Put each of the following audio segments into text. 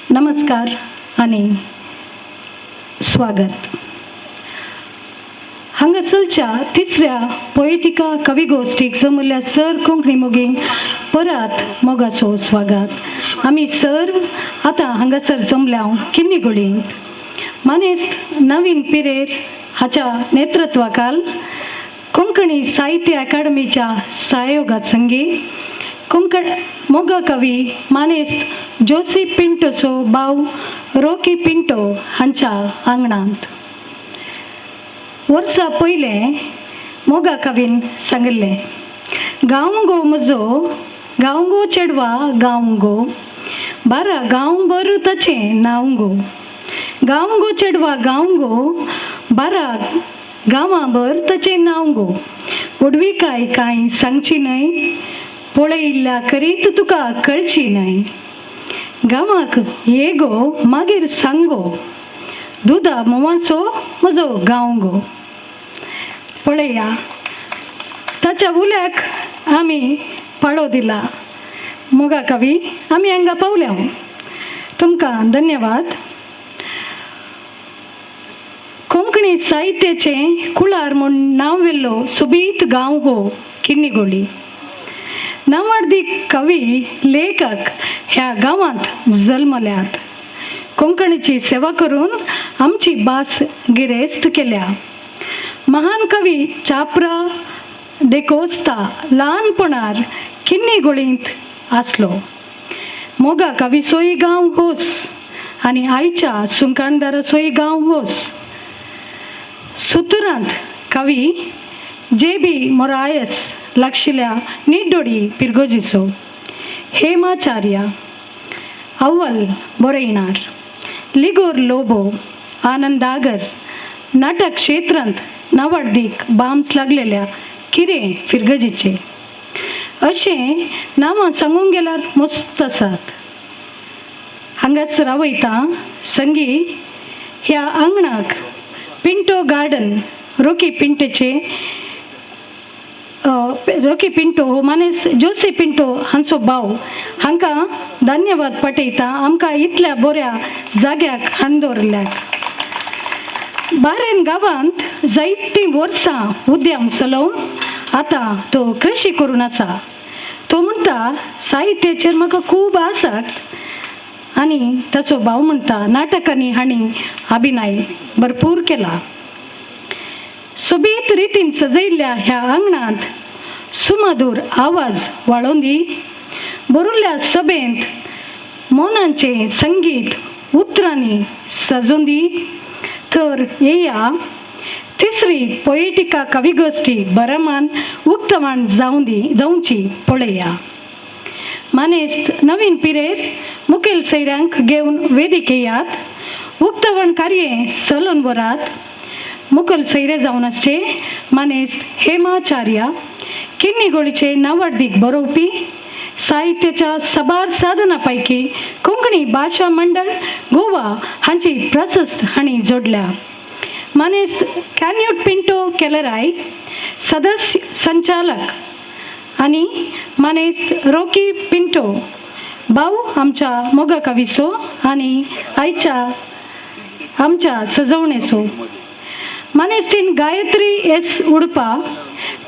नमस्कार आनी स्वागत. हांगा चलच्या तिसऱ्या पोएटिका कवी गोश्टीक जमल्या सर कोंकणी मोगींक परत मोगाचो स्वागत. आमी सर आतां हांगासर जमल्या किन्नीगोळींत मानेस्त नवीन पिरेर हाच्या नेतृत्वाखाल कोंकणी साहित्य अकादमीच्या सहयोगात संगी कोंकण मोगा कवी मानेस्त जोसी पिंटोचो भाव रोकी पिंटो हांच्या आंगणांत वर्सा पयलें मोगा कवीन सांगिल्लें, गांव गो म्हजो गांव गो चेडवा गांव गो बारा गांव भर ताचें नांव गो, गांव गो चेडवा गांव गो बारा गांवां भर ताचें नांव गो, व्हडविकाय कांय सांगची न्हय पळयिल्ल्या करीत तुका कळची न्हय, गांवाक ये गो मागीर सांगो दुदा म्होंवाचो म्हजो गांव गो. पळया ताच्या उल्याक आमी पाळो दिला. मोगा कवी आमी हांगा पावल्या. तुमकां धन्यवाद. कोंकणी साहित्याचें कुळार म्हूण नांव व्हेल्लो सोबीत गांव हो किन्नीगोळी. नांवाडदी कवी लेखक ह्या गांवांत जल्मल्यात. कोंकणीची सेवा करून आमची भास गिरेस्त केल्या. महान कवी चाप्रा देकोस्ता ल्हानपणार किन्नीगोळींत आसलो. मोगा कवीचोय गांव होस आनी आयच्या सुंकाणदाराचोय गांव होस. सुतुरांत कवी जे बी मोरायस लागशिल्ल्या निड्डोडी पिरगोजीचो हेमाचार्य अव्वल बरयणार लिगोर लोबो आनंदागर नाटक क्षेत्रांत नावाडदीक बाम्स लागलेल्या किरें फिरगजीचे अशें नांवां सांगूंक गेल्यार मस्त आसात. हांगाच रावयता संगी ह्या आंगणाक पिंटो गार्डन रोकी पिंटोचे रोकी पिंटो हो मानेस जोसे पिंटो हांचो भाव हांकां धन्यवाद पाठयता आमकां इतल्या बऱ्या जाग्याक हाडून दवरिल्ल्याक. बारेन गांवांत जायतीं वर्सां उद्यम चलोवन आतां तो कृशी करून आसा. तो म्हणटा साहित्याचेर म्हाका खूब आसक्त आनी ताचो भाव म्हणटा नाटकांनी हांणी अभिनय भरपूर केला. सोबीत रितीन सजयल्ल्या ह्या आंगणांत सुमधूर आवाज वाळोवन दी बरुल्ल्या सभेंत मनाचें संगीत उतरांनी सजोवन दी. तर येया तिसरी पोएटिका कविगोश्टी बरमान उक्तवाण जावं दी जावची पळया. मानेस्त नवीन पिरेर मुखेल सैऱ्यांक घेवन वेदिके येयात. उक्तवण कार्य चलोवन व्हरात. मुखेल सैरे जावन आसचे मानेस्त हेमाचार्य किन्नीगोळीचे नावाडदीक बरोवपी साहित्याच्या साबार साधना पैकी कोंकणी भाशा मंडळ गोवा हांची प्रशस्त हांणी जोडल्या. मानेस्त कॅन्यूट पिंटो केलराय सदस्य संचालक आनी मानेस्त रोकी पिंटो भाऊ आमच्या मोगा कवीचो आनी आयच्या आमच्या सजवणेचो. मानेस्तीन गायत्री एस उडपा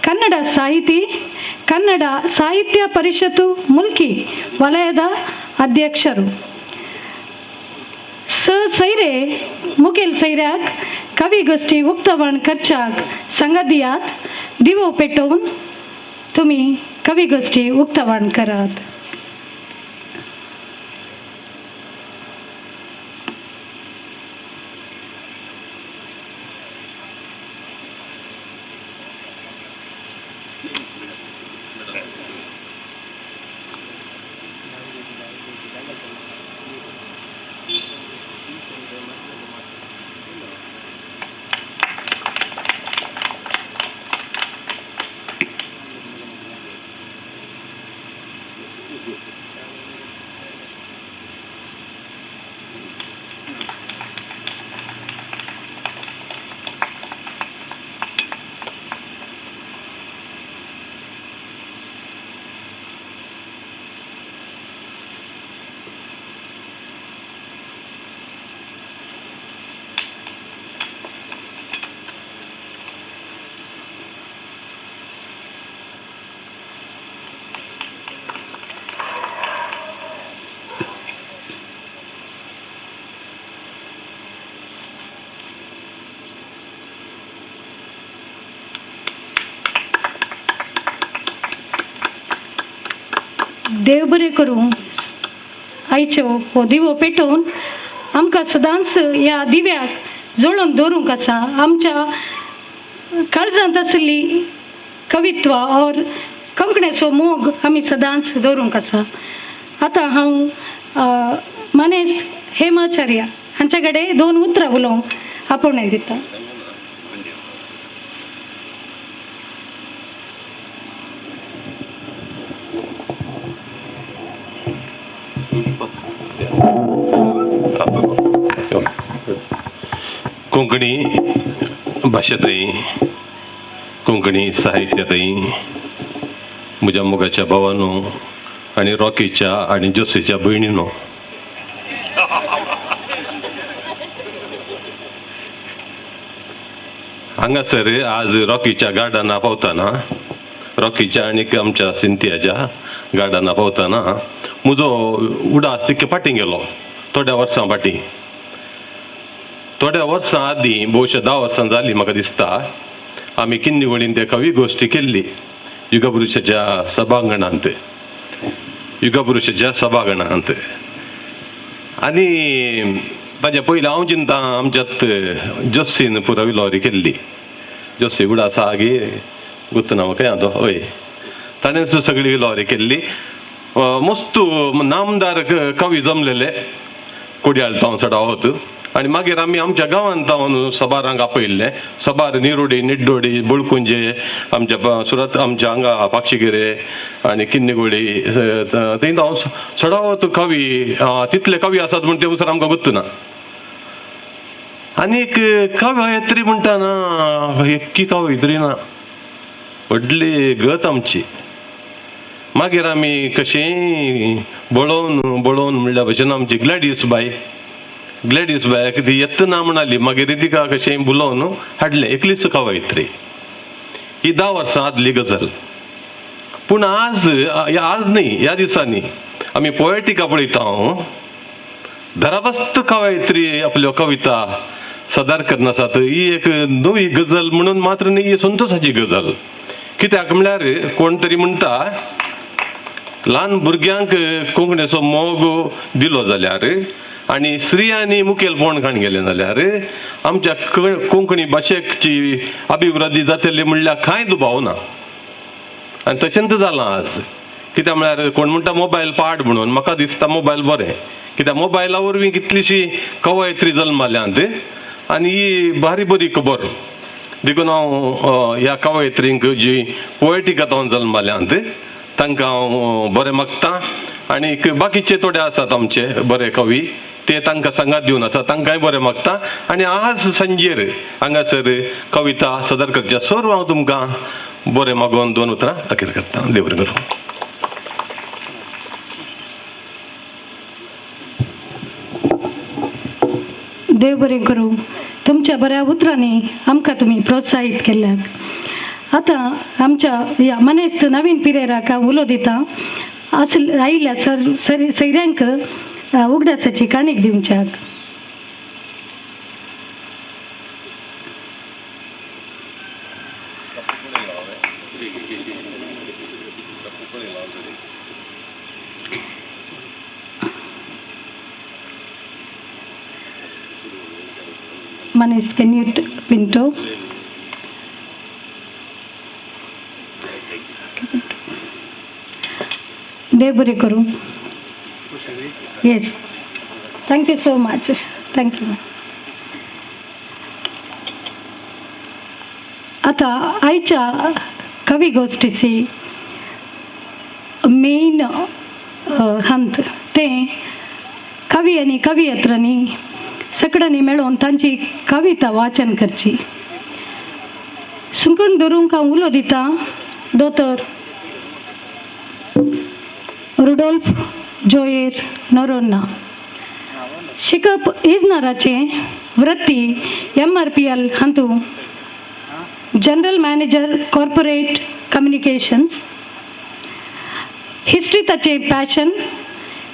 ಕನ್ನಡ ಸಾಹಿತಿ ಕನ್ನಡ ಸಾಹಿತ್ಯ ಪರಿಷತ್ತು ಮುಲ್ಕಿ ವಲಯದ ಅಧ್ಯಕ್ಷರು. ಸ ಸೈರೆ ಮುಖೇಲ್ सैऱ्याक कवी गोश्टी उक्तावण करच्याक संगत दियात. दिवो पेटोवन तुमी कवी गोश्टी उक्तावण करात. देव बरें करूं आयचो हो दिवो पेटोवन आमकां सदांच ह्या दिव्याक जळोवन दवरूंक आसा. आमच्या काळजांत आशिल्ली कवित्व और कोंकणीचो मोग आमी सदांच दवरूंक आसा. आतां हांव मानेस्त हेमाचार्य हांच्या कडेन दोन उतरां उलोवंक आपोवणें दिता. कोंकणी भाशेंतय कोंकणी साहित्यांतय म्हज्या मोगाच्या भावानो आनी रॉकीच्या आनी जोसीच्या भयणीनो, हांगासर आज रॉकीच्या गार्डना पावतना, रॉकीच्या आनी आमच्या सिंथियाच्या गार्डना पावतना म्हजो उडास तितके फाटीं गेलो. थोड्या वर्सां फाटीं, थोड्या वर्सां आदीं, भोवशा 10 वर्सां जालीं म्हाका दिसता, आमी किन्नीवळीन ते कवी गोश्टी केल्ली युगपुरुषाच्या सभांगणांत, युगपुरुषाच्या सभांगणांत. आनी ताज्या पयलीं हांव चिंता आमच्यात जोस्सीन पुरा विलोरी केल्ली. जोस्सी उडास आसा गे गुत्तना म्हाका यादो, हय, ताणें सगळी विलोरी केल्ली. मस्त नामदार कवी जमलेले कोडयाळ तावन सडावत. आनी मागीर आमी आमच्या गांवांत तावन सबारांक आपयल्लें. सबार निरोडी, निड्डोडी, बळकुंजे, आमच्या सुरत, आमच्या हांगा पाक्षिगिरे आनी किन्नीगोळी, थंय हांव सडावत कवी, तितले कवी आसात म्हूण ते उसर आमकां गुत्तना. आनी एक कवयत्री म्हणटा ना, एक्की कवयत्री ना, व्हडली गत आमची. मागीर आमी कशेंय बळोवन बळोवन म्हणल्या भशेन आमची ग्लॅडीस बाय, ग्लॅडीस बायक ती येतना म्हणाली, मागीर तिका कशें बुलोवन हाडलें. एकलीच कवयत्री. ही 10 वर्सां आदली गजाल. पूण आज, आज न्ही, ह्या दिसांनी आमी पोएटिका पळयता. हांव धराबस्त कवयत्री आपल्यो कविता सदार करनासात. ही एक नवी गजल म्हणून मात्र न्ही, ही संतोशाची गजल. कित्याक म्हणल्यार कोण तरी म्हणटा ल्हान भुरग्यांक कोंकणीचो मोग दिलो जाल्यार आनी स्त्रियांनी मुखेलपण खाण गेलें जाल्यार आमच्या कोंकणी भाशेची अभिवृद्धी जातली म्हणल्यार कांय दुबाव ना. आनी तशेंच जालां आज. कित्याक म्हळ्यार कोण म्हणटा मोबायल पाड म्हणून, म्हाका दिसता मोबायल बरें. कित्याक मोबायला वरवीं कितलीशी कवयत्री जल्माल्यांत आनी ही भारी बरी खबर. देखून हांव ह्या कवयत्रींक जी पोएटिका जावन जल्माल्यांत तांकां हांव बरें मागता. आनी बाकीचे थोडे आसात आमचे बरे कवी, ते तांकां सांगात दिवन आसा, तांकांय बरें मागता. आनी आज सांजेर हांगासर कविता सदर करच्या सर्व हांव तुमकां बरें मागोवन दोन उतरां अखेर करता. देव बरें करूं. देव बरें करूं. तुमच्या बऱ्या उतरांनी आमकां तुमी प्रोत्साहीत केल्यात. आतां आमच्या ह्या मनेस्त नवीन पिरेराक हांव उलो दिता आसल आयिल्ल्या सर सैऱ्यांक उगडासाची काणीक दिवच्याक. मानेस्त केन्यूट पिंटो. देव बरें करूं. Yes, thank you so much. Thank you. आतां आयच्या कवी गोश्टीची मेन हंत तें कवी आनी कवियत्रांनी सगळ्यांनी मेळोवन तांची कविता वाचन करची. सुंकण धरूंक हांव उलो दिता दोतोर रुडोल्फ जोयर नोरोन्ना. शिकप इजनाराचें वृत्ती MRPL हांतू general manager corporate communications. History ताचें पॅशन.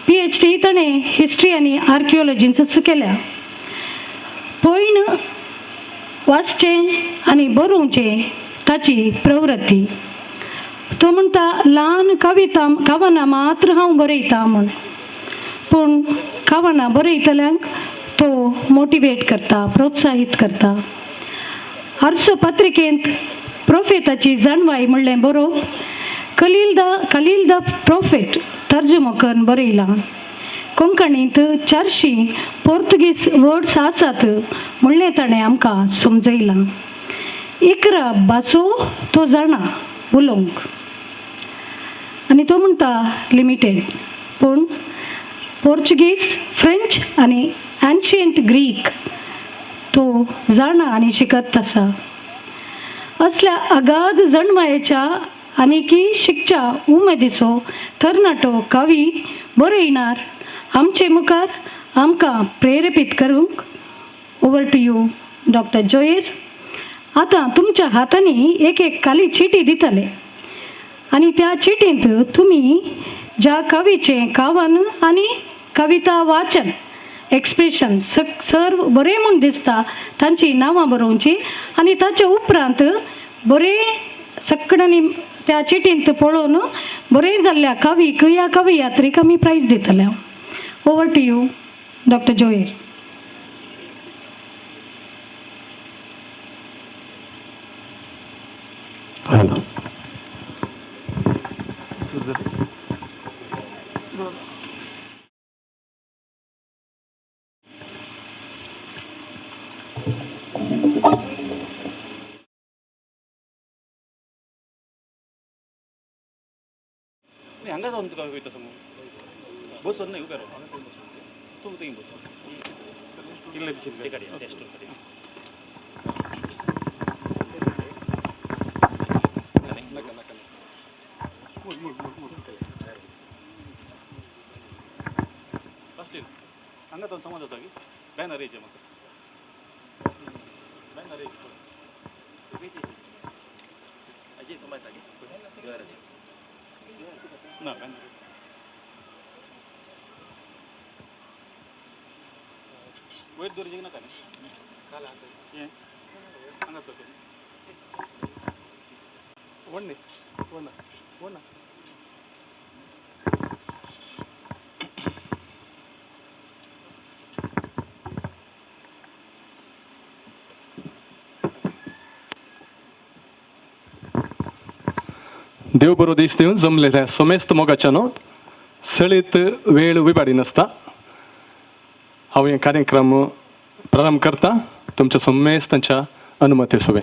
PhD ताणें हिस्ट्री आनी आर्किओलॉजींत केल्या. पयण वाचचें आनी बरोवचें ताची प्रवृत्ती. तो म्हणटा ल्हान कविता कवनां मात्र हांव बरयता म्हूण, पूण कवनां बरयतल्यांक तो मोटिवेट करता, प्रोत्साहीत करता. आरसो पत्रिकेंत प्रोफेताची जाणवाय म्हणलें बरोवप कलील the prophet तर्जुमो करून बरयलां. कोंकणींत 400 पोर्तुगीज वर्ड्स आसात म्हणलें ताणें आमकां समजयलां. 11 भासो तो जाणा उलोवंक आनी तो म्हणटा लिमिटेड, पूण पोर्चुगीज, फ्रेंच आनी एन्शियंट ग्रीक तो जाणा आनी शिकत आसा. असल्या अगाध जाणवायेच्या आनीकी शिकच्या उमेदीचो तरणाटो कवी बरयणार आमचे मुखार आमकां प्रेरेपीत करूंक. Over to you doctor Joyer. आतां तुमच्या हातांनी एक एक काली चिटी दितले आनी त्या चिटींत तुमी ज्या कवीचें कवन आनी कविता वाचन एक्सप्रेशन सर्व बरें म्हूण दिसता तांची नांवां बरोवची आनी ताचे उपरांत बरें सगळ्यांनी त्या चिटींत पळोवन बरें जाल्ल्या कवीक या कवियात्रीक आमी प्रायज दितले. Over to you doctor Joyer. Hello. हांगा जावन तुका वयता समज बसून न्हय उबें राव, तूं थंय बसून इल्लें दिशिल्लें काडया टेस्ट काडया. नाका नाका मूड मूड मूड बसली हांगा जावन समज जाता की बॅनर येयचें म्हाका बॅनर येयचें अजय समज ना बॅनर वयर दवरचें नाका न्ही हें हांगा दवर व्हड न्ही व्हड ना व्हड ना. देव बरो दीस दिवन जमलेल्या समेस्त मोगाच्यानो सळीत वेळ विबाडी नासता हांव हे कार्यक्रम प्रारंभ करता तुमच्या समेस्तांच्या अनुमती सोबे.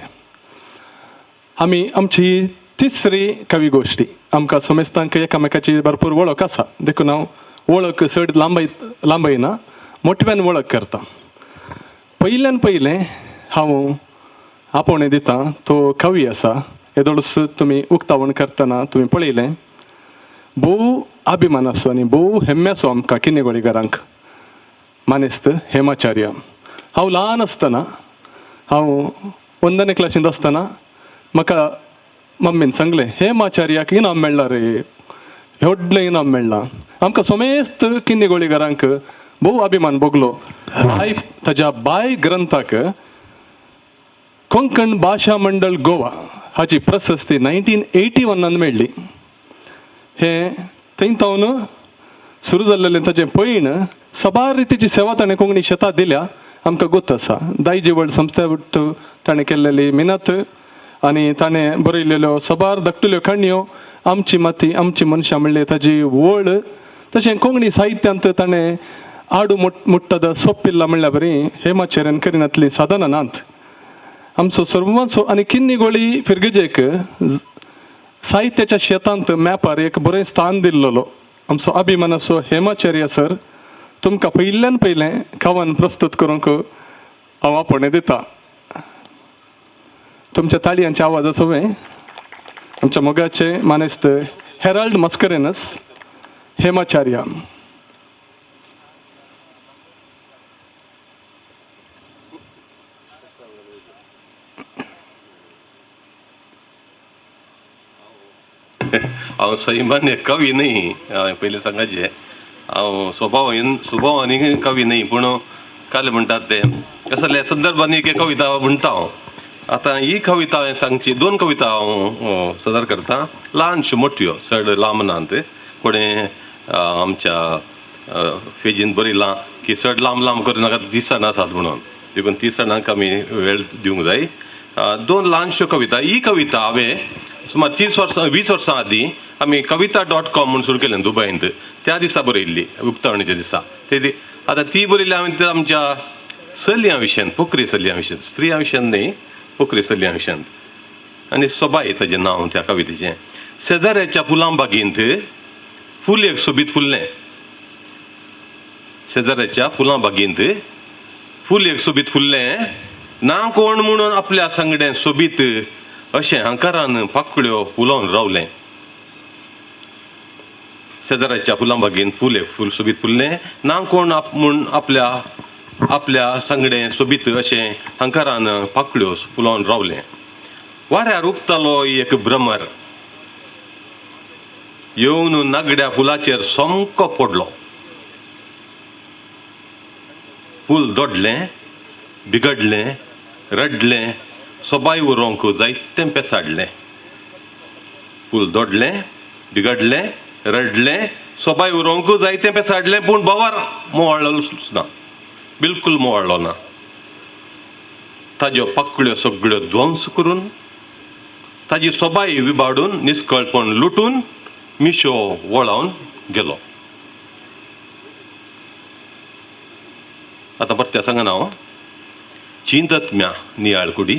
आमी आमची तिसरी कवी गोश्टी. आमकां समेस्तांक एकामेकाची भरपूर वळख आसा देखून हांव वळख चड लांबयना, मोठव्यान वळख करता. पयल्यान पयलें हांव आपोवणें दिता तो कवी आसा येदोळूच तुमी उक्तावण करतना तुमी पळयलें भोव अभिमान आसो आनी भोव हेम्मे आसो आमकां किन्नेगोळीकारांक मानेस्त हेमाचार्य. हांव ल्हान आसतना, हांव वंदने क्लासींत आसतना म्हाका मम्मीन सांगलें हेमाचार्याक इनाम मेळ्ळां रे, व्हडलें इनाम मेळ्ळां. आमकां समेस्त किन्नेगोळीकारांक भोव अभिमान भोगलो. बाय ताज्या बाय ग्रंथाक कोंकण भाशा मंडळ गोवा हाची प्रशस्ती 1981 मेळ्ळी. हें थंय तावन सुरू जाल्लें ताचें पयण साबार रितीची सेवा ताणें कोंकणी शेतां दिल्या आमकां गोत आसा. दायजिवळ संस्था ताणें केल्लेली मिनत आनी ताणें बरयलेल्यो साबार धाकटुल्यो काणयो, आमची माती आमची मनशां म्हणली ताजी वळ, तशें कोंकणी साहित्यांत ताणें आडू मुट्टाद सोपिल्ला म्हणल्यार बरी हेमाचेऱ्यान करिनातली साधनां नात. आमचो सर्वांचो आनी किन्नीगोळी फिरगजेक साहित्याच्या शेतांत मॅपार एक बरें स्थान दिल्लो आमचो अभिमानाचो हेमाचार्य सर तुमकां पयल्यान पयलें कवन प्रस्तुत करूंक हांव आपोवणें दिता. तुमच्या ताळयांचे आवाज आसोवे आमच्या मोगाचे मानेस्त हेराल्ड मस्करेनस हेमाचार्य. हांव सैमान एक कवी न्ही, हांवें पयलीं सांगाचें हांव स्वभाव आनी कवी न्ही, पूण काल म्हणटात ते असल्या संदर्भांनी एक कविता म्हणटा हांव. आतां ही कविता हांवें सांगची, दोन कविता हांव सदर करता, ल्हानश्यो मोठ्यो, चड लांब नात. कोणें आमच्या फेजीन बरयलां की चड लांब लांब करूं नाका, 30 आसात म्हणून, देखून 30 जाणांक आमी वेळ दिवंक जाय. दोन ल्हानश्यो कविता. ही कविता हांवें सुमार 30 वर्सां 20 वर्सां आदीं आमी कविता.com म्हूण सुरू केलें दुबयंत, त्या दिसा बरयल्ली, उक्तावणीच्या दिसा. ते आतां ती बरयल्ली हांवें आमच्या चलयां विशयान, पोकरी चलयां विशयान, स्त्रियां विशयान न्हय, पोकरी चलयां विशयान. आनी सोबाय ताजें नांव त्या कवितेचें. शेजाऱ्याच्या फुलां बागेंत फूल एक सोबीत फुल्लें, शेजाऱ्याच्या फुलां बागेंत फूल एक सोबीत फुल्लें, ना कोण म्हणून आपल्या सांगडें सोबीत अशें हंकारान पाकळ्यो फुलोवन रावलें. शेजाऱ्याच्या फुलां बागेंत फूल एक फूल सोबीत फुल्लें, ना कोण म्हूण आपल्या आपल्या सांगडें सोबीत अशें हंकारान पाकळ्यो फुलोवन रावलें. वाऱ्यार उबतालो एक भ्रमर, येवन नागड्या फुलाचेर सोमको पडलो. फूल दोडलें, बिगडलें, रडलें, सोबाय उरोंक जायतें पेसाडलें. फूल दोडलें, बिगडलें, रडलें, सोबाय उरोंक जायतें पेसाडलें, पूण भोंवर मोवाळ्ळो ना, बिलकूल मोवाळ्ळो ना. ताज्यो पाकळ्यो सगळ्यो ध्वंस करून, ताजी सोबाय विबाडून, निस्कळपण लुटून मिशो वळावन गेलो. आतां परत्या सांगना हांव. चिंतत म्या नियाळ कुडी,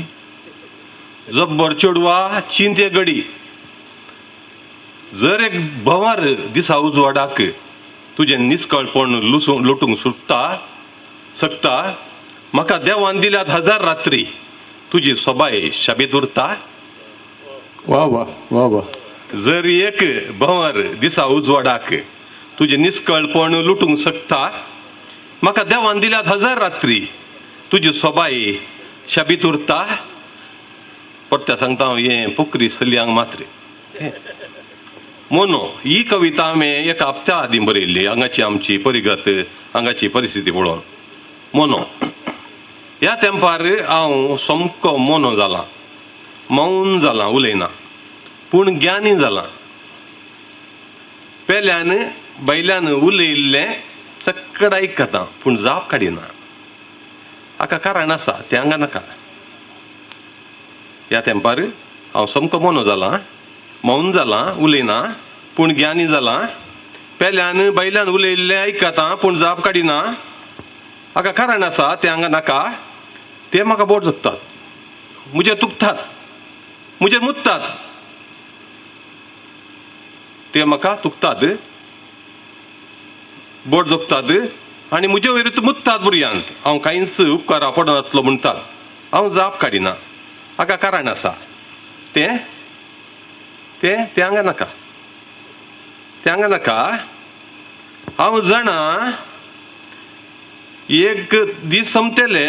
जब्बर चेडवा चिंते गडी, जर एक भंवर दिसा उजवाडाक तुजें निस्कळपण लुटूंक सुटता शकता, म्हाका देवान दिल्यात 1000 रात्री, तुजी सोबाय शाबीत उरता. वा वा वा वा. जर एक भंवर दिसा उजवाडाक तुजें निस्कळपण लुटूंक शकता, म्हाका देवान दिल्यात 1000 रात्री, तुजी सोबाय शाबीत उरता. परत्या सांगता हांव, हें पोकरी चलयांक मात्र. मोनो ही कविता हांवें एका हप्त्या आदीं बरयल्ली, हांगाची आमची परिगत, हांगाची परिस्थिती पळोवन. मोनो ह्या तेंपार हांव सामको मोनो जाला, मौन जाला, उलयना, पूण ज्ञानी जाला. पेल्यान बैल्यान उलयल्लें सक्कड आयकता, पूण जाप काडिना. हाका कारण आसा, तें हांगा नाका. ह्या तेंपार हांव सामको मोनो जाला, मौन जाला, उलयना, पूण ज्ञानी जाला. पेल्यान बैल्यान उलयल्लें आयकता, पूण जाप काडिना. हाका कारण आसा, तें हांगा नाका. ते म्हाका बोट जगतात, म्हजेर तुकतात, म्हजेर मुत्तात, ते म्हाका तुकतात, बोट जगतात आनी म्हजे वयर मुत्तात भुरग्यांत. हांव कांयच उपकारा पडनातलो म्हणटात. हांव जाप काडिना. हाका कारण आसा, तें तें तें हांगा नाका, तें हांगा नाका. हांव जाणा एक दीस सोंपतले,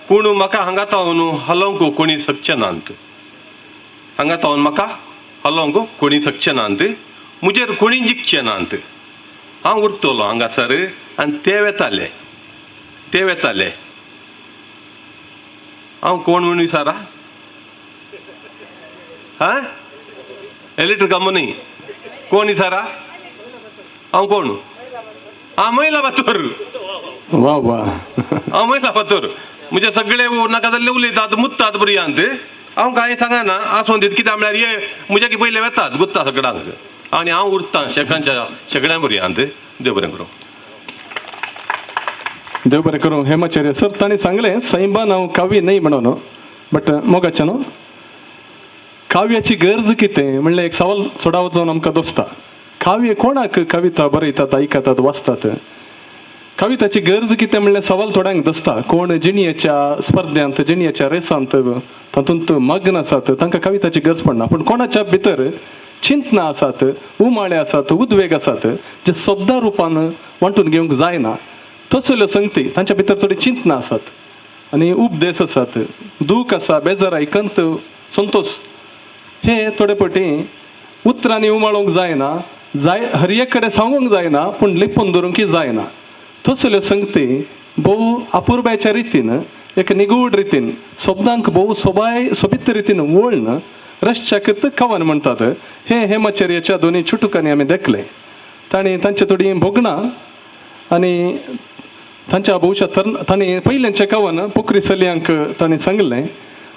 पूण म्हाका हांगा तावन हलोवंक कोणी शकचे नात, हांगा तावन म्हाका हलोवंक कोणी शकचे नात, म्हजेर कोणी जिखचे नात. हांव उरतलो हांगासर आनी ते वेताले, ते वेताले. हांव कोण म्हूण विचारा? हा, एलिटर कामो न्ही, कोण विचारा? हांव कोण? हांव महिला बातोर. वा वा. हांव महिला बातोर. म्हजे सगळे नाका जाल्ले उलयतात, मुत्तात भुरग्यांत. हांव कांय सांगना, आसून दीत. कित्याक म्हळ्यार हे म्हज्या की पयले वेतात गुत्ता सगळ्यांक, आनी हांव उरतां शेकांच्या शेगड्यां भुरग्यांत. देव बरें करूं. देव बरें करूं. हेमाचार्य सर तांणी सांगलें सैंबान हांव काव्य न्हय म्हणून, बट मोगाचें न्हू काव्याची गरज कितें म्हणल्यार एक सवाल सोडावत जावन आमकां दोसता. काव्य कोणाक कविता बरयतात, आयकतात, वाचतात? कविताची गरज कितें म्हणल्यार सवाल थोड्यांक दसता. कोण जिणयेच्या स्पर्ध्यांत, जिणयेच्या रेसांत तातूंत मग्न आसात, तांकां कविताची गरज पडना. पूण कोणाच्या भितर चिंतना आसात, उमाळे आसात, उद्वेग आसात, जे शब्दा रुपान वांटून घेवंक जायना, तसल्यो संगती तांच्या भितर थोडी चिंतना आसात आनी उपदेश आसात, दूख आसा, बेजाराय, कंत, संतोष, हे थोडे पटी उतरांनी उमाळूंक जायना, जाय हर एक कडेन सांगूंक जायना, पूण लिपून दवरूंक जायना. तसल्यो संगती भोव अपुरबायच्या रितीन एक निगूढ रितीन शब्दांक भोव सोबाय सोबीत रितीन वळण रश्चाकत कवन म्हणटात. हे हेमाचार्याच्या दोनी चुटुकांनी आमी देखले. तांणी तांचे थोडीं भोगणां आनी तांच्या भोवशा तर तांणी पयलेंचें कवन पोखरी चलयांक तांणी सांगलें,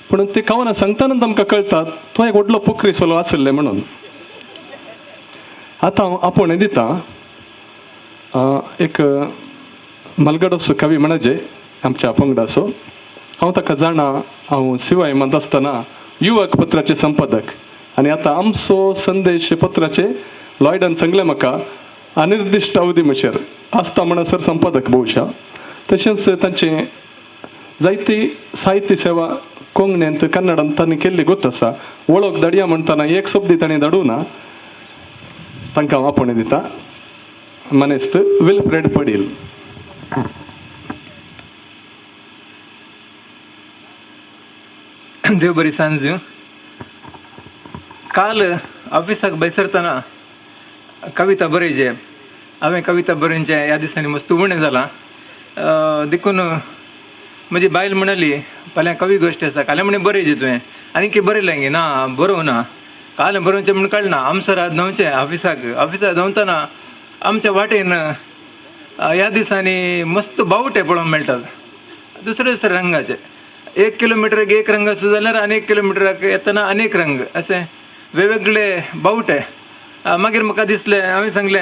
पूण ते कवनां सांगतना आमकां कळटात तो एक व्हडलो पोखरी चलो आशिल्लें म्हणून. आतां हांव आपोवणें दिता एक मलगडोसो कवी म्हणजे आमच्या पंगडाचो. हांव ताका जाणा, हांव शिवाय म्हणत आसतना युवक पत्राचे संपादक आनी आतां आमचो संदेश पत्राचे लॉयडान सांगलें म्हाका अनिर्दिश्ट अवधी मशेर आसता म्हणसर संपादक भोवशा. तशेंच तांचे जायती साहित्य सेवा कोंकणींत कन्नडांत तांणी केल्ली गोत आसा. वळख धाडया म्हणटना एक शब्दी तांणी धाडूं ना. तांकां हांव आपोवणें दिता मानेस्त विल्फ्रेड पडील. देव बरी सांज. काल ऑफिसाक बैसरतना कविता बरयचे, हांवें कविता बरोवचे ह्या दिसांनी मस्त उणें जालां देखून म्हजी बायल म्हणाली फाल्यां कवी गोश्ट आसा, काल्यां म्हणे बरयचे तुवें आनी की बरयलें गे? ना बरोवं ना, काल बरोवचें म्हूण कळना. आमसर धांवचें ऑफिसाक, ऑफिसाक धांवतना आमच्या वाटेन ह्या दिसांनी मस्त बावटे पळोवंक मेळटात, दुसरे दुसरे रंगाचे. 1 किलोमिटराक एक रंग आसो जाल्यार आनी 1 किलोमिटराक येतना अनेक रंग, अशे वेगवेगळे बावटे. मागीर म्हाका दिसलें, हांवें सांगलें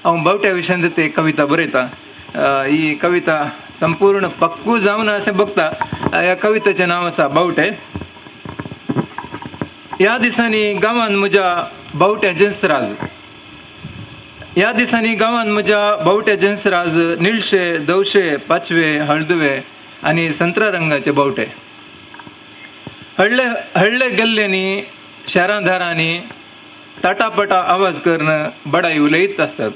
हांव बावट्या विशयांत ती कविता बरयता. ही कविता संपूर्ण पक्कू जावन अशें बघता. ह्या कवितेचें नांव आसा बावटे. ह्या दिसांनी गांवांत म्हज्या बावट्याचेंच राज, ह्या दिसांनी गांवांत म्हज्या बावट्याचेंच राज. निळशे, धवशे, पाचवे, हळदुवे आनी संत्रा रंगाचे बावटे. हडले हडले गल्ल्यांनी, शारां दारांनी ताटापटा आवाज करून बडाई उलयत आसतात.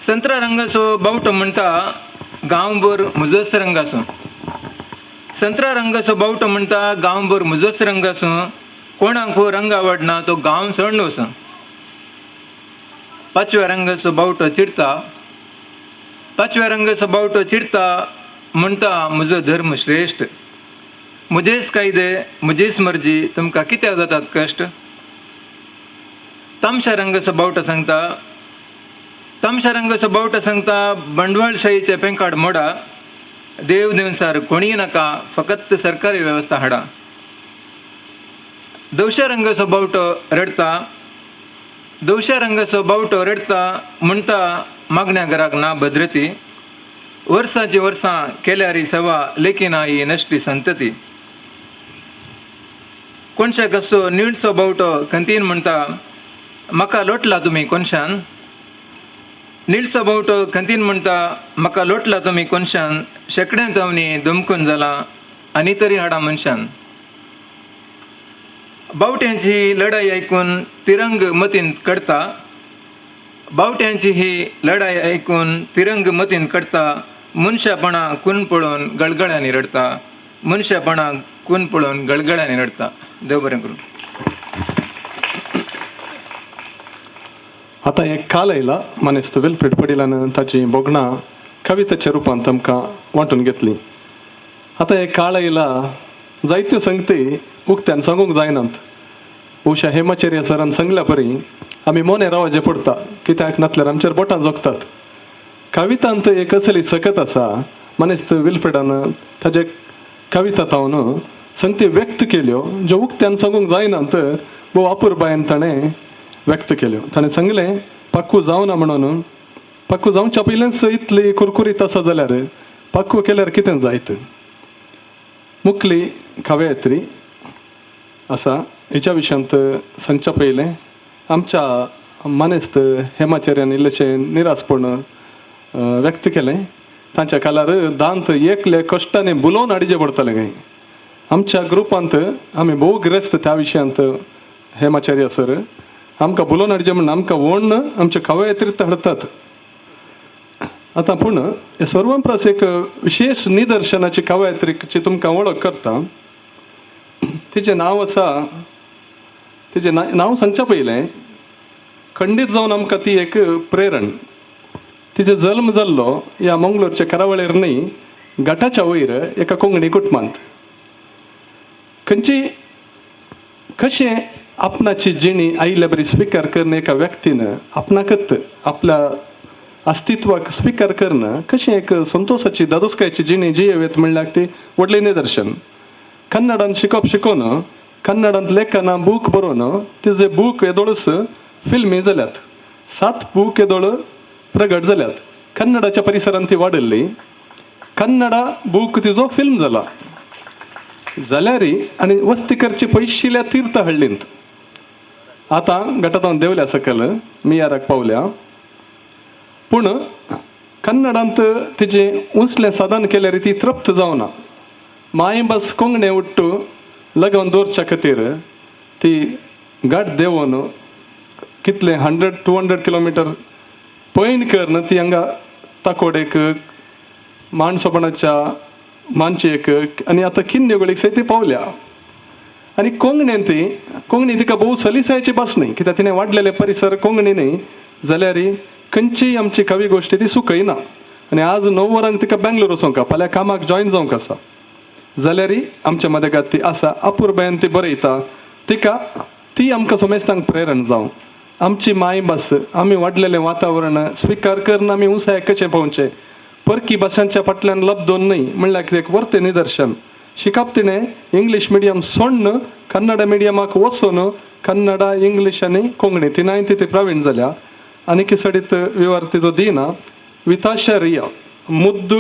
संत्रा रंगाचो बावटो म्हणटा गांवभर म्हजोच रंग आसूं, संत्रा रंगाचो बावटो म्हणटा गांवभर म्हजोच रंग आसूं, कोणाक हो रंग आवडना तो गांव सोडून वचूं. पाचव्या रंगाचो बावटो चिरता, पाचव्या रंगाचो बावटो चिरता म्हणटा म्हजो धर्म श्रेश्ठ, म्हजेच कायदे म्हजेच मर्जी, तुमकां कित्याक जातात कश्ट. तामशा रंगाचो बावटो सांगता, तामशा रंगाचो बावटो सांगता बंडवाळशाहीचे पेंकाड मोडा, देव दिवसार कोणीय नाका फकत सरकारी वेवस्था हाडा. धवशा रंगाचो बावटो रडटा, धवशा रंगाचो बावटो रडटा म्हणटा मागण्या घराक ना भद्रती, वर्सांची वर्सां केल्यार ही सेवा लेखिना ही नश्टी संतती. कोनशाक असो निळचो बावटो खंतीन म्हणटा म्हाका लोटला तुमी कोनशान, निळचो बावटो खंतीन म्हणटा म्हाका लोटला तुमी कोनशान, शेकड्यां जावनी दमकून जाला आनी तरी हाडा मनशान. बावट्यांची लढाई आयकून तिरंग मतीन कडता, बावट्यांची ही लढाई आयकून तिरंग मतीन कडता, मनशापणा खून पळोवन गळगळ्यांनी रडता, मनशापणा खून पळोवन गळगळ्यांनी रडता. देव बरें करूं. आतां एक काल आयला मानेस्त विल्फ्रेड पडिलान ताची भोगणां कवितेच्या रुपान आमकां वांटून घेतली. आतां एक काळ आयला जायत्यो संगती उक्त्यान सांगूंक जायनात. उशा हेमाचार्य सरान सांगल्या परी आमी मोने रावाचे पडटा, कित्याक नातल्यार आमचेर बोटां जोगतात. कवितांत एक असली सकत आसा, मानेस्त विल्फ्रेडान ताजे कविता तावन संगती व्यक्त केल्यो ज्यो उक्त्यान सांगूंक जायनात, भोव अपुरबायेन ताणें व्यक्त केल्यो. ताणें सांगलें पाक्कू जावना म्हणून, पाक्कू जावच्या पयलेंच इतली कुरकुरीत आसा जाल्यार पाक्कू केल्यार कितें जायत. मुखली कवयित्री आसा. हिच्या विशयांत सांगच्या पयलें आमच्या मानेस्त हेमाचार्यान इल्लेशें निरासपण व्यक्त केलें. तांच्या कालार दांत एकले कश्टांनी बुलोवन हाडचे पडटाले खंय. आमच्या ग्रुपांत आमी भोव गिरेस्त त्या विशयांत हेमाचार्य सर आमकां बुलोवन हाडचें म्हण आमकां वोण्ण आमचे कवयित्रीत हाडटात. आतां पूण सर्वंप्रस एक विशेश निदर्शनाची कवयित्रीची तुमकां वळख करता. तिचें नांव आसा, तिचें नांव सांगच्या पयलें खंडीत जावन आमकां ती एक प्रेरण. तिचो जल्म जाल्लो ह्या मंगलोरच्या करावळेर न्हय, घाटाच्या वयर एका कोंकणी कुटुंबांत. खंयची कशें आपणाची जिणी आयिल्ल्या बरी स्विकार करून एका व्यक्तीन आपणाकच आपल्या अस्तित्वाक स्विकार करणं कशें एक संतोषाची दादोसकायची जिणी जियेत म्हणल्यार ती व्हडलें निदर्शन. कन्नडान शिकप शिकोवन कन्नडांत लेखनां बूक बरोवन तिजे बूक येदोळच फिल्मी जाल्यात, 7 बूक येदोळ प्रगट जाल्यात. कन्नडाच्या परिसरांत ती वाडयल्ली, कन्नडा बूक तिजो फिल्म जाला जाल्यार आनी वस्ती करची पयशिल्ल्या तीर्थहळ्ळींत आतां गटांत देंवल्या सकल मियाराक पावल्या. पूण कन्नडांत तिजें उंचलें साधन केल्यार ती तृप्त जावना. मायभास कोंकणे उट्टू लगून दवरच्या खातीर ती घाट देंवोन कितले 100-200 किलोमिटर पयण करून ती हांगा ताकोडेक माणसोपणाच्या मानचेक आनी आतां किन्नेगोळीक सयत ती पावल्या. आनी कोंकणीन ती कोंकणी तिका भोव सलिसायची भास न्हय, कित्याक तिणें वाडलेले परिसर कोंकणी न्हय जाल्यार खंयचीय आमची कवी गोश्टी ती सुकयना. आनी आज 9 वरांक तिका बेंगलोर वचोंक फाल्यां कामाक जॉयन जावंक आसा, जाल्यार आमच्या मदेगात ती आसा. अपुरबायेन ती बरयता, तिका ती आमकां समेस्तांक प्रेरण जावं. आमची मायभास आमी वाडलेलें वातावरण स्विकार करून आमी उंचायेक कशें पावचें, परकी भाशांच्या फाटल्यान लब्दोन न्हय म्हणल्यार कितें एक वर्तें निदर्शन. शिकप तिणें इंग्लीश मिडियम सोडून कन्नडा मिडियमाक वचून कन्नडा इंग्लीश आनी कोंकणी तिनाय ती प्रवीण जाल्या. आनी किसडीत विवर तिजो दिना. विताशा रिया मुद्दू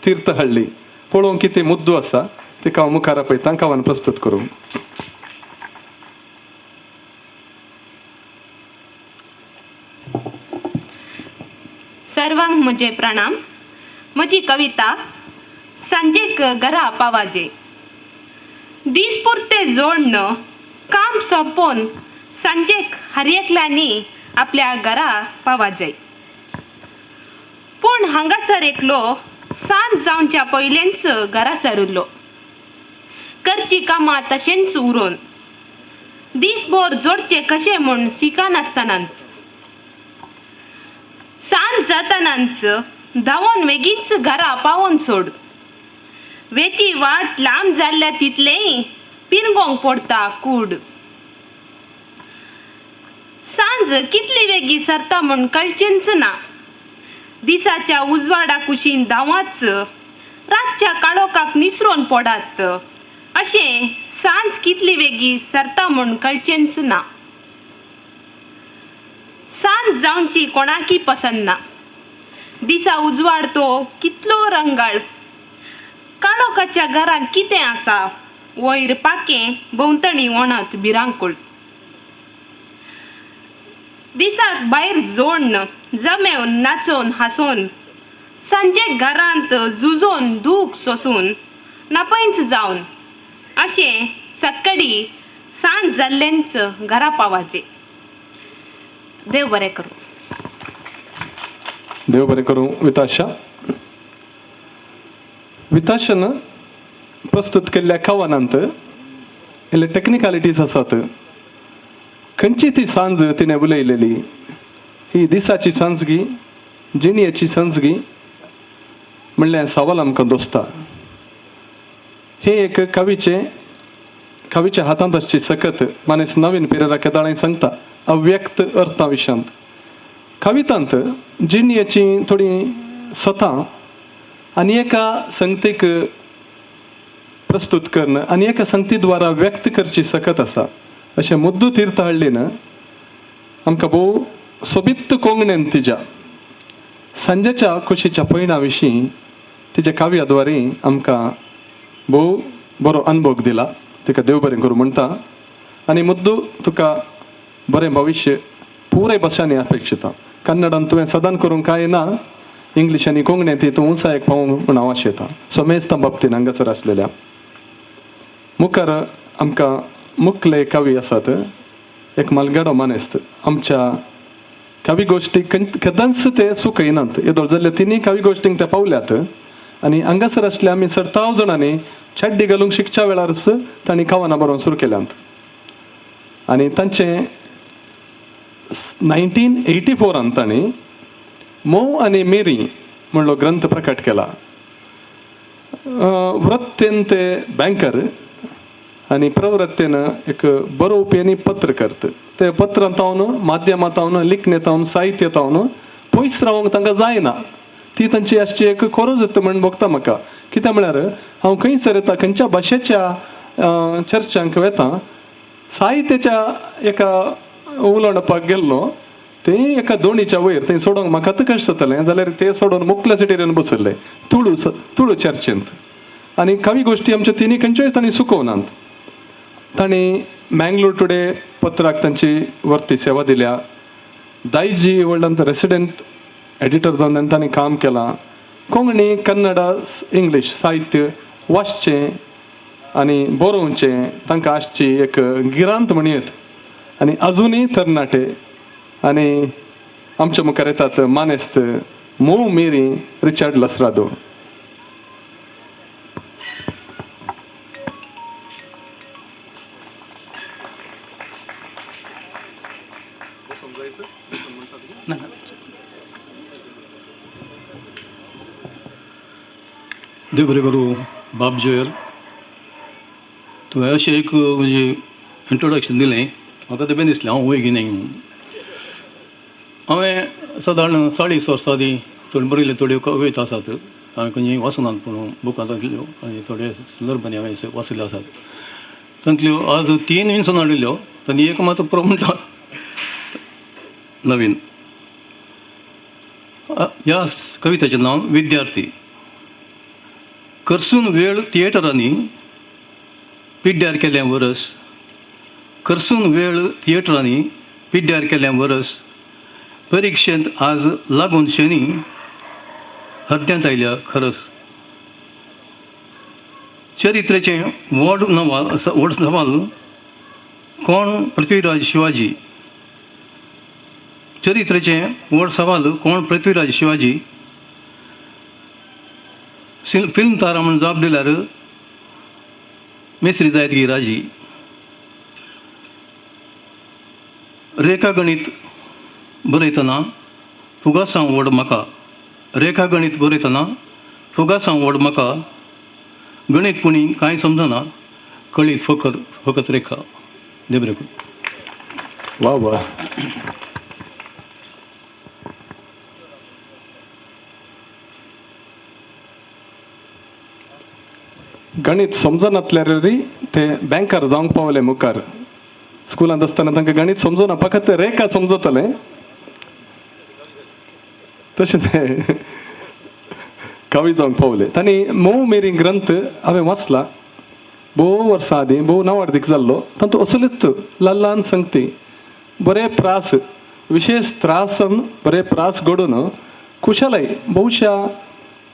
तीर्थहळ्ळी पळोवंक कितें मुद्दू आसा तिका हांव मुखार आपयता, कवन प्रस्तुत करूं. सर्वांक म्हजे प्रणाम. म्हजी कविता सांजेक घरा पावाजे. दीस पुरते जोडण काम सोंपोवन सांजेक हर एकल्यांनी आपल्या घरा पावाजे. पूण हांगासर एकलो सांज जावच्या पयलेंच घरा सरिल्लो, करची कामां तशेंच उरोवन दीसभर जोडचे कशें म्हूण शिकनासतनाच सांज जातनाच धांवोन वेगींच घरा पावोन सोड. वेची वाट लांब जाल्ल्या तितलेंय पिरंगोंक पडटा कूड. सांज कितली वेगी सरता म्हूण कळचेंच ना. दिसाच्या उजवाडा कुशीन धांवाच, रातच्या काळोखाक निसरोन पडात, अशें सांज कितली वेगी सरता म्हूण कळचेंच ना. सांज जावची कोणाकी पसंद ना. दिसा उजवाड तो कितलो रंगाळ. काळोखाच्या घरांत कितें आसा, वयर पाखें, भोंवतणी वणत भिरांकूळ. दिसाक भायर जोडन जमेवन नाचोवन हांसोवन सांजे घरांत झुजोन दूख सोसून नापयंच जावन अशें सक्कडी सांज जाल्लेंच घरा पावाचे. देव बरें करूं. देव बरें करूं. विताशा विताशान प्रस्तुत केल्ल्या कवनांत इल्ले टॅक्निकलिटीज आसात. खंयची ती सांज तिणें उलयलेली, ही दिसाची सांजगी जिणयेची सांजगी म्हणल्यार सवाल आमकां दोसता. हे एक कवीच्या हातांत आसची सकत मानेस नवीन पिरेरा केदाळांय सांगता अव्यक्त अर्था विशयांत. कवितांत जिणयेची थोडी सतां आनी एका संगतीक प्रस्तुत करणं आनी एका संगती द्वारा व्यक्त करची सकत आसा. अशें मुद्दू तीर्थहळ्ळीन आमकां भोव सोबीत कोंकणीन तिज्या सांजेच्या कुशीच्या पयणा विशीं तिच्या काव्या द्वारे आमकां भोव बरो अनुभव दिला. तिका देव बरें करूं म्हणटा आनी मुद्दू तुका बरें भविश्य पुराय भाशांनी अपेक्षिता. कन्नडान तुवें सदां करूंक कांय ना, इंग्लीश आनी कोंकणी ती तूं उंचायेक पावूंक म्हूण हांव आशेतां. समेस्तां बाबतीन हांगासर आसलेल्या मुखार आमकां मुखले कवी आसात. एक मालगाडो मानेस्त आमच्या कवी गोश्टी केदांच ते सुकयनात. येदोळ जाल्ले तिनूय कवी गोश्टींक ते पावल्यात आनी हांगासर आसले आमी चडताव जाणांनी चड्डी घालूंक शिकच्या वेळारच तांणी कवनां बरोवंक सुरू केल्यांत. आनी तांचें 1984 तांणी मोव आनी मेरी म्हणलो ग्रंथ प्रकट केला. वृत्तेन ते बँकर आनी प्रवृत्तेन एक बरोवपी आनी पत्रकर्त. ते पत्रांत तावन, माध्यमांत तावन, लिखणेंत तावन, साहित्य तावन पयस रावंक तांकां जायना. ती तांची आसची एक खोरोज म्हण भोगता म्हाका. कित्याक म्हळ्यार हांव खंयसर येता, खंयच्या भाशेच्या चर्चांक वेता, साहित्याच्या एका उलोवपाक गेल्लो ते एका दोणीच्या वयर थंय सोडोवंक म्हाका आतां कशें जातलें जाल्यार ते सोडोवन मुखल्या सिटीर बसयल्ले तुळू तुळू चर्चेंत. आनी कवी गोश्टी आमच्यो तिनी खंयच्योय तांणी चुकोवनात. तांणी मँगलोर टुडे पत्राक तांची वर्ती सेवा दिल्या. दायजी वर्ल्डांत रेसिडेंट एडिटर जावन तांणी काम केलां. कोंकणी, कन्नडा, इंग्लीश साहित्य वाचचें आनी बरोवचें तांकां आसची एक गिरांत म्हणयत. आनी अजुनूय तरणाटे आनी आमच्या मुखार येतात मानेस्त मोव मेरी रिचर्ड लसरादो. देव बरें करूं बाब जोयर, तुवें अशें एक म्हणजे इंट्रोडक्शन दिलें म्हाका तें बरें दिसलें. हांव वय न्ही म्हणून हांवें सादारण 40 वर्सां आदीं थोड्यो बरयल्ल्यो थोड्यो कविता आसात, हांवें खंय वाचनात पूण बुकांत आसल्यो आनी थोडे संदर्भांनी हांवें वाचिल्ल्यो आसात. तांतल्यो आज 3 इन्सान हाडिल्ल्यो, तांणी एक मात पुरो म्हणटा नवीन. ह्या कवितेचें नांव विद्यार्थी. करसून वेळ थिएटरांनी पिड्ड्यार केलें वरस, करसून वेळ थिएटरांनी पिड्ड्यार केलें वरस, परिक्षेंत आज लागून शनी हद्द्यांत आयल्या खरस. चरित्रेचें व्हड नवाल व्हड सवाल कोण पृथ्वीराज शिवाजी, चरित्रेचें व्हड सवाल कोण पृथ्वीराज शिवाजी, फिल्म तारा म्हूण जाप दिल्यार मेस्त्री जायत गी राजी. रेखागणीत बरयतना फुगासांव व्हड म्हाका, रेखागणीत बरयतना फुगासांव व्हड म्हाका, गणीत पुणी कांय समजना, कळीत फकत फकत रेखा. देव बरें करूं. वा वा. गणीत समजनातल्यार ते बँकार जावंक पावले मुखार. स्कुलांत आसतना तांकां गणीत समजना, फकत रेखा समजतले तशें ते कवी जावंक पावले. तांणी मोव मेरी ग्रंथ हांवें वाचला भोव वर्सां आदीं, भोव नावार्दीक जाल्लो. तातूंत असलीच ल्हान ल्हान संगती, बरे प्रास, विशेश त्रासन बरे प्रास घडून खुशालय बहुशा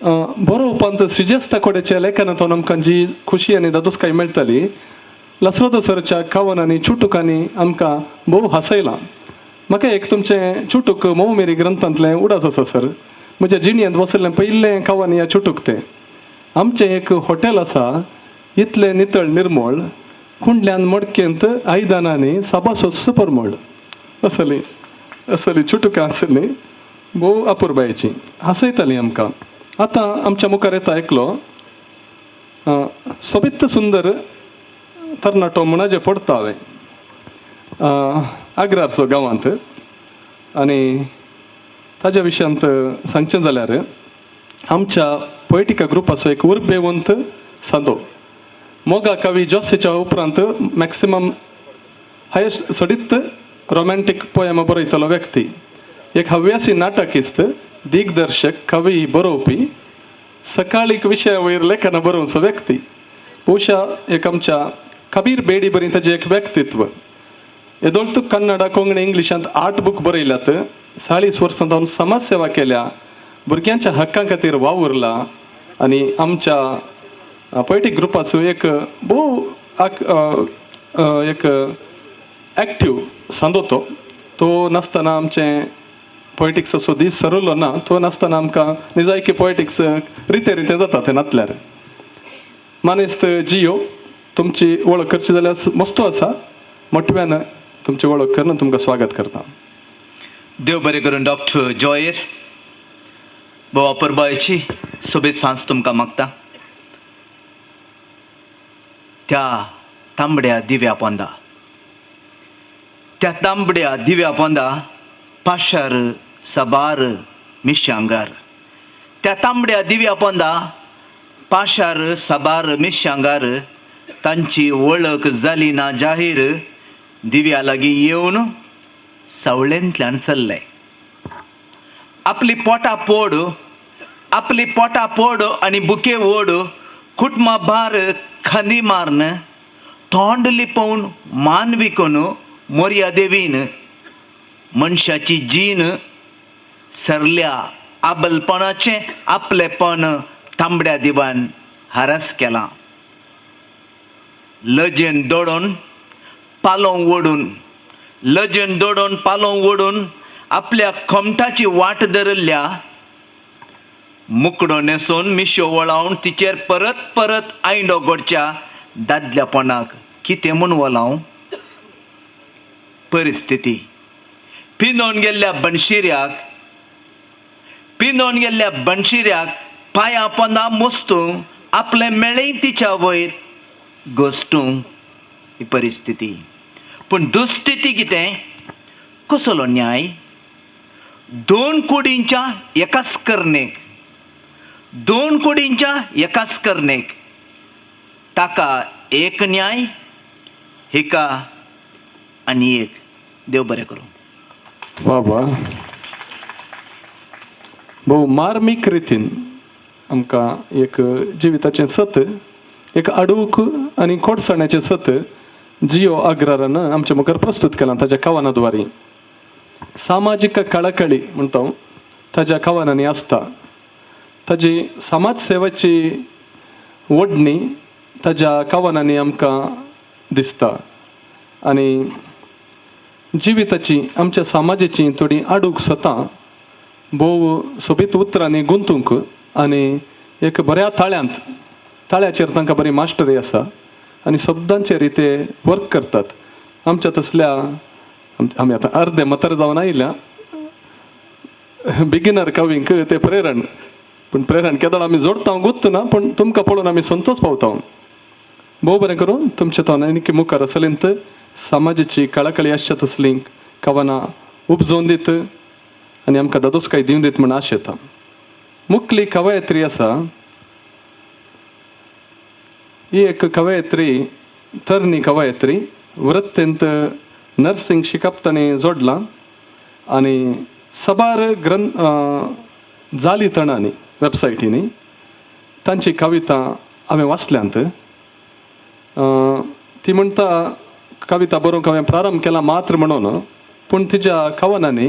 बरोवपांत सृजस्ता कोडेच्या लेखनांतून आमकां जी खुशी आनी दादोसकाय मेळटाली, लसरादो सरच्या कवनांनी चुटुकांनी आमकां भोव हांसयलां. म्हाका एक तुमचें चुटूक मोव मेरी ग्रंथांतलें उडास आसा सर. म्हज्या जिणेंत वसलें पयलें कवन ह्या चुटूक तें. आमचें एक हॉटेल आसा, इतलें नितळ निर्मळ, कुंडल्यान मडकेंत आयदनांनी साबासो सुपरमळ. असली असली चुटुकां आसली भोव अपुरबायेची, हांसयताली आमकां. आतां आमच्या मुखार येता एकलो सोबीत सुंदर तरणाटो म्हणाजे पडटा हांवें आग्रारचो गांवांत. आनी ताज्या विशयांत सांगचें जाल्यार आमच्या पोएटिका ग्रुपाचो एक उर्बेवंत सांदो मोगा कवी जोसेच्या उपरांत मॅक्सिमम हायेस्ट सडीत रोमॅन्टीक पोयम बरयतलो व्यक्ती, एक हव्यासी नाटकिस्त, दिग्दर्शक, कवी, बरोवपी, सकाळीक विशया वयर लेखनां बरोवचो व्यक्ती. बहुशा एक आमच्या कबीर बेडी बरी ताजें एक व्यक्तित्व. येदोळतूक कन्नडा, कोंकणी, इंग्लिशांत 8 बूक बरयल्यात. 40 वर्सां जावन समाज सेवा केल्या, भुरग्यांच्या हक्कां खातीर वावुरला आनी आमच्या पोएटीक ग्रुपाचो एक भोव एक एक्टीव सांदो तो. तो नासतना आमचें पोएटिक्साचो दीस सरलो ना, तो नासतना आमकां निजायकी पोएटिक्स रिते रिते जाता तें नातल्यार. मानेस्त जियो, तुमची वळख करची जाल्यार मस्तो आसा, मोटव्यान तुमची वळख करून तुमकां स्वागत करता. देव बरें करून डॉक्टर जॉयर, बाबा परबायची सोबीत सांज तुमकां मागता. त्या तांबड्या दिव्या पोंदा, त्या तांबड्या दिव्या पोंदा पाशार सबार मिशांगार, त्या तांबड्या दिव्या पोंदा पाशार सबार मिशांगार, तांची वळख जाली ना जाहीर, दिव्या लागीं येवन सावळेंतल्यान चल्ले. आपली पोटा पोड, आपली पोटा पोड आनी बुके ओड, कुटुंबा भार खांदी मारन, तोंड लिपोवन मान विकून मोरया देवीन मनशाची जीण सरल्या आबलपणाचें आपलेपण तांबड्या दिवान हारस केलां. लजेन दोडोन पालों ओडून, लजेन दोडोन पालों ओडून आपल्या खोमटाची वाट धरिल्ल्या मुकडो न्हेसून मिश्यो वळावन तिचेर परत परत आयंडो गोडच्या दादल्यापणाक कितें म्हूण वलाव. परिस्थिती पिंदोवन गेल्ल्या बनशिऱ्याक, पिंदोवन गेल्ल्या बनशिऱ्याक पांया पोंदा मोस्तूंक आपलें मेळय तिच्या वयर घसटूंक ही परिस्थिती. पूण दुस्थिती कितें, कसलो न्याय? दोन कुडींच्या एकाच करणेक, दोन कुडींच्या एकाच करणेक, ताका एक न्याय, हिका आनी एक. देव बरें करूं. वा वा, भोव मार्मीक रितीन आमकां एक जिविताचें सत, एक अडूक आनी कोडसाण्याचें सत जियो अग्रारान आमच्या मुखार प्रस्तूत केलां ताज्या कवना द्वारी. सामाजीक कळकळी म्हणटा ताज्या कवनांनी आसता, ताजी समाज सेवेची ओडणी ताज्या कवनांनी आमकां दिसता आनी जिविताची आमच्या समाजाची थोडी आडूक सतां भोव सोबीत उतरांनी गुंतूंक आनी एक बऱ्या ताळ्यांत, ताळ्याचेर तांकां बरी मास्टरी आसा आनी शब्दांचेर ते वर्क करतात. आमच्या तसल्या आमी आतां अर्दे मतार जावन आयल्या बिगिनर कवींक ते प्रेरण, पूण प्रेरण केदळ आमी जोडटा गुत्तना, पूण तुमकां पळोवन आमी संतोष पावता. भोव बरें करून तुमच्या तोंडांनी मुखार असलेंत समाजाची कळकळी आसच्या तसलीं कवनां उपजोवन दीत आनी आमकां दादोसकाय दिवन दीत म्हूण आश येता. मुखली कवयत्री आसा, ही एक कवयत्री, तरणी कवयत्री, वृत्तेंत नर्सिंग शिकप ताणें जोडलां आनी साबार ग्रंथ जाली तणांनी वेबसायटींनी तांची कविता हांवें वाचल्यांत. ती म्हणटा कविता बरोवंक हांवें प्रारंभ केला मात्र म्हणून, पूण तिच्या कवनांनी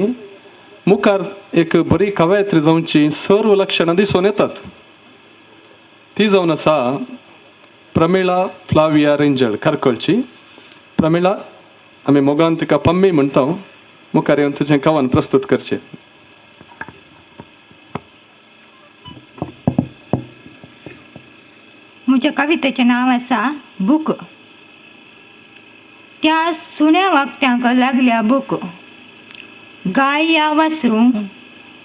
मुखार एक बरी कवयत्री जावची सर्व लक्षणां दिसून येतात. ती जावन आसा प्रमिळा फ्लाविया रेंजल, खरकोळची. प्रमिळा आमी मोगान तिका पम्मी म्हणटा. मुखार येवन तुजें कवन प्रस्तूत करचें. म्हज्या कवितेचें नांव आसा बूक. त्या सुण्या वागट्यांक लागल्या बूक, गाय या वासरूं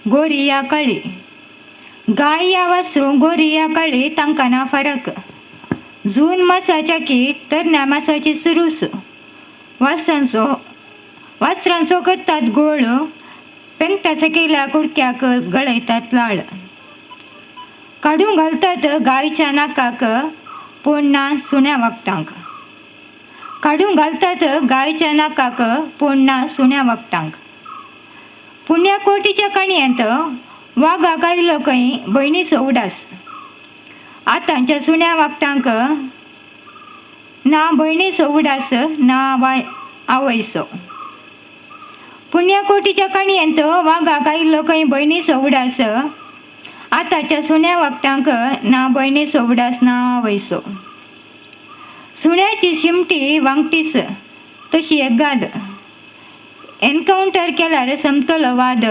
गोरी या काळी, गाय या वासरूं गोरी या काळी, तांकां ना फरक. जून मासाच्या की तरण्या मासाची सुरूस, वासांचो वासरांचो करतात गोळ, पेंगटा सकयल्या कुडक्याक गळयतात लाळ, काडून घालतात गायच्या नाकाक पूण ना सुण्या वखदांक, काडून घालतात गायच्या नाकाक पूण ना सुण्या वखदांक. पुण्याकोटीच्या काणयेंत वागा काडलो खंय भयणीचो उडास, आतांच्या सुण्या वखदांक ना भयणीचो उडास ना वाय आवयचो. पुण्याकोटीच्या काणयेंत वागा काडलो खंय भयणीचो उडास, आतांच्या सुण्या वखदांक ना भयणीचो उडास ना आवयचो. सुण्याची शिमटी वांगटीस तशी एक गाद, एनकावंटर केल्यार समतलो वाद,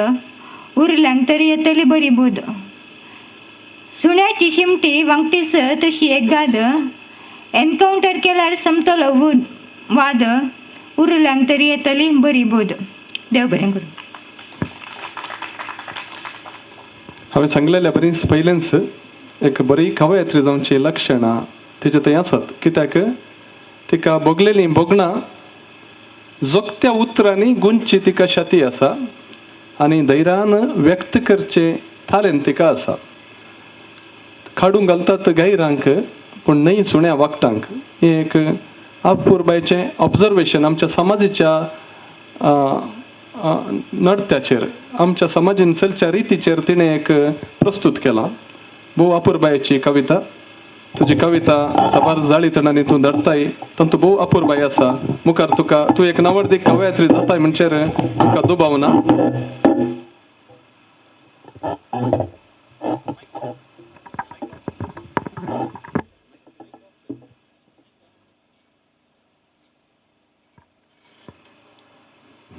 उरल्यांक तरी येतली बरी बुद. सुण्याची शिमटी वांगटीस तशी एक गाद, एनकावंटर केल्यार समतलो वाद, उरल्यांक तरी येतली बरी बुद. देव बरें करूं. हांवें सांगलेल्या बरीच पयलेंच एक बरी कवयत्री जावची लक्षणां तिचे थंय आसात. कित्याक तिका भोगलेलीं भोगणां जोगत्या उतरांनी गुंची तिका शाती आसा आनी धैर्यान व्यक्त करचें थालेन तिका आसा. खाडूंक घालतात गैरांक पूण न्हय सुण्या वागटांक. हें एक अपुरबायचें ऑब्जर्वेशन आमच्या समाजाच्या नडत्याचेर, आमच्या समाजीन चलच्या रितीचेर तिणें एक प्रस्तूत केलां. भोव अपुरबायेची कविता. तुजी कविता साबार जाळीतणांनी तूं धाडटाय, तातूंत भोव अपुरबाय आसा. मुखार तुका तूं एक नवर्दीक कवयित्री जाताय म्हणचेर तुका दुबाव ना.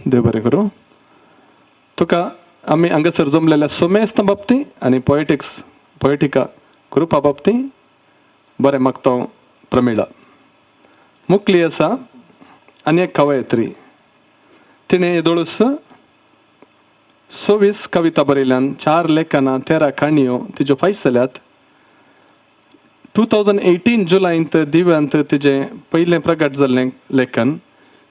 देव बरें करूं. तुका आमी हांगासर जमलेल्या सोमेस्त बाबती आनी पोएटिक्स पोएटिका ग्रुपा बाबती बरें मागता प्रमिळा. मुकली आसा आनी एक कवयित्री. तिणें येदोळूस 26 कविता बरयल्यान, 4 लेखनां, 13 काणयो तिज्यो फायस जाल्यात. 2018 जुलयंत दिव्यांत तिजें पयलें प्रगट जाल्लें लेखन.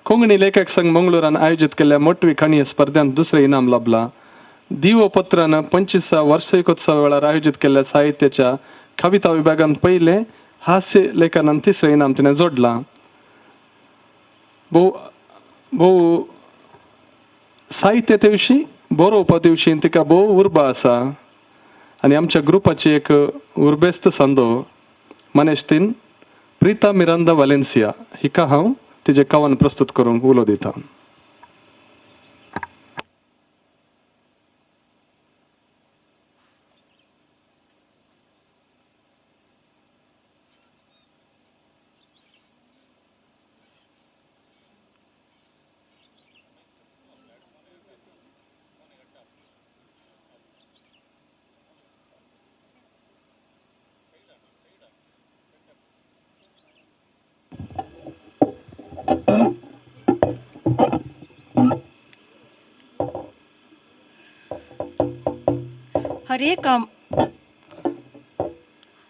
कोंकणी लेखक संघ मंगळूरान आयोजीत केल्ल्या मोटवी काणये स्पर्ध्यांत दुसरें इनाम लाभलां. दिवो पत्रान 25 वार्षिकोत्सवा वेळार आयोजीत केल्ल्या साहित्याच्या कविता विभागान पयलें, हास्य लेखनान तिसरें इनाम तिणें जोडलां. भोव भोव साहित्य ते विशीं बरोवपा विशीं तिका भोव उर्बा आसा आनी आमच्या ग्रुपाची एक उर्बेस्त संदो मनेस्तीन प्रिता मिरांदा वालेन्सिया हिका हांव तिजें कवन प्रस्तूत करूंक उलो दिता.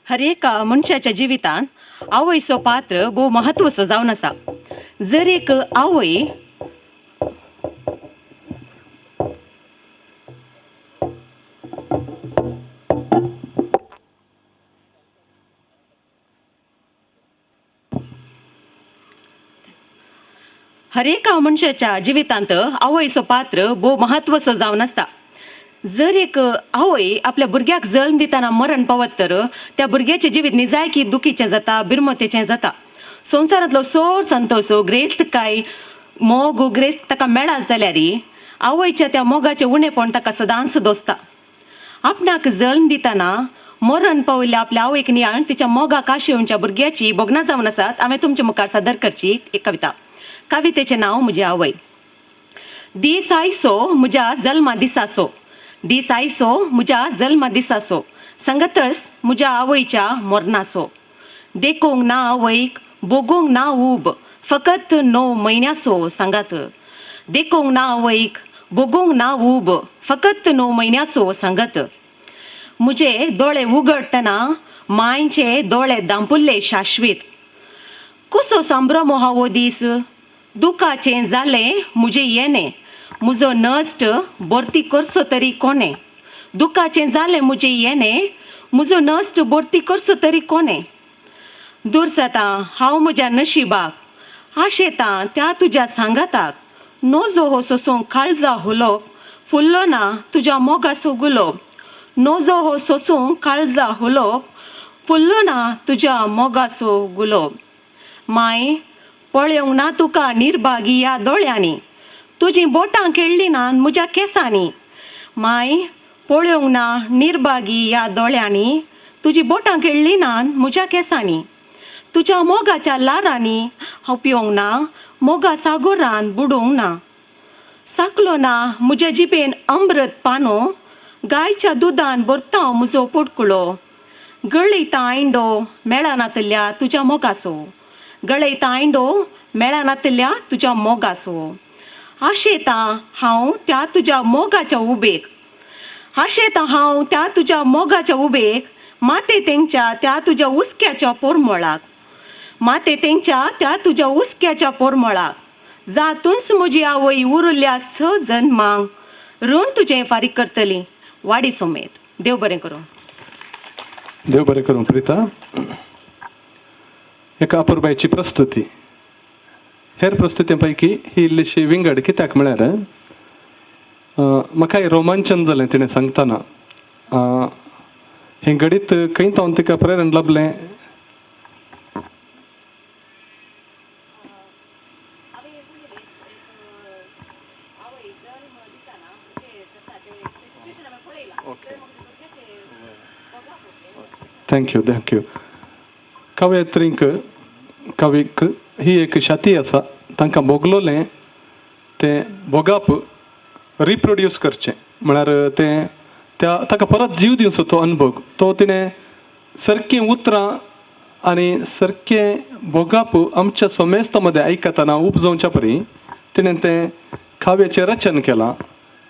हर एका मनशाच्या जिवितांत आवयचो पात्र भोव महत्वाचो जावन आसा. जर एक आवय हर एका मनशाच्या जिवितांत आवयचो पात्र भोव महत्वाचो जावन आसता. जर एक आवय आपल्या भुरग्याक जल्म दितना मरण पावत तर त्या भुरग्याचें जिवीत निजायकी दुखीचें जाता, बिरमतेचें जाता. संवसारांतलो सोड संतोश, ग्रेस्तकाय, मोग, ग्रेस्त ताका मेळत जाल्यार आवयच्या त्या मोगाचें उणेपण ताका सदांच दोसता. आपणाक जल्म दितना मरण पाविल्ल्या आपल्या आवयक नियाळ तिच्या मोगाक आशेवच्या भुरग्याची भोगणां जावन आसात. हांवें तुमच्या मुखार सादर करची एक कविता. कवितेचें नांव म्हजी आवय. दीस आयसो म्हज्या जल्मा दिसाचो, दीस आयसो म्हज्या जल्मा दिसाचो, संगतस म्हज्या आवयच्या मरणाचो. देखूंक ना आवयक, भोगूंक ना ऊब, फकत 9 म्हयन्याचो सांगात. देखूंक ना आवयक, भोगूंक ना ऊब, फकत 9 म्हयन्याचो सांगात. म्हजे दोळे उगडटना मांयचे दोळे दांपुल्ले शाश्वीत. कसो संभ्रमो हा हो दीस, दुखाचें जालें म्हजें येणें, म्हजो नश्ट भरती करचो तरी कोणें. दुखाचें जालें म्हजें येणें, म्हजो नश्ट भरती करचो तरी कोणें. दुरसतां हांव म्हज्या नशिबाक, आशेतां त्या तुज्या सांगाताक. नजो हो सोसूंक काळजा हुलोप, फुल्लो ना तुज्या मोगाचो गुलोब. नजो हो सोसूंक काळजा हुलोप, फुल्लो ना तुज्या मोगाचो गुलोब. माय पळोवंक ना तुका निर्भागी ह्या दोळ्यांनी, तुजीं बोटां खेळ्ळीं ना म्हज्या केंसांनी. माय पळोवंक ना निर्भागी ह्या दोळ्यांनी, तुजीं बोटां खेळ्ळीं ना म्हज्या केंसांनी. तुज्या मोगाच्या ल्हारांनी हांव पिवंक ना, मोगा सागोरान बुडोवंक ना. साकलो ना म्हज्या जिबेन अमृत पानो, गायच्या दुदान भरता हांव म्हजो पोटकुळो. गळयता आयंडो मेळनातल्या तुज्या मोगाचो, गळयता आयंडो मेळनातल्या तुज्या मोगाचो. आशेतां हांव त्या तुज्या मोगाच्या उबेक, आशेतां हांव त्या तुज्या मोगाच्या उबेक, माते तेंच्या त्या तुज्या हुस्क्याच्या पोरमोळाक. माते तेंच्या त्या तुज्या उसक्याच्या पोरमळाक जातूंच म्हजी आवय उरल्या स जन्मांक ऋण तुजें फारीक करतली वाडी सोमेत. देव बरें करूं. देव बरें करूं प्रिता. एका अपुरबायेची प्रस्तुती. हेर प्रस्तुती पैकी ही इल्लीशी विंगड कित्याक म्हळ्यार म्हाकाय रोमांचन जालें तिणें सांगतना. हें घडीत खंय तावन तिका प्रेरण लाभलें. Thank you thank you. कवयत्रींक कवीक ही एक शाती आसा, तांकां भोगलोलें तें भोगप रिप्रोड्यूस करचें म्हळ्यार तें त्या ताका परत जीव दिवचो तो अनुभव तो तिणें सारकीं उतरां आनी सारकें भोगप आमच्या सोमेस्ता मदें आयकतना उपजोवच्या परी तिणें तें काव्याचें रचन केलां.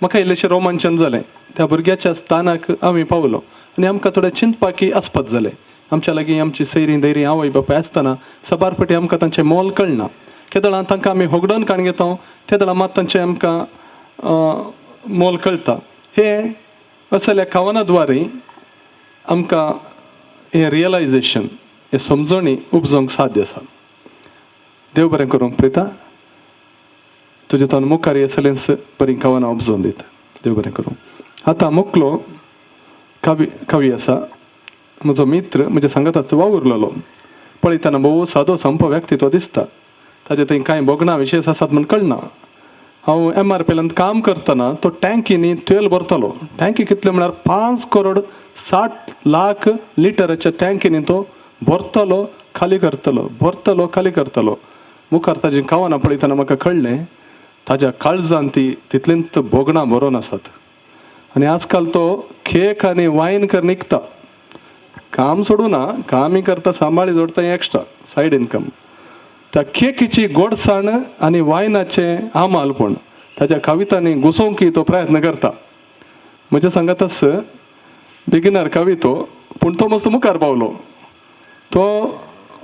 म्हाका इल्लेशें रोमांचन जालें. त्या भुरग्याच्या स्थानाक आमी पावलो आनी आमकां थोडें चिंतपाकी आस्पद जालें. आमच्या लागीं आमची सैरीं दैरीं आवय बापाय आसतना साबार फावटी आमकां तांचें मोल कळना. केदळां तांकां आमी होगडोवन काण घेता तेदळां मात तांचें आमकां मोल कळटा. हे असल्या कवना द्वारे आमकां हें रियलायजेशन हें समजणी उपजोवंक साध्य आसा. देव बरें करूंक प्रिता, तुजे तान मुखार असलेंच बरीं कवनां उपजोवन दिता. देव बरें करूं. आतां मुकलो कवी कवी आसा म्हजो मित्र, म्हज्या सांगाताच वावुरलेलो. पळयतना भोव सादो संप व्यक्ती तो दिसता. ताजे थंय कांय भोगणां विशेश आसात म्हण कळना. हांव एम आर पी एलांत काम करतना तो टँकीनी तेल भरतालो. टँकी कितले म्हळ्यार 5 करोड 60 लाख लिटराच्या टँकीनी तो भरतलो खाली करतलो, भरतलो खाली करतलो. मुखार ताजी कवनां पळयतना म्हाका कळ्ळें ताज्या काळजान ती तितलींच भोगणां भरोन आसात. आनी आजकाल तो केक आनी वायन कर निकता. काम सोडूना, कामय करता, सांबाळी जोडता, एक्स्ट्रा सायड इनकम. त्या केकीची गोडसाण आनी वायनाचें आमालपण ताच्या कवितांनी घुसोवंक तो प्रयत्न करता. म्हज्या सांगातच बिगिनर कवी तो, पूण तो मस्त मुखार पावलो. तो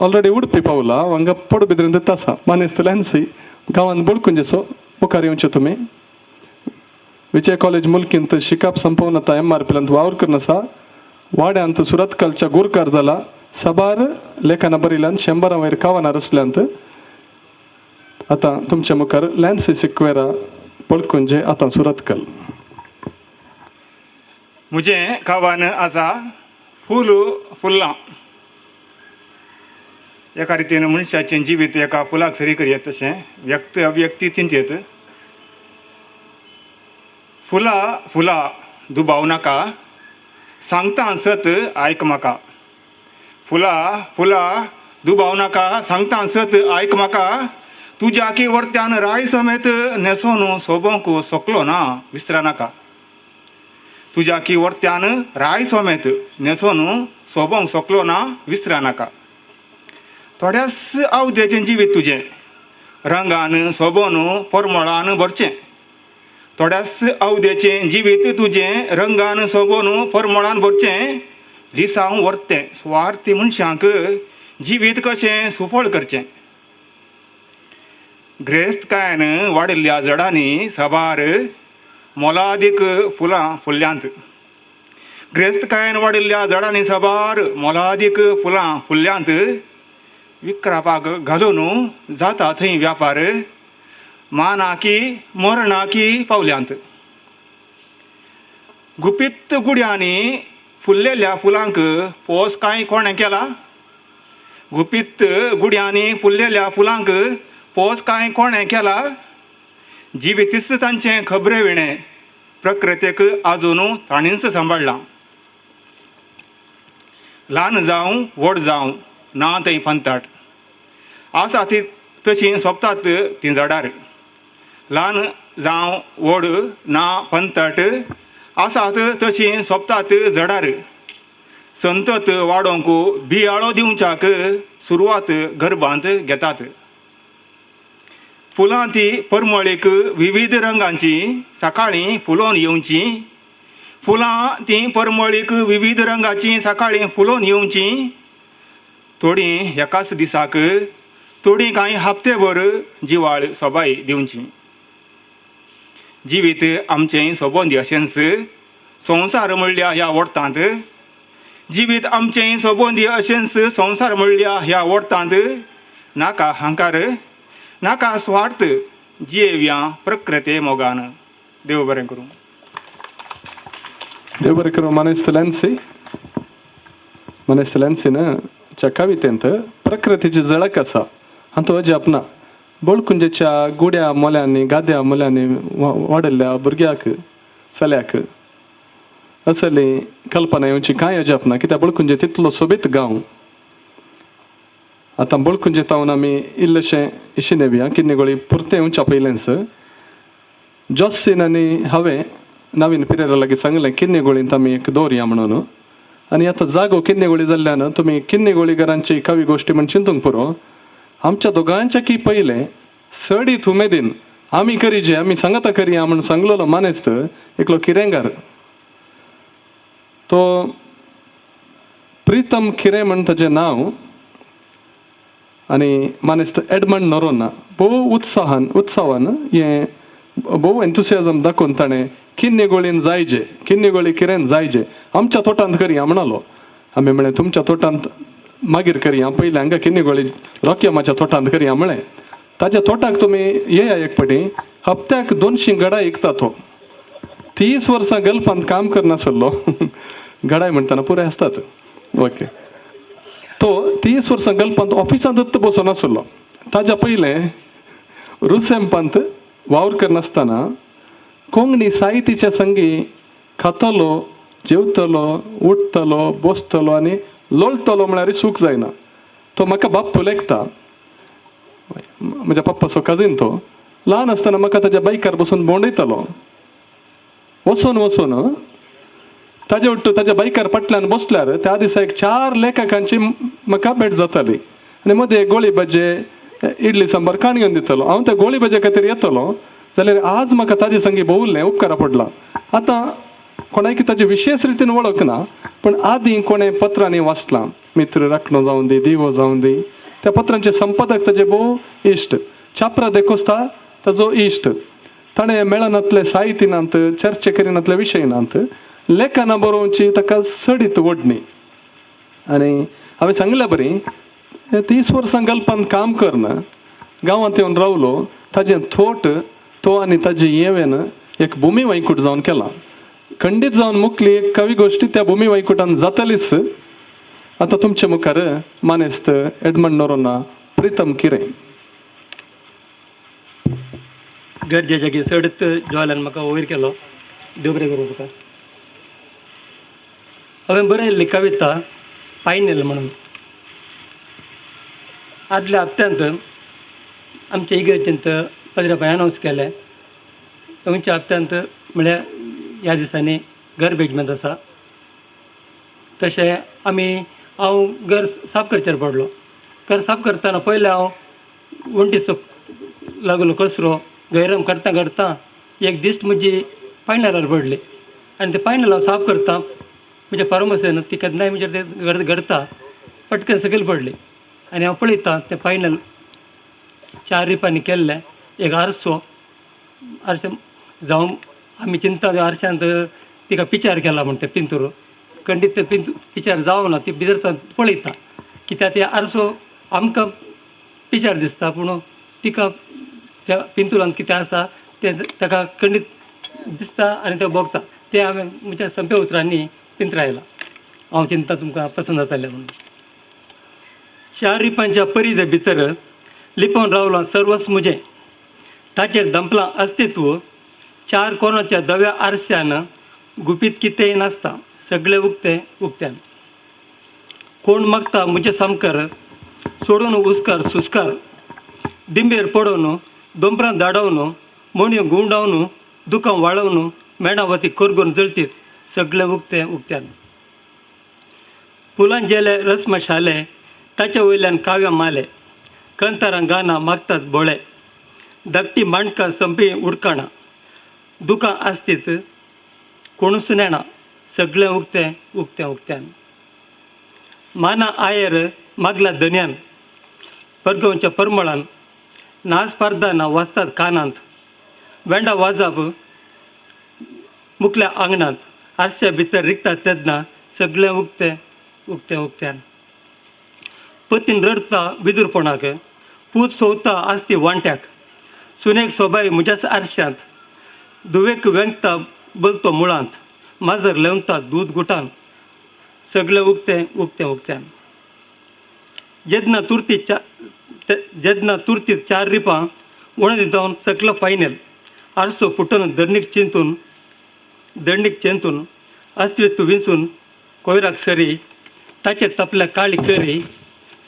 ऑलरेडी उडपी पावला, हांगा पडबिद्रेंत आसा. मानेस्त लॅन्सी गांवांत बोडकुंजेचो मुखार येवचें तुमी. विजय कॉलेज मुल्कींत शिकप संपोवन आतां एम आर पी एलांत वावर करून आसा. वाड्यांत सुरतकालच्या गोरकार जाला. साबार लेखनां बरयल्यान, 100 वयर कवनां रचल्यांत. आतां तुमच्या मुखार लॅन्सी सिक्वेरा पळकुंजे आतां सुरतकल. म्हजें कवन आसा फूल फुल्लां. एका रितीन मनशाचें जिवीत एका फुलाक सरी करयेत तशें व्यक्त अव्यक्ती चिंतयेत. फुलां फुलां दुबाव नाका, सांगता सत आयक म्हाका. फुलां फुलां दुबाव नाका, सांगता सत आयक म्हाका. तुज्या की वर्त्यान राय समेत न्हेसोन सोबोंक सोकलो ना विसरा नाका. तुज्या की वर्त्यान राय समेत न्हेसोन सोबोंक सोकलो ना विसरा नाका. थोड्याच आवदेचें जिवीत तुजें रंगान सोबोन परमळान भरचें. थोड्याच अवदेचें जिवीत तुजें रंगान सोबोन परमळान भरचें. लिसांव वर्तें सुवार्थी मनशांक जिवीत कशें सुफळ करचें. ग्रेस्तकायेन वाडिल्ल्या झाडांनी साबार मोलादीक फुलां फुल्ल्यांत. ग्रेस्तकायेन वाडिल्ल्या झाडांनी साबार मोलादीक फुलां फुल्ल्यांत. विक्रापाक घालून जाता थंय व्यापार मानाकी मरणाकी पावल्यांत. गुपीत गुड्यांनी फुल्लेल्या फुलांक पोस कांय कोणें केला. गुपीत गुड्यांनी फुल्लेल्या फुलांक पोस कांय कोणें केला. जिवितीच तांचें खबरे विणें प्रकृतेक आजून ताणींच सांबाळ्ळां. ल्हान जावं व्हड जावं ना थंय फंताट आसा ती तशीं सोंपतात तीं झाडार. ल्हान जावं व्हड ना पंतट आसात तशीं सोंपतात झाडार. संतत वाडोवंक बियाळो दिवच्याक सुरवात गर्भांत घेतात. फुलां ती परमळीक विविध रंगांची सकाळीं फुलोवन येवची. फुलां ती परमळीक विविध रंगाची सकाळीं फुलोवन येवची. थोडीं एकाच दिसाक, थोडीं कांय हप्तेभर जिवाळ सोबाय दिवची। जिवीत आमचें सोबोंदी अशेंच संवसार म्हणल्या ह्या वोर्तांत, जिवीत आमचें सोबोंदी अशेंच संवसार म्हणल्या ह्या वोर्तांत, नाका हांकार नाका स्वार्थ, जियेवया प्रकृते मोगान। देव बरें करूं। देव बरें करूं। मानेस्त लॅन्सी, मानेस्त लॅन्सीन च्या कवितेंत प्रकृतीची झळक आसा हातूंत अजाप ना। बोळकुंजेच्या गुड्या मोल्यांनी गाद्या मोल्यांनी वाडयल्ल्या भुरग्याक चल्याक असली कल्पना येवची कांय अजाप ना, कित्याक बोळकुंजे तितलो सोबीत गांव। आतां बोळकुंजे तावन आमी इल्लेशें इशें येवया किन्नेगोळी पुरतें येवच्या पयलेंच जॉसीन आनी हांवें नवीन पिरेरा लागीं सांगलें किन्नेगोळींत आमी एक दवरया म्हणून, आनी आतां जागो किन्नेगोळी जाल्ल्यान तुमी किन्नेगोळी घरांची कवी गोश्टी म्हण चिंतूंक पुरो। आमच्या दोगांच्या की पयलें सडीत उमेदीन आमी करीजे आमी सांगता करया म्हण सांगलेलो मानेस्त एकलो किरेंगार, तो प्रितम खिरे म्हण ताजें नांव, आनी मानेस्त एडमंड नोरोना भोव उत्साहान हें भोव एन्थुसियाजम दाखोवन ताणें किन्नेगोळीन जायजे किन्नेगोळी किरेन जायजे आमच्या तोटांत करया म्हणालो। आमी म्हळें तुमच्या तोटांत मागीर करया, पयलें हांगा किन्नेगोळी रॉकियमाच्या तोटांत करया म्हळें। ताच्या तोटाक तुमी येया एक पटी, हप्त्याक 200 गडाय विकता तो, 30 वर्सां गल्फांत काम करनासलो गडाय म्हणटना पुराय आसतात ओके, तो 30 वर्सां गल्फांत ऑफिसांतच बसून नासलो। ताज्या पयलें रुसेंपांत वावर करनासतना कोंकणी साहित्याच्या संगी खातलो जेवतलो उठतलो बसतलो आनी लोळतलो म्हळ्यार सूख जायना। तो म्हाका बाप्पू लेखता, म्हज्या पप्पाचो कजीन तो, ल्हान आसतना म्हाका ताज्या बायकार बसून भोंवडयतालो, वचून वचून ताजे उट्टू ताज्या बायकार फाटल्यान बसल्यार त्या दिसा एक 4 लेखकांची म्हाका भेट जाताली आनी मदें गोळी भाजे इडली सांबार काण घेवन दितालो। हांव त्या गोळी भाजे खातीर येतलो जाल्यार आज म्हाका ताजे संगी भोंवल्लें उपकारा पडलां। आतां कोणायकी ताजे विशेश रितीन वळख ना, पूण आदीं कोणें पत्रांनी वाचलां, मित्र राखणो जावं दी दिवो जावं दी, त्या पत्रांचे संपादक ताजे भोव इश्ट चापरा देकोस्ता ताजो इश्ट, ताणें मेळनातले साहित्यनांत चर्चे करिनातले विशयनांत लेखनां बरोवची ताका सडीत ओडणी। आनी हांवें सांगल्या बरी 30 वर्सां गल्पांत काम करना गांवांत येवन रावलो, ताजें थोट तो आनी ताजी येवेन एक भुमी वैकूट जावन केलां, खंडीत जावन मुकली एक कवी गोश्टी त्या भुमी वैकुटान जातलीच। आतां तुमचे मुखार मानेस्त एडमंड नोरोना प्रितम किरें। गरजेच्या की सडत जॉयलान म्हाका वयर केलो, देव बरें करूं तुका। हांवें बरयल्ली कविता पायनेल म्हणून आदल्या हप्त्यांत आमच्या इगर्जेंत पद्रापाय अनावन्स केलें। तुमच्या हप्त्यांत म्हळ्यार ह्या दिसांनी घर बेजमेंत आसा, तशें आमी हांव घर साफ करचेर पडलो। घर साफ करतना पयलें हांव वण्टीचो लागलो कचरो गैरम करता करता एक दिश्ट म्हजी पायनलार पडली आनी ते पायनल हांव साफ करता म्हज्या फार्मासीन ती केन्नाय म्हजेर ते घडता पटकन सकयल पडली आनी हांव पळयता तें फायनल 4 रिपांनी केल्लें एक आरसो, आरशे जावं आमी चिंता आरशांत तिका पिचार केला म्हण तें पिंतूर खंडीत तें पिचार जावं ना ती भितर पळयता कित्याक ते आरसो आमकां पिचार दिसता पूण तिका त्या पिंतुरान कितें आसा तें ताका खंडीत दिसता आनी तें भोगता। तें हांवें म्हज्या सोंप्या उतरांनी पिंतरायलां। हांव चिंता तुमकां पसंत जातलें म्हणून। 4 रिपांच्या परिदे भितर लिपोवन रावलां सर्वस म्हजें, ताचेर दंपलां अस्तित्व, 4 कोणाच्या दव्या आरश्यान गुपीत कितेंय नासता, सगळें उक्तें उक्त्यान। कोण मागता म्हजे सामकार सोडून उस्कार सुस्कार, दिंबेर पडोवन दोंपरां धाडोवन मणयो घुंवडावन दुकां वाळोवन मेणावती करगून जळतीत, सगळें उक्तें उक्त्यान। फुलां जेले रसमशाले ताचे वयल्यान काव्यां माले, कंतारां गानां मागतात बोळे, धाकटी माणकां संपी उडकाणां, दुकां आसतीत कोणूच नेणा, सगळें उक्तें उक्तें उक्त्यान। माना आयर मागल्या धनयान परगोवच्या परमळान नाच पारदाना वाजतात कानांत वेंडा वाजाप मुकल्या आंगणांत आरश्या भितर रिगतात तेन्ना सगळें उक्तें उक्तें उक्त्यान पतीन रडता विदुरपणाक पूत सोवता आसती वांट्याक सुनेक सोबाय म्हज्याच आरश्यांत धुवेक वेंगता बलतो मुळांत माजर लेवता दूद गुटान सगळें उक्तें उक्तें उक्त्यान जेन्ना तुर्ती चार रिपां उणें जावन सगळो फायनल आरसो फुटून दर्णीक चेंतून अस्तित्व विंचून कोयराक सरी ताचे तपल्या काळी करी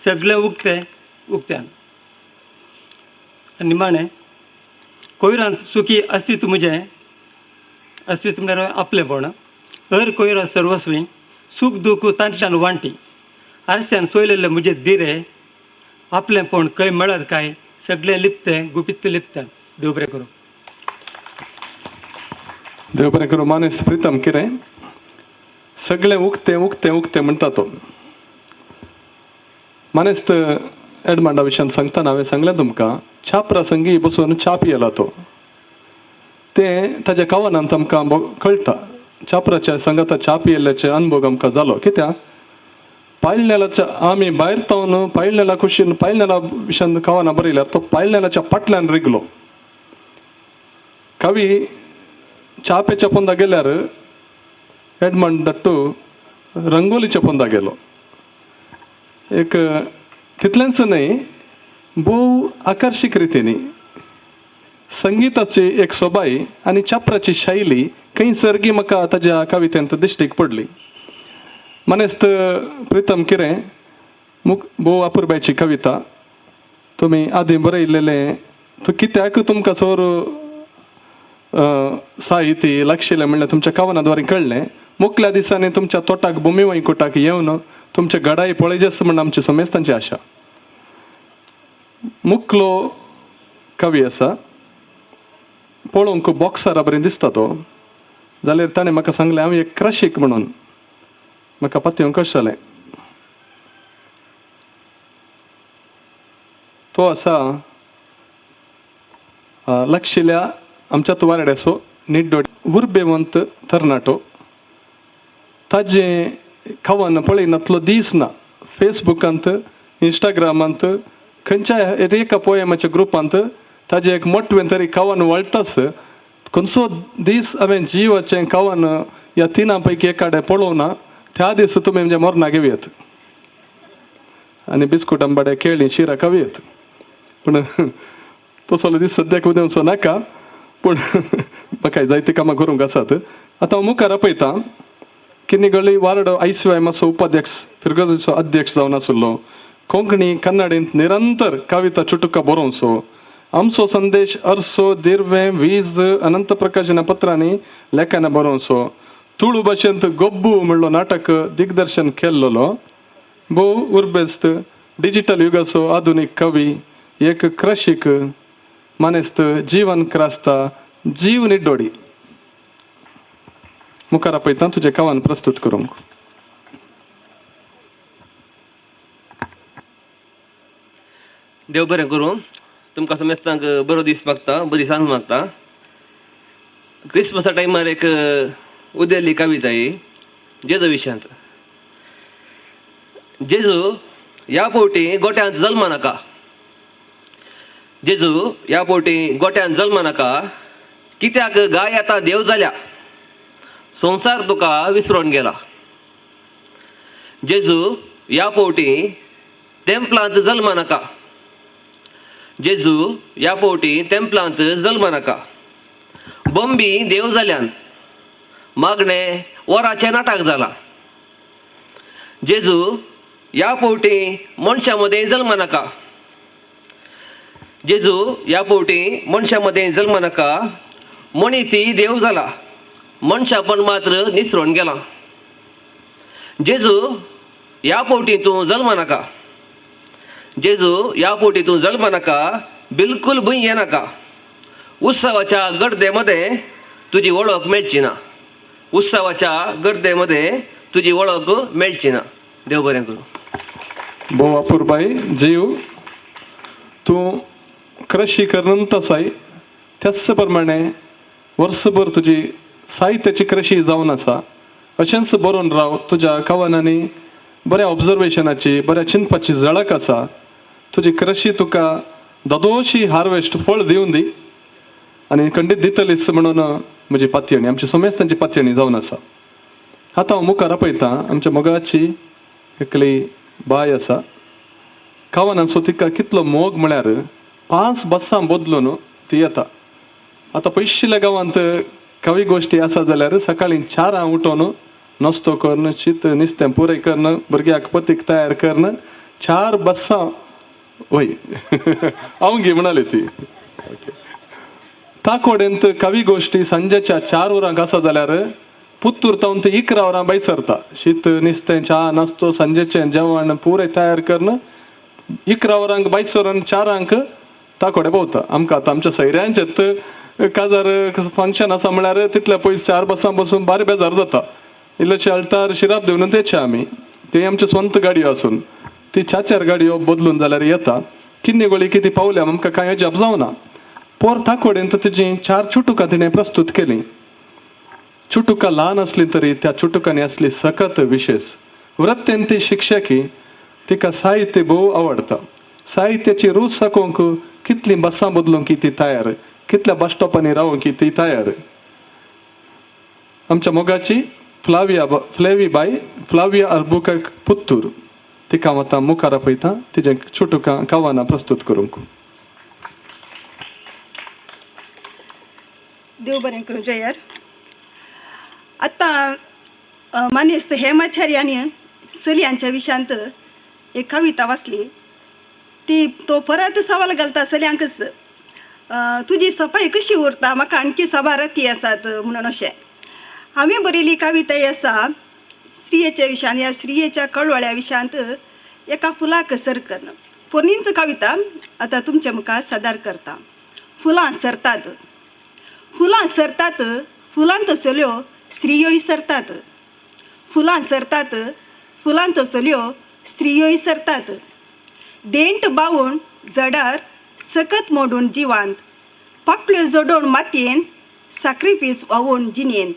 सगळें उक्तें उक्त्यान निमाणें कोयरांत सुखी अस्तित्व म्हजें अस्तित्व म्हळ्यार आपलेपण हर कोयरा सर्वस्वी सूख दूख तांतल्यान वांटी आरश्यान सोयलेले म्हजे दिरे आपलेपण खंय मेळत काय सगळें लिपतें गुपीत लिपतें. देव बरें करूं. देव बरें करूं. मानेस प्रितम किरें सगळें उक्तें उक्तें उक्तें म्हणटा तो. मानेस्त एडमंडा विशयान सांगतना हांवें सांगलें तुमकां छापरा संगी बसून च्या पियेला तो तें ताज्या कवनांत आमकां कळटा. छापराच्या सांगाता च्या पियेल्ल्याचे अनुभव आमकां जालो. कित्याक पायलनेलाच्या आमी भायर तावन पायलनेला कुशीन पायलनेला विशयान कवनां बरयल्यार तो पायलनेलाच्या फाटल्यान रिगलो. कवी चापेच्या पोंदा गेल्यार एडमंड दट्टू रंगोलीच्या पोंदा गेलो. एक तितलेंच न्हय भोव आकर्शीक रितीन संगीताची एक सोबाय आनी छापराची शैली खंय सर्गी म्हाका ताज्या कवितेंत दिश्टीक पडली. मानेस्त प्रितम किरें भोव अपुरबायची कविता तुमी आदीं बरयलेलें तूं कित्याक तुमकां सोर साहित्य लागशिल्लें म्हणल्यार तुमच्या कवना द्वारे कळ्ळें. मुखल्या दिसांनी तुमच्या तोटाक भुमी वैकुटाक येवन तुमच्या गडाय पळयजेस म्हण आमची समेस्तांची आशा. मुखलो कवी आसा पळोवंक बॉक्सरा बरें दिसता तो जाल्यार ताणें म्हाका सांगलें हांव एक क्रशीक म्हणून म्हाका पातयेवंक कशें जालें. तो आसा लागशिल्ल्या आमच्या तुवारड्याचो निड्डो उर्बेवंत तरणाटो. ताजें कवन पळयनातलो दीस ना. फेसबुकांत इंस्टाग्रामांत खंयच्या एका पोयमाच्या ग्रुपांत ताजें एक मोटवें तरी कवन वळटाच. खंयचो दीस हांवें जिवाचें कवन ह्या तिनां पैकी एकाडे पळोवना त्या दीस तुमी म्हणजे मोरना घेवयेत आनी बिस्कूट आंबाडे केळी शिरा खावयेत. पूण तसलो दीस सद्याक उदेवचो नाका पूण म्हाका जायतीं कामां करूंक आसात. आतां हांव मुखार आपयतां किन्नीगळी वार्ड आयसीवायमाचो उपाध्यक्ष फिरगर्जेचो अध्यक्ष जावन आशिल्लो. कोंकणी कन्नडींत निरंतर कविता चुटुका बरोवचो. आमचो संदेश अर्सो दिर्वें वीज अनंत प्रकाशन पत्रांनी लेखन बरोवचो. तुळू भाशेंत गोब्बू म्हणलो नाटक दिग्दर्शन केल्लो. भोव उर्बेस्त डिजिटल युगाचो आधुनीक कवी एक क्रशीक मानेस्त जीवन क्रास्ता जीव निड्डोडी. मुखार आपयता तुजें कवन प्रस्तूत करूंक. देव बरें करूं. तुमकां समेस्तांक बरो दीस मागता, बरी सांज मागता. क्रिसमसा टायमार एक उदेल्ली कविता ही जेजू विशयांत. जेजू ह्या फावटी गोट्यांत जल्मा नाका. जेजू ह्या फावटी गोट्यांत जल्मा नाका कित्याक गाय आतां देव जाल्या संवसार तुका विसरून गेला. जेजू ह्या फावटी तेंपलांत जल्मा नाका. जेजू ह्या फावटी तेंपलांत जल्मा नाका बॉम्बी देव जाल्यान मागणें वराचें नाटक जालां. जेजू ह्या फावटी मनशां मदें जल्मा नाका. जेजू ह्या फावटी मनशां मदें जल्मा नाका मनीस देव जाला मनशापण मात्र निसरून गेलां. जेजू ह्या फावटी तूं जल्मा नाका. जेजू ह्या फावटी तूं जल्मा नाका बिलकूल भूंय येनाका. उत्सवाच्या गर्दे मदें तुजी वळख मेळची ना. उत्सवाच्या गर्दे मदें तुजी वळख मेळची ना. देव बरें करूं. भोव अपुरबाई जीव तूं कृषी करून आसाय त्याच प्रमाणे वर्सभर तुजी साहित्याची कृषी जावन आसा अशेंच बरोवन राव. तुज्या कवनांनी बऱ्या ऑब्जर्वेशनाची बऱ्या चिंतपाची झळक आसा. तुजी कृषी तुका ददोशी हार्वेस्ट फळ दिवन दी आनी खंडीत दितलीच म्हणून म्हजी पातयणी आमची समेस्तांची पातयणी जावन आसा. आतां हांव मुखार आपयतां आमच्या मोगाची एकली बाय आसा. कवनांचो तिका कितलो मोग म्हळ्यार 5 बसां बदलून ती येता. आतां पयशिल्ल्या गांवांत कवी गोश्टी आसा जाल्यार सकाळीं 4 उठोवन नस्तो करून शीत नुस्तें पुरय करून भुरग्याक पतीक तयार करून 4 बसां वय हांव घे म्हणाली ती. ताकोडेंत कवी गोश्टी सांजेच्या 4 वरांक आसा जाल्यार पुत्तूर तावन ते 11 वरां भायर सरता. शीत नुस्तें च्या नास्तो सांजेचें जेवण पुरय तयार करून 11 वरांक भायर सरून 4 ताकोडे पावता. आमकां आतां आमच्या सैऱ्यांचेत काजार फंक्शन आसा म्हळ्यार तितल्या पयस 4 बसां बसून बारी बेजार जाता. इल्लेशे अल्तार शिराप दिवन तेचे आमी ते आमचे स्वंत गाडयो आसून ती 4 गाडयो बदलून जाल्यार येता. किन्नी गोळी कितें पावल्या आमकां कांय अजाप जावना. पोर ताकोडेंत तिजी 4 चुटुकां तिणें प्रस्तूत केलीं. चुटुकां ल्हान आसलीं तरी त्या चुटुकांनी आसली सकत विशेष. वृत्तेन ती शिक्षकी तिका साहित्य भोव आवडटा. साहित्याची रूच साकोवंक कितलीं बसां बदलूंक ती तयार, कितल्या बस स्टॉपांनी रावंक ती तयार. आमच्या मोगाची फ्लाविया फ्लेवी बाय फ्लाविया अर्बुकर पुत्तूर तिका हांव आतां मुखार आपयता तिजें चुटुकां कवनां प्रस्तूत करूंक. देव बरें करूं जयर. आतां मानेस्त हेमाचार्यानी चलयांच्या विशयांत एक कविता वाचली. ती तो परत सवाल घालता चलयांकच, तुजी सफाई कशी उरता, म्हाका आणखी साबार राती आसात म्हणून. अशें हांवें बरयल्ली कविता ही आसा स्त्रियेच्या विशयान, ह्या स्त्रियेच्या कळवळ्या विशयांत एका फुलाक सर करून पोरणीच कविता आतां तुमच्या मुखार सादर करता. फुलां सरतात, फुलां सरतात, फुलांत चलयो स्त्रियोय सरतात. फुलां सरतात, फुलांत चलयो स्त्रियोय सरतात. देंट बावून जडार सकत मोडून जिवांत, पाकळ्यो जोडोवन मातयेन साक्रिफीस व्हांवोवन जिणेंत,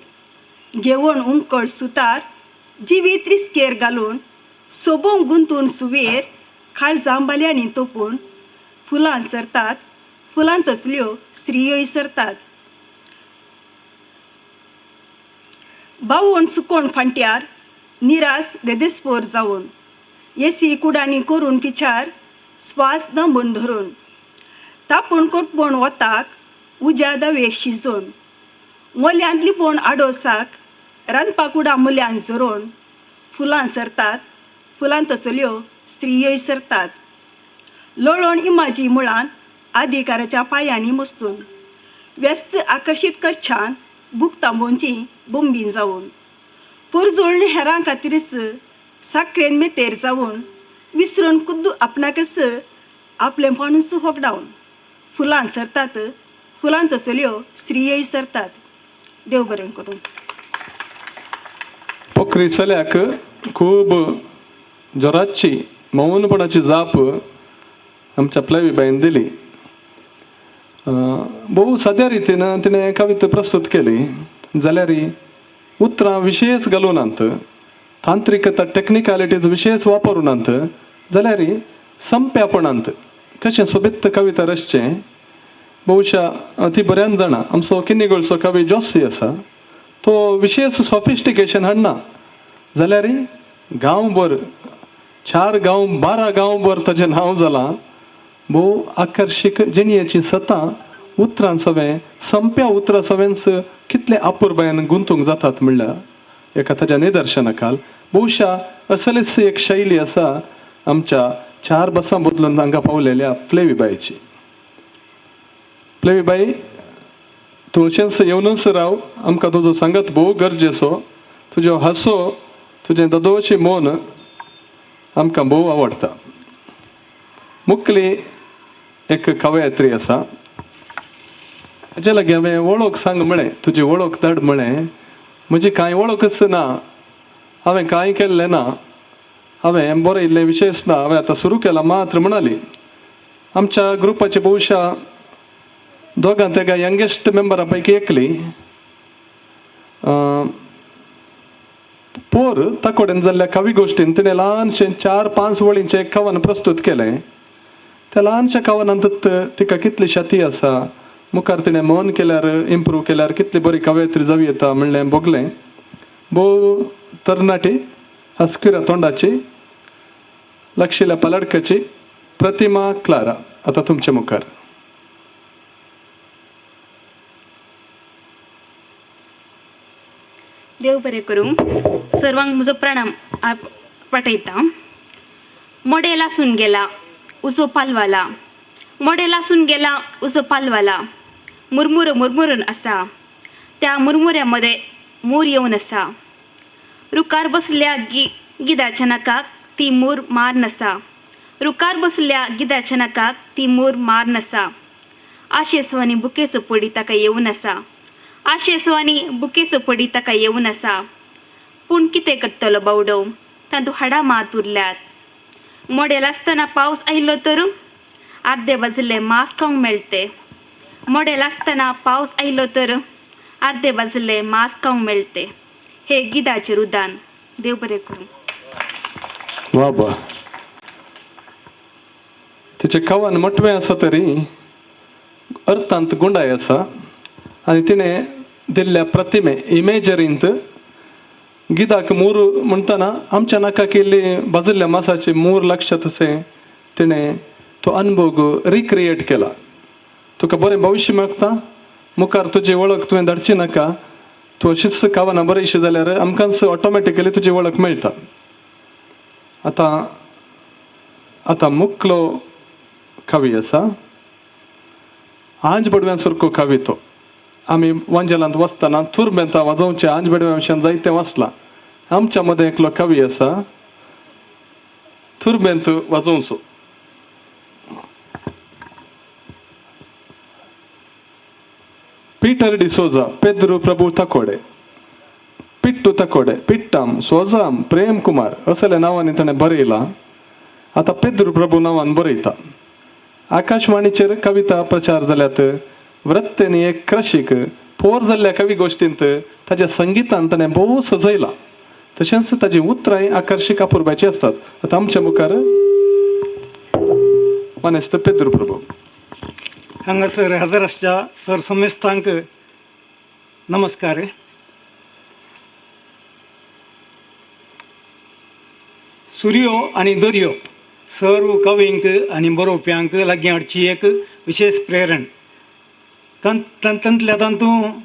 घेवन उमकळ सुतार जिवीत रिस्केर घालून, सोबोवंक गुंतून सुवेर काळजां बाल्यांनी तोपून. फुलां सरतात, फुलां तसल्यो स्त्रियोय सरतात. बावून सुकोवन फांट्यार निरास देदेस्पोर जावन, येसी कुडांनी करून पिचार स्वास दांबून धरून, तापून कोटपोण वताक उज्या दावेक शिजोवन, मोल्यांत लिपोवन आडोसाक रांदपा कुडा मुल्यान झरोवन. फुलां सरतात, फुलां तसल्यो स्त्रियोय सरतात. लोळोण इमाजी मुळान अधिकाराच्या पांयांनी मस्तून, व्यस्त आकर्शीत कच्छान बूक तांबोवची बोंबीन जावन, पोरजोळण हेरां खातीरच साकरेन मेतेर जावन, विसरून कुद्दू आपणाकच आपलेंपणूच होगडावन. फुलां सरतात, फुलां तसल्यो स्त्रियोय सरतात. देव बरें करूं. पोखरी चल्याक खूब जोराची मौनपणाची जाप आमच्या प्लेवीबाईन दिली. भोव साद्या रितीन तिणें कविता प्रस्तूत केली जाल्यार उतरां विशेष घालूनात, तांत्रिकता टॅक्निकलिटीज विशेष वापरुनात, जाल्यार संप्यापणांत कशें सोबीत कविता रचचें बहुशा ती बऱ्यान जाणा. आमचो किन्नीगोळचो कवी जोसी आसा तो विशेष सॉफिस्टिकेशन हाडना जाल्यार गांवभर 4 गांव 12 गांवभर ताजें नांव जालां. भोव आकर्शीक जिणयेची सतां उतरां सवें संप्या उतरां सवेंच कितले अपुरबायेन गुंतूंक जातात म्हणल्यार एका ताज्या निदर्शनाखाल. बहुशा असलीच एक शैली आसा आमच्या 4 बसां बदलून हांगा पावलेल्या प्लेवीबाईची. प्लेवीबाई तूं अशेंच येवनूच राव, आमकां तुजो सांगत भोव गरजेचो. तुजो हांसो तुजें ददोशी मौन आमकां भोव आवडटा. मुखली एक कवयित्री आसा, हाजे लागीं हांवें वळख सांग म्हळें, तुजी वळख धाड म्हळें. म्हजी कांय वळखच ना, हांवें कांय केल्लें ना, हांवें बरयल्लें विशयच ना, हांवें आतां सुरू केलां मात्र म्हणाली. आमच्या ग्रुपाचे बहुशा दोगां तेगा यंगेस्ट मेंबरां पैकी एकली पोर ताकोडेन जाल्ल्या कवी गोश्टीन तिणें ल्हानशें 4-5 वळींचें एक कवन प्रस्तूत केलें. त्या ल्हानशा कवनांत तिका कितली शाती आसा, मुखार तिणें मन केल्यार इम्प्रूव केल्यार कितली बरी कवयित्री जावं येता म्हणलें भोगलें. भोव तरणाटी, हस्किरा तोंडाची, लक्षिल्या पलडकाची प्रतिमा क्लारा आतां तुमचे मुखार. देव बरें करूं. सर्वांक म्हजो प्रणाम पाठयता. मोडें लासून गेला उजो पालवाला, मोडें लासून गेला उजो पालवाला, मुरमुरो मुरमुरून आसा, त्या मुरमुऱ्या मदें मूर येवन आसा, रुखार बसल्या गिदाच्या नाकाक ती मूर मार नासा, रुखार बसल्या गिदाच्या नाकाक ती मूर मार नासा, आशेसवानी बुकेचो पडी ताका येवन आसा, आशेसवानी बुकेचो पडी ताका येवन आसा, पूण कितें करतलो बावडो, तातूंत हाडां मात उरल्यात. मोडेल आसतना पावस आयलो तर अर्दे बाजले मांस खावंक मेळटे, मोडेल आसतना पावस आयलो तर अर्दे बाजले मांस खावंक मेळटे. हे गिदाचें रुदान. देव बरें करूं. वा बा, तिचें कवन मोटवें आसा तरी अर्थांत गुंडाय आसा आनी तिणें दिल्ल्या प्रतिमे इमेजरींत गिदाक मूर म्हणटना आमच्या नाकाक इल्ली भाजिल्ल्या मासाची मूर लक्षात अशें तिणें तो अनभोग रिक्रिएट केला. तुका बरें भविश्य मागता, मुखार तुजी वळख तुवें धाडची नाका, तूं अशीच कवनां बरयशी जाल्यार आमकांच ऑटोमॅटिकली तुजी वळख मेळटा. आतां आतां मुखलो कवी आसा आंज बडव्यां सारको कवी तो. आमी वांजेलांत वचतना तुरमेंता वाजोवचे आंज बडव्या विशयान जायतें वाचलां. आमच्या मदें एकलो कवी आसा तुरमेंत वाजोवचो. पीटर डिसोजा, पेद्रू प्रभू ताकोडे, पिट्टू ताकोडे, पिट्टाम, सोजाम, प्रेम कुमार असल्या नांवांनी ताणें बरयलां. आतां पेद्रू प्रभू नांवान बरयता. आकाशवाणीचेर कविता प्रचार जाल्यात. वृत्तेनी एक क्रशीक पोर जाल्ल्या कवी गोश्टींत ताज्या संगितान ताणें भोव सजयलां. तशेंच ताजी उतरांय आकर्शीक अपुरबायची आसतात. आतां आमच्या मुखार मानेस्त पेद्रू प्रभू. हांगासर हजर आसच्या सर समेस्तांक नमस्कार. सुर्यो आनी दर्यो सर्व कवींक आनी बरोवप्यांक लागीं हाडची एक विशेष प्रेरण. तातूंतल्या तातूंत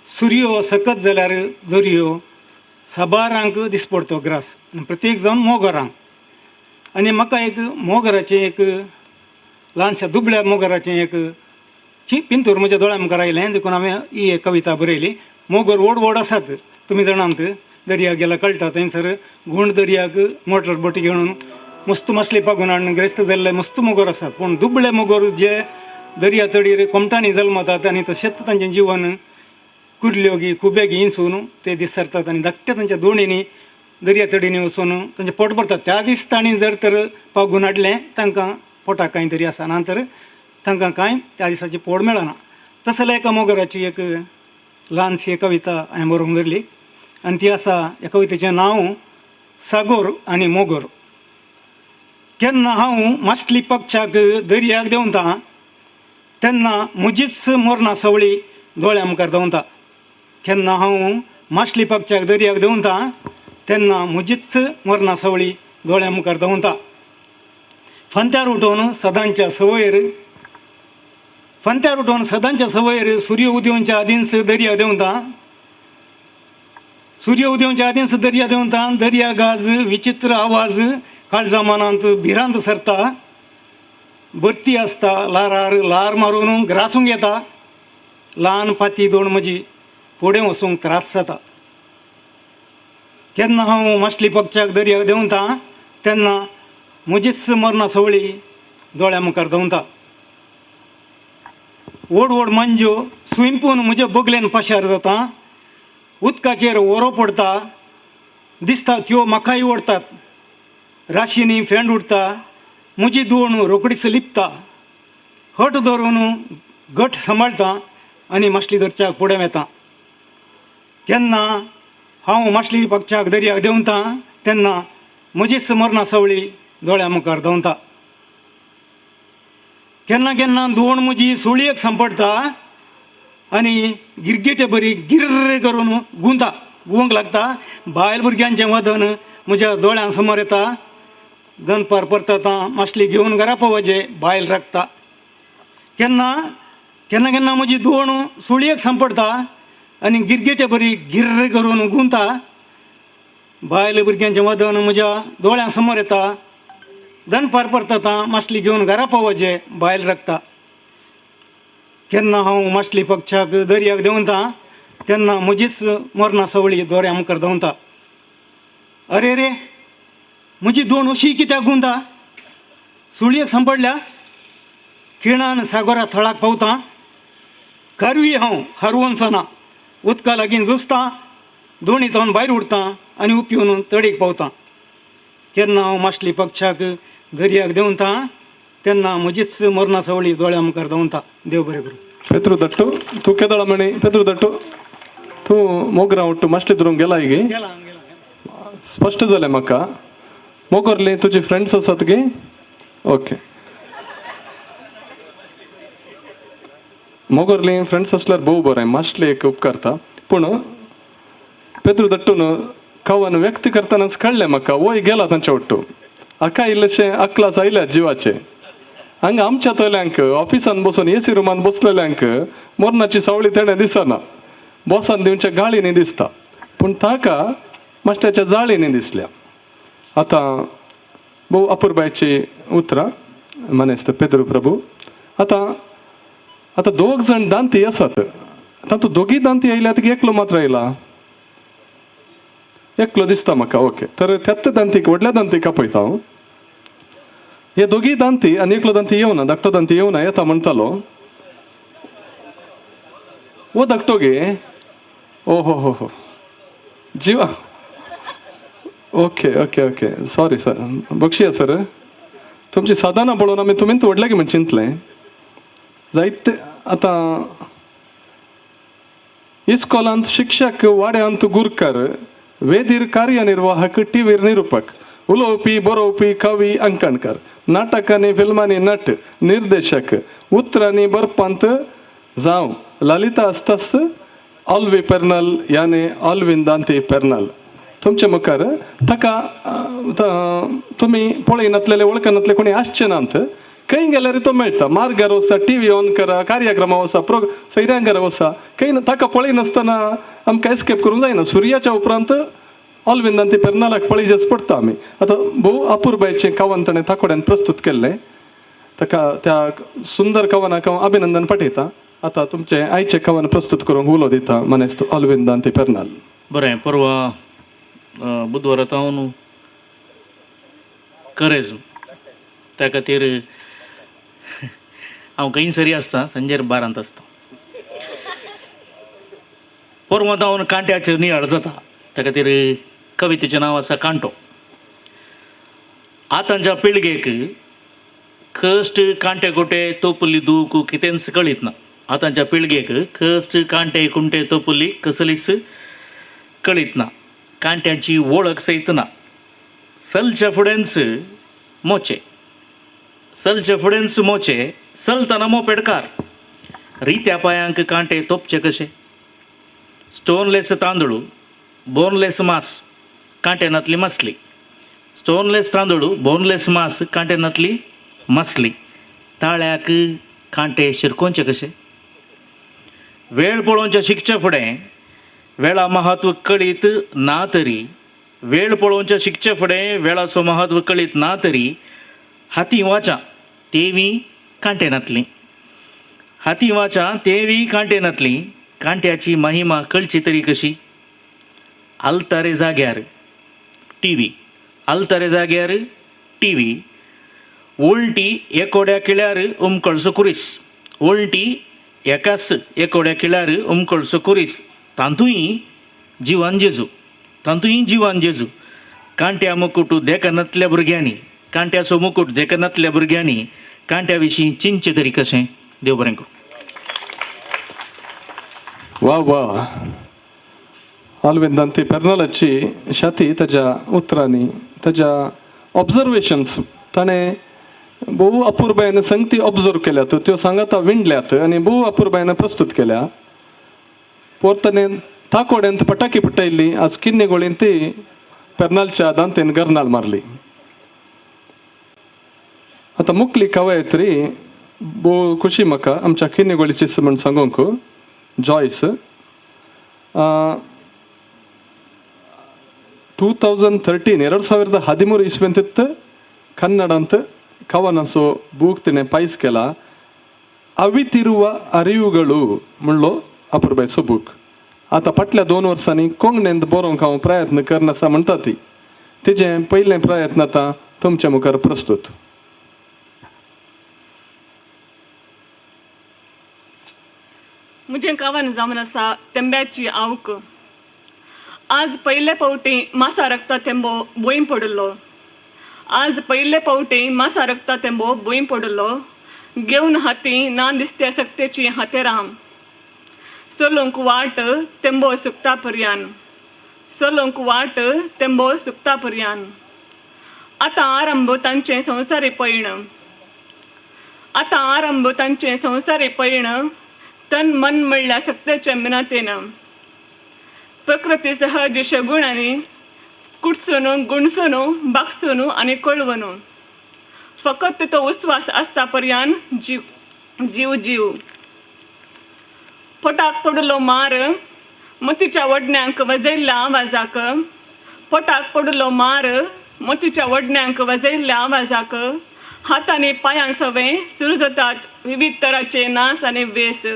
सुर्यो सकत जाल्यार दर्यो साबारांक दिसपडतो ग्रास, प्रत्येक जावन मोगरांक. आनी म्हाका एक मोगराचें एक ल्हानशा दुबळ्या मोगराचें एक पिंतूर म्हज्या दोळ्या मुखार आयलें, देखून हांवें ही एक कविता बरयली. मोगर व्हड व्हड आसात, तुमी जाणात, दर्याक गेल्यार कळटा. थंयसर गुंड दर्याक मोटर बोटी घेवन मस्त मासली पागून हाडून ग्रेस्त जाल्ले मस्त मोगोर आसात. पूण दुबळे मोगोर जे दर्या तडीर कोमटांनी जल्मतात आनी तशेंच तांचें जीवन कुर्ल्यो गी खुबे गी हिंसून ते दीस सरतात आनी धाकट्या तांच्या दोणींनी दर्या तडींनी वचून तांचें पोट भरतात. त्या दीस तांणी जर तर पागून हाडलें तांकां पोटाक कांय तरी आसा, ना तर तांकां कांय त्या दिसाचें पोट मेळना. तसल्या एका मोगराची एक ल्हानशी कविता हांवें बरोवन दवरली आनी ती आसा, ह्या कवितेचें नांव सागोर आनी मोगोर. केन्ना हांव मासली पक्षाक दर्याक देंवता तेन्ना म्हजीच मरणा सवळी दोळ्या मुखार धांवता. केन्ना हांव मासली पक्षाक दर्याक देंवता तेन्ना म्हजीच मरणा सवळी दोळ्या मुखार धांवता. फांत्यार उठोवन सदांच्या सवयर, फांत्यार उठोवन सदांच्या सवयर सूर्य उदेवच्या आदींच दर्या देंवता. सूर्य उदेवच्या आदींच दर्या देंवता. दर्या गाज विचित्र आवाज काळजा मनांत भिरांत सरता. भरती आसता ल्हारार ल्हार मारून ग्रासूंक येता. ल्हान फाती दोन म्हजी फुडें वचूंक त्रास जाता. केन्ना हांव मासली पक्षाक दर्याक देंवता तेन्ना म्हजीच मरणा सवळी दोळ्या मुखार धांवता. व्हड व्हड मांज्यो स्विंपून म्हज्या बगलेन पाशार जाता. उदकाचेर वरो पडटा दिसता त्यो म्हाकाय ओडटात. राशींनी फेंड उडटा, म्हजी दोण रोकडीच लिपता. हट धरून घट सांबाळटा आनी मासली धरच्याक फुडें वेता. केन्ना हांव मासली पक्षाक दर्याक देंवता तेन्ना म्हजीच मरणा सवळी दोळ्या मुखार धांवता. केन्ना केन्ना दोण म्हजी सुळयेक सांपडटा आनी गिरगिटे बरी गिर्र करून गुंता गुवंक लागता. बायल भुरग्यांचें वदन म्हज्या दोळ्यां समोर येता. दनपार परतता, मासली घेवन घरा पावचे बायल राखता. केन्ना केन्ना केन्ना म्हजी दोण सुळयेक सांपडटा आनी गिरगिटे बरी गिर्र करून गुंता. बायल भुरग्यांचें वदन म्हज्या दोळ्यां समोर येता. दनपार परतता, मासली घेवन घरा पावचे बायल राखता. केन्ना हांव मासली पक्षाक दर्याक देंवता तेन्ना म्हजीच मरणा सवळी दोऱ्या मुखार धांवता. अरे रे, म्हजी दोण अशी कित्याक गुंता? सुळयेक सांपडल्या. खिणान सागोरा थळाक पावता. कारवी हांव हारवनसना उदका लागीं झुजता. दोणी तावन भायर उडटा आनी उपयोन तडीक पावता. केन्ना हांव मासली पक्षाक दर्याक देंवता तेन्ना म्हजीच मरणा सवळी दोळ्या मुखार धांवता. देव बरें करूं. पेत्रू दट्टू, तूं केदळा म्हणी? पेत्रू दट्टू, तूं मोगरा उट्टू मासली धरूंक गेला गे? स्पश्ट जालें म्हाका. मोगरली तुजी फ्रेंड्स आसात गे? ओके, मोगरली फ्रेंड्स आसल्यार भोव बरें, मासली एक उपकारता. पूण पेत्रू दट्टून कवन व्यक्त करतनाच कळ्ळें म्हाका, वय गेला तांच्या उट्टू. हाका इल्लेशें अकलास आयल्या जिवाचे. हांगा आमच्या तल्यांक ऑफिसान बसून एसी रुमान बसलेल्यांक मरणाची सावळी तेणें दिसना, बॉसान दिवच्या गाळींनी दिसता, पूण ताका मास्टराच्या जाळींनी दिसल्या. आतां भोव अपुरबायची उतरां मानेस्त पेद्रू प्रभू. आतां आतां दोग जाण दांती आसात, तातूंत दोगी दांती आयल्यात की एकलो मात्र आयला? एकलो दिसता म्हाका. ओके, तर त्याच दांतीक, व्हडल्या दांतीक आपयता हांव. हे दोगी दांती आनी एकलो दांती येवना, धाकटो दांती येवना, येता म्हणटालो. ओ धाकटो गे? ओ हो हो हो, जिवा. Okay okay okay, sorry sir, बक्षिया sir. तुमची साधनां पळोवन आमी तुमीच व्हडले गे म्हण चिंतलें जायते. आतां इस्कॉलांत शिक्षक, वाड्यांत गुरकार, वेदीर कार्यनिर्वाहक, टिवीर निरुपक, उलोवपी, बरोवपी, कवी, अंकणकार, नाटकांनी फिल्मांनी नट, निर्देशक, उतरांनी बरपांत जावं ललिता आसतास ऑल्वी पेर्नल याने ऑल्विन दांती पेर्नल तुमचे मुखार. ताका तुमी पळयनातलेले, वळखनातले कोणी आसचे नात. खंय गेल्यार तो मेळटा. मार्गार वसा, टी व्ही ऑन करा, कार्यक्रमा वसा, सैऱ्यांघरा वसा, खंय ताका पळयनासतना आमकां एस्केप करूंक जायना. सुर्याच्या उपरांत ऑल्विन दांती पेर्नलाक पळयचेच पडटा आमी. आतां भोव अपुरबायचें कवन ताणें ताकोड्यान प्रस्तूत केल्लें. ताका त्या सुंदर कवनाक हांव अभिनंदन पाठयता. आतां तुमचें आयचें कवन प्रस्तूत करूंक उलो दिता मानेस्त ऑल्विन दांती पेर्नल. बरें, परवा बुधवारा तावन करेज, त्या खातीर हांव खंय सरी आसता, संजेर बारांत आसता. परवा तावन कांट्याचेर नियाळ जाता, त्या खातीर कवितेचें नांव आसा कांटो. आतांच्या पिळगेक कश्ट, कांटे कुटे, तोपुली दूख कितेंच कळीत ना. आतांच्या पिळगेक कश्ट, कांटे कुंटे, तोपुली कसलीच कळीत ना. कांट्याची वळख सयत ना. सलच्या फुडेंच मोचे, सलच्या फुडेंच मोचे, चलतना मोपेडकार. रित्या पांयांक कांटे तोपचे कशे? स्टोनलेस तांदूळ, बोनलेस मास, कांटे नातली मासली. स्टोनलेस तांदूळ, बोनलेस मास, कांटे नातली मासली. ताळ्याक कांटे शिरकोवचे कशे? वेळ पळोवचे शिकचे फुडें वेळा महत्व कळीत ना तरी, वेळ पळोवचे शिकचे फुडें वेळाचो महत्व कळीत ना तरी, हाती वाचा तेवी कांटे नातली. हाती वाचा तेवी कांटे नातली. कांट्याची महिमा कळची तरी कशी? आलतारे जाग्यार टी व्ही, आलतारे जाग्यार टी व्ही. उलटी एकोड्या किळ्यार उमकळसो कुरीस, उलटी एकाच एकोड्या किळ्यार उमकळसो कुरीस. तांतूय जिवान जेजू, तांतूय जिवान जेजू. कांट्या मुकुट देखनातल्या भुरग्यांनी, कांट्याचो मुकुट देखनातल्या भुरग्यांनी कांट्या विशीं चिंतचें तरी कशें. देव बरें करूं. वा वा, आल्विन दांते पेर्नालाची शाती ताज्या उतरांनी, ताज्या ऑब्जर्वेशन्स ताणें भोव अपुरबायेन संगती ऑब्जर्व केल्यात, त्यो सांगाता विणल्यात आनी भोव अपुरबायेन प्रस्तुत केल्या. पोरतने ताकोड्यांत पटाकी पुटयल्ली, आज किन्ने गोळीन ती पेर्नालच्या दांतेन गर्नाल मारली. आतां मुकली कवयत्री भोव खुशी म्हाका आमच्या किन्ने गोळीची म्हण सांगूंक जॉयस 2013 2013 ಇಸ್ವೆಂತಿತ್ತು ಕನ್ನಡಂತ ಕವನಸೋ ಬೂಕ್ತಿನೆ ಪೈಸ್ ಕೆಲ ಅವಿತಿರುವ ಅರಿವುಗಳು म्हणलो अपुरबायचो बूक. आतां फाटल्या 2 वर्सांनी कोंकणींत बरोवंक हांव प्रयत्न करनासा म्हणटा ती, तिजें पयलें प्रयत्न आतां तुमच्या मुखार प्रस्तुत. म्हजें कवन जावन आसा तेंब्याची आवक. आज पयले फावटी मासा रक्ता तेंबो भूंय पडिल्लो, आज पयले फावटी मासा रक्ता तेंबो भूंय पडिल्लो, घेवन हाती ना दिसत्या सक्तेची हातेराम, चलूंक वाट तेंबो सुकता पर्यान, चलूंक वाट तेंबो सुकता पर्यान. आतां आरंभ तांचें संवसारी पयण, आतां आरंभ तांचें संवसारी पयण, तन मन म्हणल्यार सक्तेच्या मिनातेन, प्रकृती सहज शगुणांनी कुटसून गुणसून बागसून आनी कळवून, फकत तो उस्वास आसता पर्यान जीव जीव जीव. पोटाक पडलो मार मोतीच्या वडण्यांक वाजयल्ल्या आवाजाक, पोटाक पडलो मार मोतीच्या वडण्यांक वाजयल्ल्या आवाजाक, हातांनी पांयां सवे सुरू जातात विविध तराचे नास आनी वेस,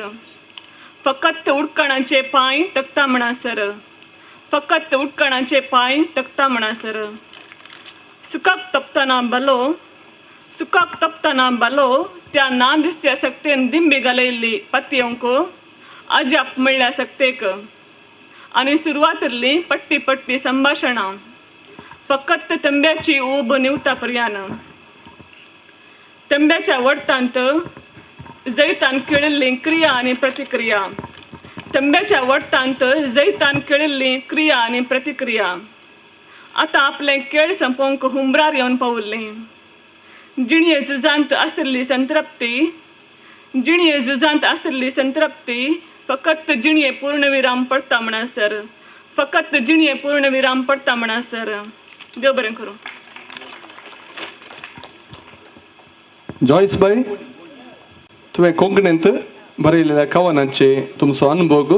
फकत उडकणाचे पांय तकता म्हणसर, फकत उडकणाचे पांय तकता म्हणसर. सुखाक तपतना बलो, सुखाक तपतना बलो, त्या ना दिसत्या सक्तेन दिंबी घालयल्ली पतयेवंक अजाप म्हणल्या सक्तेक, आनी सुरवातली पट्टी पट्टी संभाशणां, फकत तंब्याची ऊब निवता पर्यान. तंब्याच्या वडतांत जैतान खेळिल्ली क्रिया आनी प्रतिक्रिया, तंब्याच्या वडतांत जैतान खेळिल्ली क्रिया आनी प्रतिक्रिया. आतां आपलें खेळ संपोवंक हुंबरार येवन पावल्ली, जिणये झुजांत आशिल्ली संतृप्ती, जिणये झुजांत आशिल्ली संतृप्ती, फकत जिणये पूर्णविराम पडटा म्हणसर, फकत जिणये पूर्णविराम पडटा म्हणसर. देव बरें करूं. जॉयस बाय, तुवें कोंकणींत बरयलेल्या कवनांचे तुमचो अनुभव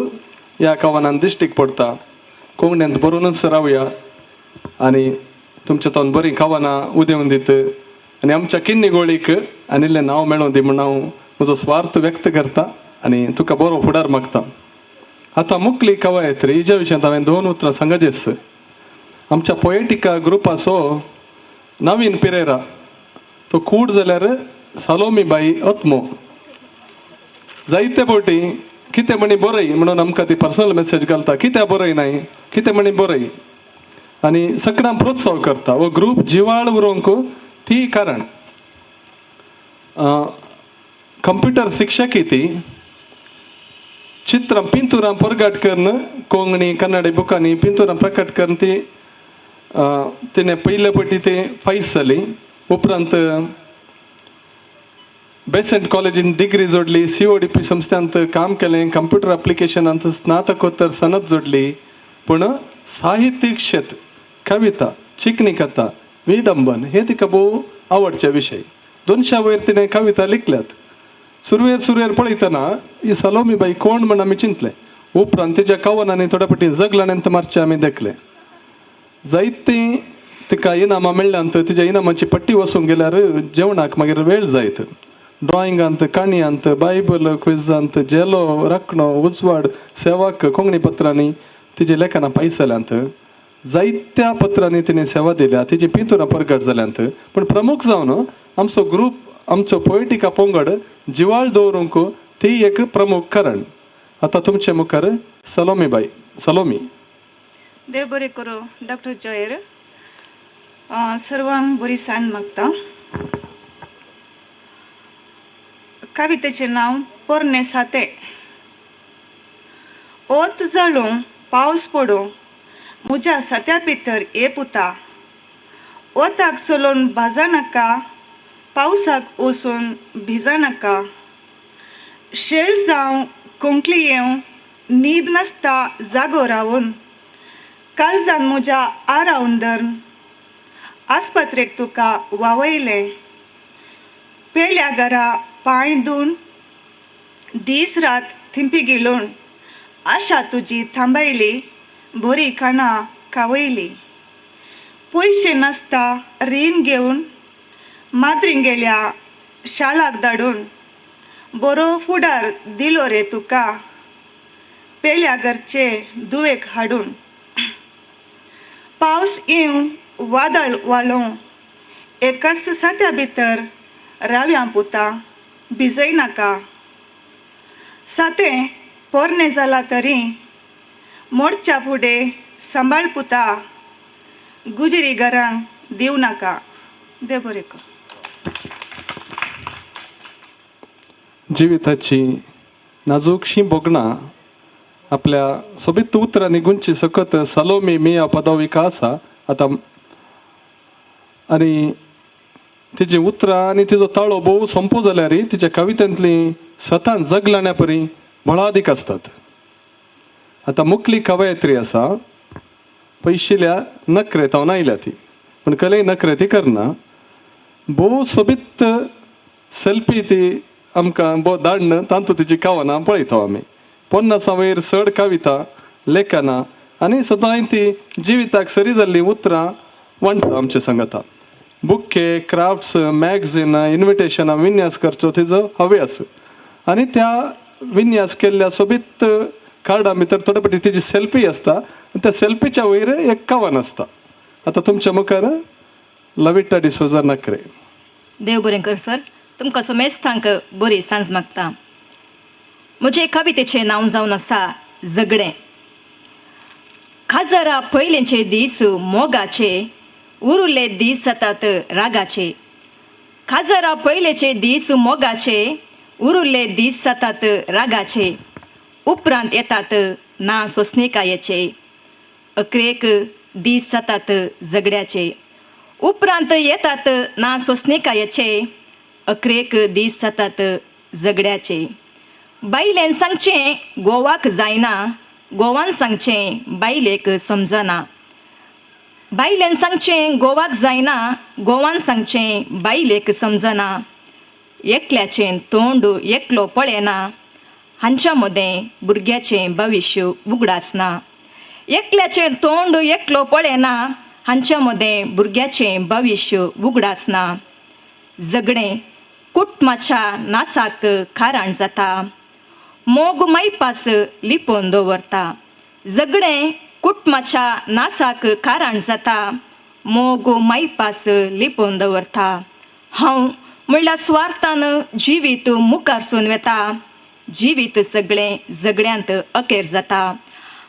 ह्या कवनान दिश्टीक पडटा. कोंकणींत बरोवनूच रावया आनी तुमच्या तोंड बरीं कवनां उदेवन दित आनी आमच्या किन्नी गोळीक आनी इल्लें नांव मेळोवन दी म्हूण हांव म्हजो स्वार्थ व्यक्त करता आनी तुका बरो फुडार मागता. आतां मुकली कवयत्री हिज्या विशयांत हांवें 2 उतरां सांगचेच. आमच्या पोएटिका ग्रुपाचो नवीन पिरेरा तो कूड जाल्यार सालोमी बाई अत्मो जायते फावटी कितें म्हणी बरय म्हणून आमकां ती पर्सनल मेसेज घालता, कित्याक बरय नाय, कितें म्हणी बरय, आनी सगळ्यांक प्रोत्साहन करता. हो ग्रूप जिवाळ उरोवंक ती कारण कंप्युटर शिक्षकी ती चित्रां पिंतुरां परगट करून कोंकणी कन्नडी बुकांनी पिंतुरां प्रकट करून ती तिणें पयले फावटी ती फायस जाली. उपरांत बेसेंट कॉलेजीन डिग्री जोडली, CODP संस्थांत काम केलें, कंप्युटर एप्लिकेशनांत स्नातकोत्तर सनद जोडली. पूण साहित्यीक क्षेत्र, कविता, चिकणी कथा, विडंबन हे तिका भोव आवडचे विशय. 200 वयर तिणें कविता लिखल्यात. सुरवेर सुरवेर पळयतना ही सलोमी बाई कोण म्हण आमी चिंतलें. उपरांत तिच्या कवनांनी थोड्या फावटी जगलाण्यांत मारचें आमी देखलें. जायतीं तिका इनामां मेळ्ळ्यांत. तिच्या इनामाची पट्टी वचूंक गेल्यार जेवणाक मागीर वेळ जायत. ड्रॉइंगांत, काणयांत, बायबल क्विजांत, झेलो, राखणो, उजवाड, सेवाक, कोंकणी पत्रांनी तिजी लेखनां पायस जाल्यांत. जायत्या पत्रांनी तिणें सेवा दिल्या. तिजी पिंतुरां परगट जाल्यांत. पूण प्रमुख जावन आमचो ग्रूप, आमचो पोएटिका पंगड जिवाळ दवरूंक ती एक प्रमुख कारण. आतां तुमचे मुखार सलोमी बाई. सलोमी. देव बरें करूं डॉक्टर जॉयर. सर्वांक बरी सांज मागता. कवितेचें नांव पोरणे सातें. ओत जळूं पावस पडूं म्हज्या सात्या भितर ये पुता, ओताक चलोवन भाजा नाका, पावसाक वचून भिजा नाका. शेळ जावं कोंकली येवं न्हीद नासता जागो रावून, काळजान म्हज्या आरावन धरून आस्पत्रेक तुका वावयलें. पेल्या घरा पांय धुवन दीस रात थिंपी गिलोवन आशा तुजी थांबयली, बरी खाणां खावयली. पयशे नासता रीण घेवन माद्रिंगेल्या शाळाक धाडून बरो फुडार दिलो रे तुका, पेल्या घरचे दुवेक हाडून. पावस येवं वादळ वालों एकाच सात्या भितर राव्या पुता, भिजय नाका. सातें पोरणे जाला तरी मोडच्या फुडें सांबाळ पुता, गुजरी घरांक दिवं नाका. देव बरें कर. जिविताची नाजूकशी भोगणां आपल्या सोबीत उतरांनी गुंची सकत सलोमी मिया पदविका आसा आतां. आनी तिजी उतरां आनी तिजो ताळो भोव सोंपो जाल्यार तिच्या कवितेंतली सतान जगलाण्या परी बळादीक आसतात. आतां मुखली कवयित्री आसा, पयशिल्या नखरेतावन आयल्या ती, पूण कलेय नखरे ती करना. भोव सोबीत सेल्फी ती आमकां भोव धाडन तातूंत तिची कवनां पळयता आमी. 50 वयर चड कविता लेखनां आनी सदांय ती जिविताक सरी जाल्लीं उतरां वांट्टा आमचे सांगता. बुके, क्राफ्ट्स, मॅगझिनां, इन्विटेशनां विन्यास करचो तिजो हव्यास आनी त्या विन्यास केल्ल्या सोबीत कार्डां भितर थोडे फावटी तिजी सेल्फी आसता आनी त्या सेल्फीच्या वयर एक कवन आसता. आतां तुमच्या मुखार लविटा डिसोजा नखरे. देव बरें कर सर, तुमकां समेस्तांक बरी सांज मागता. म्हजे कवितेचें नांव जावन आसा झगडें. खाजरा पयलेंचे दीस मोगाचे, उरुल्ले दीस जातात रागाचे. खाजरा पयलेचे दीस मोगाचे, उरुल्ले दीस जातात रागाचे. उपरांत येतात ना सोंसणीकायेचे, अकरेक दीस जातात झगड्याचे. उपरांत येतात ना सोंसणीकायेचे, अकरेक दीस जातात झगड्याचे. बायलेन सांगचें गोवाक जायना, गोवान सांगचें बायलेक समजना. बायलेन सांगचें गोवाक जायना, गोवान सांगचें बायलेक समजना. एकल्याचें तोंड एकलो पळयना, हांच्या मदें भुरग्याचें भविश्य उगडासना. एकल्याचें तोंड एकलो पळयना, हांच्या मदें भुरग्याचें भविश्य उगडासना. झगडें कुटुंबाच्या नासाक कारण जाता, मोग मायपास लिपोवन दवरता. झगडें कुटुंबाच्या नासाक कारण जाता, मोग मायपास लिपोवन दवरता. हांव म्हणल्यार स्वार्थान जिवीत मुखार सून वेता, जिवीत सगळें झगड्यांत अखेर जाता.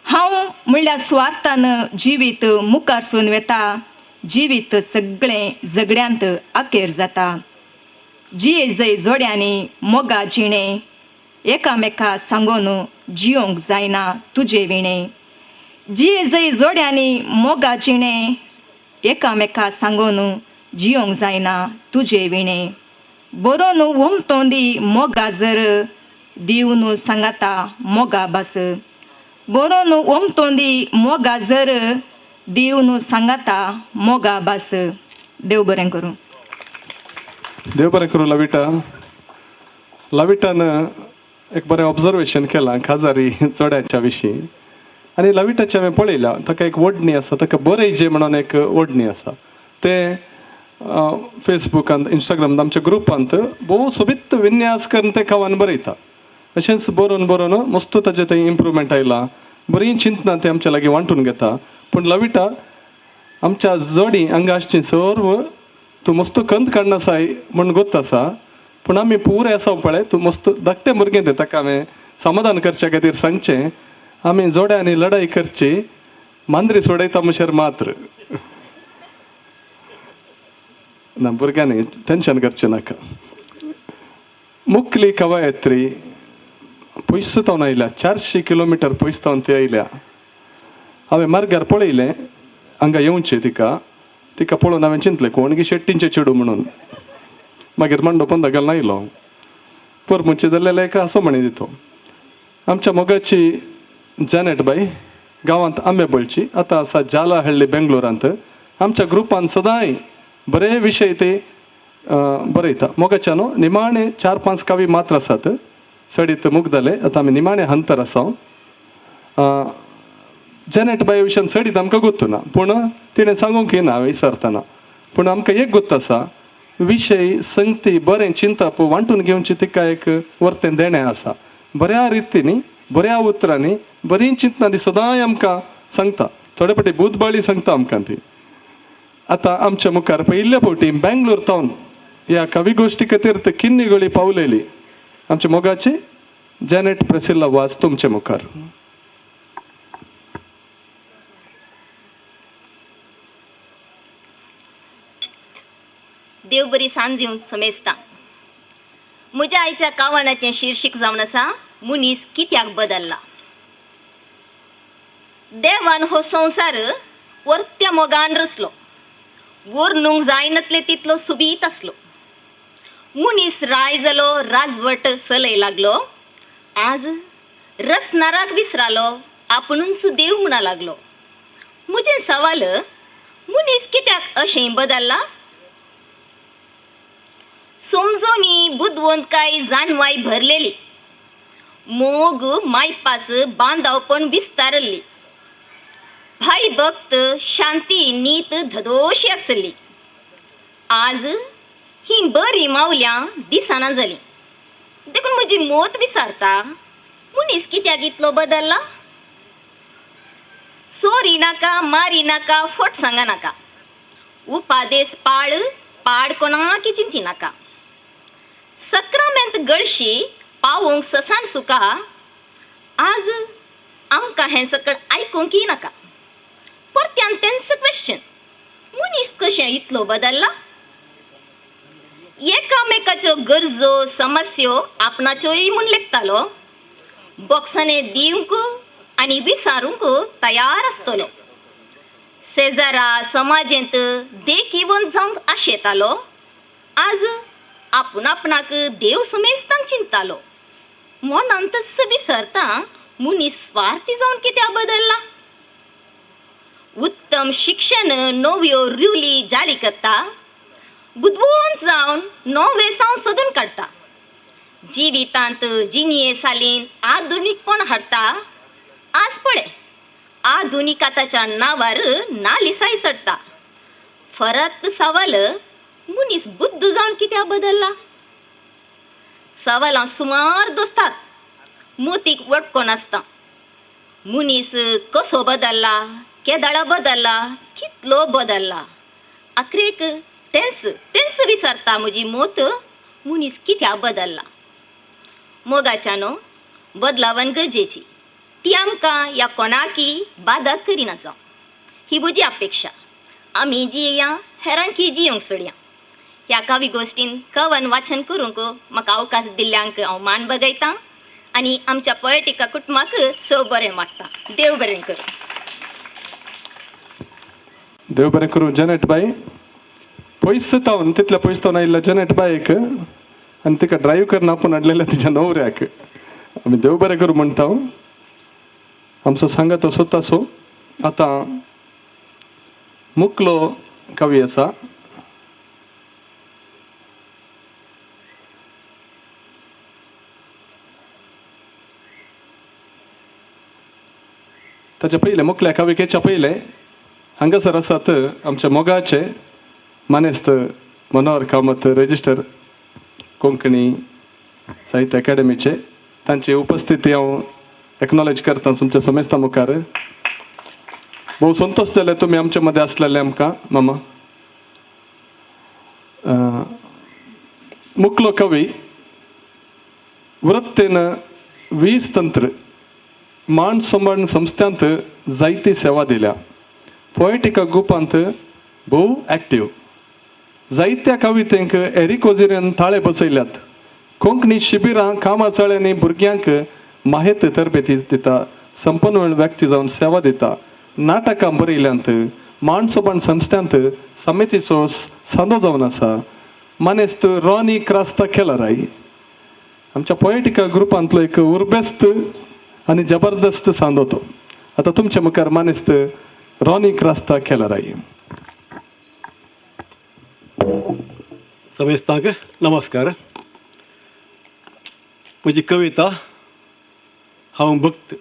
हांव म्हणल्यार स्वार्थान जिवीत मुखार सून वेता, जिवीत सगळें झगड्यांत अखेर जाता. जिये जय जोड्यांनी मोगा जिणें, एकामेका सांगोन जियोंक जायना तुजे विणें. जिये जय जोड्यांनी मोगा जिणें, एकामेका सांगोन जियोंक जायना तुजे विणें. बरोवन ओमतोंदी मोगा जर, दिवन सांगाता मोगा भास. बरोवन ओमतोंदी मोगा जर, दिवन सांगाता मोगा भास. देव बरें करूं. देव बरें करूं लविटा. लविटान एक बरें ऑब्जर्वेशन केलां खाजारी चोड्याच्या विशीं. आनी लविटाचें हांवें पळयलां, ताका एक ओडणी आसा, ताका बरयजे म्हणून एक ओडणी आसा. तें फेसबुकांत, इंस्टाग्रामांत, आमच्या ग्रुपांत भोव सोबीत विन्यास करून तें कवन बरयता. अशेंच बरोवन बरोवन मस्त ताचें थंय इम्प्रुवमेंट आयलां, बरीं चिंतनां तें आमच्या लागीं वांटून घेता. पूण लविटा आमच्या जोडी हांगा आसची सर्व तूं मस्त कंत काडनासाय म्हूण गोत आसा, पूण आमी पुरे आसा पळय तूं मस्त धाकटें भुरगें तें, ताका हांवें समाधान करच्या खातीर सांगचें आमी जोड्यांनी लढाई करची, मांद्री सोडयता म्हणसर मात्र. ना भुरग्यांनी टेंशन करचें नाका. मुखली कवयित्री पयस तावन आयल्या, 400 किलोमिटर पयस तावन ती आयल्या. हांवें मार्गार पळयलें हांगा येवचें तिका, तिका पळोवन हांवें चिंतलें कोण गी शेट्टींचें चेडूं म्हणून. मागीर मांडो पंदा घालून आयलो. परमुचे जाल्ले एका असो म्हणी दितो. आमच्या मोगाची जॅनेट बाई गांवांत आंबेबळची, आतां आसा जालाहळ्ळी बेंगलोरांत. आमच्या ग्रुपान सदांय बरे विशय ते बरयता. मोगाच्या न्हू निमाणे 4-5 कवी मात्र आसात, चडीत मुगदले. आतां आमी निमाणे हंतर आसा. जॅनेट बाई विशयान चडीत आमकां गोत्तू ना, पूण तिणें सांगूंक येना हांवें विसरतना. पूण आमकां एक गोत्त आसा, विशय संगती बरें चिंतप वांटून घेवची तिका एक वर्तें देणें आसा. बऱ्या रितींनी बऱ्या उतरांनी बरीं चिंतना ती सदांय आमकां सांगता. थोडे फावटी बुदबाळी सांगता आमकां ती. आतां आमच्या मुखार पयल्या फावटी बेंगलोर तावन ह्या कवी गोश्टी खातीर ते किन्नी गळी पावलेली आमच्या मोगाची जॅनेट प्रेसिल्ला वाज तुमचे मुखार. देव बरी सांज दिवन समेस्ता. म्हज्या आयच्या कावनाचें शीर्षक जावन आसा मनीस कित्याक बदल्ला. देवान हो संवसार वर्त्या मोगान रचलो, वर्णूंक जायनातले तितलो सुबीत आसलो. मनीस राय जालो, राजवट चलय लागलो, आज रचणाराक विसरालो, आपुणूच देव म्हणा लागलो. म्हजें सवाल, मनीस कित्याक अशें बदल्ला? समजोनी बुदवंतकाय जाणवाय भरलेली, मोग मायपास बांदावपण विस्तारल्ली, भाई भक्त शांती नीत धदोशी आसली. आज ही बरी मावल्यां दिसना जाली, देखून म्हजी मोत विसारता मनीस कित्याक इतलो बदल्ला? सोरी नाका, मारी नाका, फट सांगा नाका, उपादेस पाळ पाड कोणाकी चिंती नाका, सक्रामेंत गळशी पावोवंक ससान सुका, आज आमकां हें सकळ आयकूंकय नाका. परत्यान तेंच क्वेश्चन, मनीस कशें इतलो बदल्ला? एकामेकाच्यो गरजो समस्यो आपणाच्योय म्हूण लेखतालो, बॉक्सांनी दिवंक आनी विसारूंक तयार आसतलो, शेजारा समाजेंत देखीवंत जावंक आशेतालो, आज आपूण आपणाक देव सुमेस्तांक चिंततालो. मनांतच विसरता मनीस स्वार्थी जावन कित्याक बदल्ला? उत्तम शिक्षण नव्यो रुली जारी करता, बुदवंत जावन नवे साव सोदून काडटा, जिवितांत जिणये सालीन आधुनीकपण हाडटा. आज पळय आधुनिकताच्या नांवार नालिसाय चडटा. फरक सवाल, मनीस बुद्ध जावन कित्याक बदल्ला? सवालां सुमार दोसतात, मोतीक वटकोन आसता. मनीस कसो बदल्ला, केदाळा बदल्ला, कितलो बदल्ला, आखरेक तेंच तेंच विसरता म्हजी मोत, मनीस कित्याक बदल्ला? मोगाच्यानो बदलावन गरजेची, ती आमकां ह्या कोणाकी बादा करिना जावं ही म्हजी अपेक्षा. आमी जियेया, हेरांकी जियोंक सोडया. ह्या कवी गोश्टीन कवन वाचन करूंक म्हाका अवकाश दिल्ल्यांक हांव मान बगयतां आनी आमच्या पोएटिका कुटुंबाक सव बरें मागता. देव बरें करूं. देव बरें करूं जॅनेट बाई. पयस तावन तितल्या पयस तावन आयिल्ल्या जॅनेट बाईक आनी तिका ड्रायव्ह करून आपूण हाडलेल्या तिच्या नवऱ्याक आमी देव बरें करूं म्हणटा. आमचो सांगात असोच आसो. आतां मुकलो कवी आसा, ताच्या पयलें मुकल्या कविकेच्या पयलें हांगासर आसात आमच्या मोगाचे मानेस्त मनोहर कामत, रजिस्टर कोंकणी साहित्य अकादेमीचे. तांची उपस्थिती हांव एक्नॉलेज करता तुमच्या समेस्ता मुखार. भोव संतोश जाले तुमी आमचे मदें आसलेले आमकां मामा. मुकलो कवी वृत्तेन वीज तंत्र मान सांबाळण संस्थांत जायती सेवा दिल्या. पोएटिका ग्रुपांत भोव एक्टीव. जायत्या कवितेंक एरिक ओझिरीन ताळे बसयल्यात. कोंकणी शिबिरां कामाचाळ्यांनी भुरग्यांक माहेत तरबेती दिता, संपन्न व्यक्ती जावन सेवा दिता. नाटकां बरयल्यांत, माणसोबण संस्थांत समितीचो सांदो जावन आसा. मानेस्त रॉनी क्रास्ता केलराय आमच्या पोएटिका ग्रुपांतलो एक उर्बेस्त आनी जबरदस्त सांदो तो. आतां तुमच्या मुखार मानेस्त रॉनी क्रास्ता केलराय. समेस्तांक नमस्कार. म्हजी कविता हांव भक्त.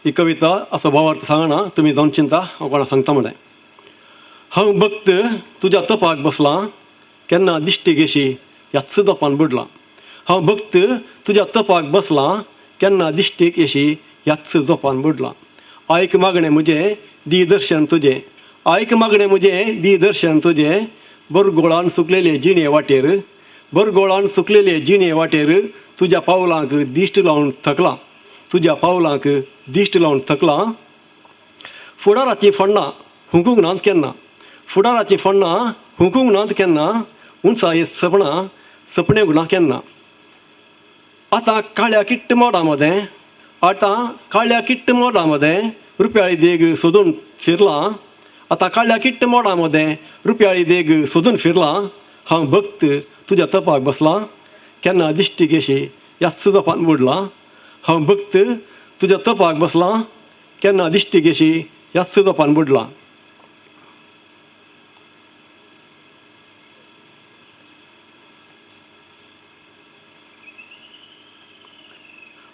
ही कविता असो भावार्थ सांगना, तुमी जावन चिंता हांव कोणा सांगता म्हणलें. हांव भक्त तुज्या तपाक बसलां, केन्ना दिश्टी घेशी ह्याच दोपान बुडलां. हांव भक्त तुज्या तपाक बसलां, केन्ना दिश्टीक येशी ह्याच जोपान बुडलां. आयक मागणें म्हजें दी दर्शन तुजें, आयक मागणें म्हजें दी दर्शन तुजें. बरगोळान सुकलेले जिणे वाटेर, बरगोळान सुकलेले जिणे वाटेर तुज्या पावलांक दिश्ट लावन थकलां, तुज्या पावलांक दिश्ट लावन थकलां. फुडाराचीं फोण्णां हुंकूंक नात केन्ना, फुडाराचीं फोण्णां हुंकूंक नात केन्ना. उंचाये सपनां सपणेवंक ना केन्ना. आतां काळ्या किट्ट मोडा मदें, आतां काळ्या किट्ट मोडा मदें रुपयाळी देग सोदून फिरलां. आतां काळ्या किट्ट मोडा मदें रुपयाळी देग सोदून फिरलां. हांव भक्त तुज्या तपाक बसलां, केन्ना दिश्टी घेशी ह्याच जपान बुडलां. हांव भक्त तुज्या तपाक बसलां, केन्ना दिश्टी घेशी ह्याच जपान बुडलां.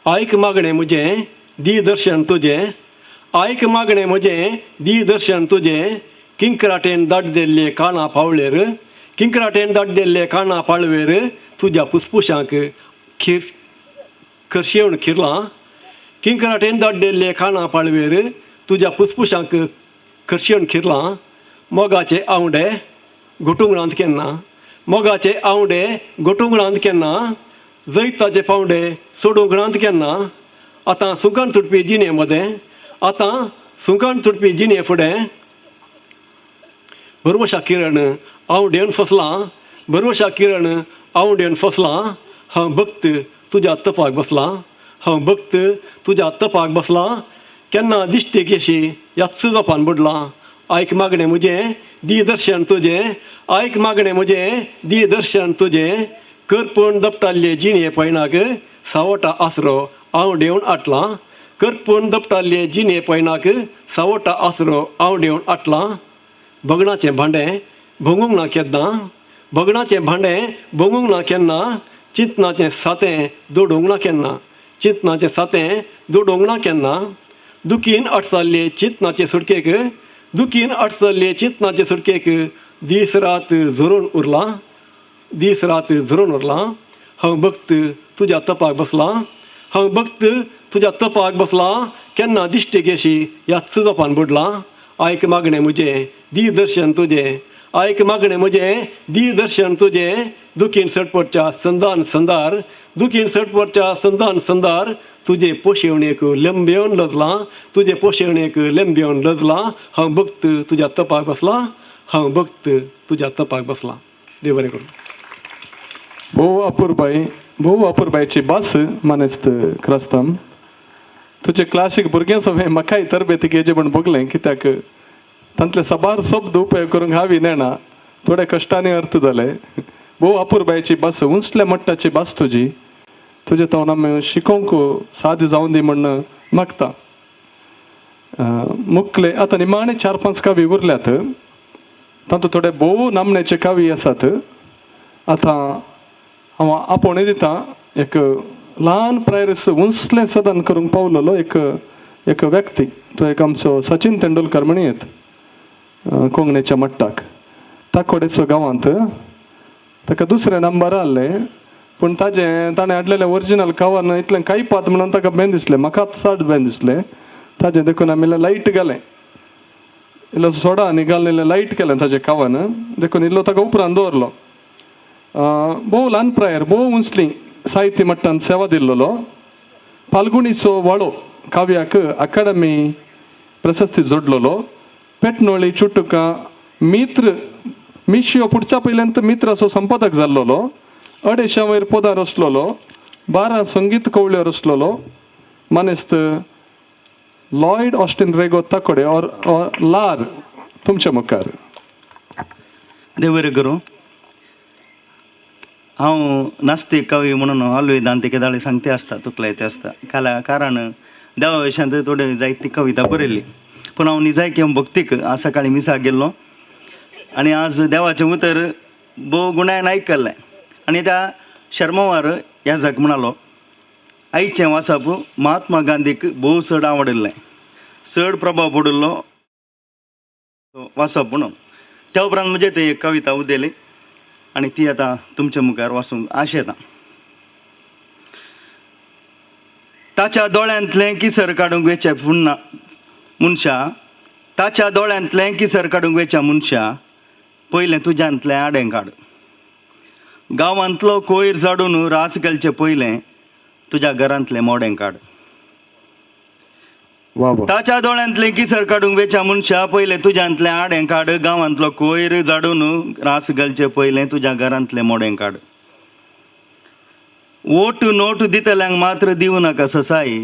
आयक मागणें म्हजें दी दर्शन तुजें, आयक मागणें म्हजें दी दर्शन तुजें. किंकराटेन दाट दिल्ले काना पावळेर, किंकराटेन दाट दिल्ले काना पाळवेर तुज्या पुसपुशांक खीर खर्शेवन खिरलां. किंकराटेन दाट दिल्ले काना पाळवेर तुज्या पुसपुशांक खर्शेवन खिरलां. मोगाचे आंवडे गोटुंगणांत केन्ना, मोगाचे आंवडे गोटुंगणांत केन्ना. जैताचे पावंडे सोडूंक नात केन्ना. आतां सुंकान तुटपी जिणे मदें, आतां सुंकान तुटपी जिणे फुडें भरवशा किरण आंवडेवन फसलां, भरवशा किरण आंवडेवन फसलां. हांव भक्त तुज्या तपाक बसलां, हांव भक्त तुज्या तपाक बसलां. केन्ना दिश्टीक येशी ह्याच जपान बुडलां. आयक मागणें म्हजें दी दर्शन तुजें, आयक मागणें म्हजें दी दर्शन तुजें. करपून दपटाल्ले जिणे पयणाक सावटा आसरो आंवडेवन आटलां. करपून दपटाल्ले जिणे पयणाक सावटा आसरो आंवडेवन आटलां. भगणाचें भांडें भोंगूंक ना केन्ना, भगणाचें भांडें भोंगूंक ना केन्ना. चिंतनाचें सातें दोडूंक ना केन्ना, चिंतनाचें सातें दोडूंक ना केन्ना. दुखीन अडचल्ले चिंतनाचे सुटकेक, दुखीन अडचल्ले चिंतनाचे सुटकेक दीस रात झरून उरलां, दीस रात झरून उरलां. हांव भक्त तुज्या तपाक बसलां, हांव भक्त तुज्या तपाक बसलां. केन्ना दिश्टी घेशी ह्याच जपान बुडलां. आयक मागणें म्हजें दी दर्शन तुजें, आयक मागणें म्हजें दी दर्शन तुजें. दुखीन सटपटच्या संदान संदार, दुखीन सटपटच्या संदान संदार तुजे पोशेवणेक लंबेवन लजलां, तुजे पोशेवणेक लंबेवन लजलां. हांव भक्त तुज्या तपाक बसलां, हांव भक्त तुज्या तपाक बसलां. देव बरें करूं. भोव अपुरबाय, भोव अपुरबायची भास मानेस्त क्रास्ताम. तुजे क्लासीक भुरग्यां सवें म्हाकाय तरबेती घेजे म्हूण भोगलें, कित्याक तांतले साबार शब्द उपयोग करूंक हांव नेणा, थोडे कश्टांनी अर्थ जाले. भोव अपुरबायची भास, उंचल्या मट्टाची भास तुजी. तुजे तो आमी शिकोवंक साद जावन दी म्हूण मागता. मुखले आतां निमाणे 4-5 कावी उरल्यात, तातूंत थोडे भोव नामनेचे कावी आसात. आतां हांव आपोवणें दिता एक ल्हान प्रायरस उंचलें सदन करूंक पावलेलो एक एक व्यक्ती, तो एक आमचो सचिन तेंडुलकर म्हणयेत कोंकणीच्या मट्टाक. ताकोडेचो गांवांत ताका दुसरें नंबर आहलें, पूण ताजें ताणें हाडलेलें ओरिजिनल कवर इतलें कांय पात म्हणून ताका बेन दिसलें, म्हाका चड बेन दिसलें ताजें. देखून आमी इल्लें लायट घालें, इल्लो सोडा आनी घालून इल्लें लायट केलें ताजें कवन, देखून इल्लो ताका उपरांत दवरलो. भोव ल्हान प्रायर भोव उंचली साहित्य मट्टान सेवा दिल्लो. फाल्गुणीचो वाळो काव्याक अकादमी प्रशस्ती जोडलेलो. पेटनोळी चुटुकां मित्र मिशियो पुढच्या पयल्यांत मित्राचो संपादक जाल्लोलो, 250 वयर पदां रचलोलो, 12 संगीत कवळ्यो रचलोलो मानेस्त लॉयड ऑस्टिन रेगो ताकोडे और लार तुमच्या मुखार. देव बरें करूं. हांव नास्तीक कवी म्हणून आलवेदांत केदाळे सांगते आसता, तुकलायते आसता काला कारण देवा विशयांत थोड्यो जायती कविता बरयल्ली, पूण हांव निजायकी भक्तीक आज सकाळीं मिसाक गेल्लो आनी आज देवाचें उतर भोव गुणायन आयकल्लें आनी त्या शर्मावार याजाक म्हणालो आयचें वाचप महात्मा गांधीक भोव चड आवडिल्लें, चड प्रभाव पडिल्लो वाचप म्हणून. त्या उपरांत म्हजें ते एक कविता उदेली आनी ती आतां तुमच्या मुखार वाचूंक आशेता. ताच्या दोळ्यांतलें किसर काडूंक वेच्या फुन्ना मनशा, ताच्या दोळ्यांतलें किसर काडूंक वेच्या मनशा, पयलें तुज्यांतलें आडें काड. गांवांतलो कोयर झाडून रास घालचें पयलें तुज्या घरांतलें मोडें काड. ताच्या दोळ्यांतलें किसर काडूंक वेच्या मनशा, पयलें तुज्यांतलें आडें काड. गांवांतलो कोयर झाडून रास घालचें पयलें तुज्या घरांतलें मोडें काड. वोट नोट दितल्यांक मात्र दिवं नाका ससाई,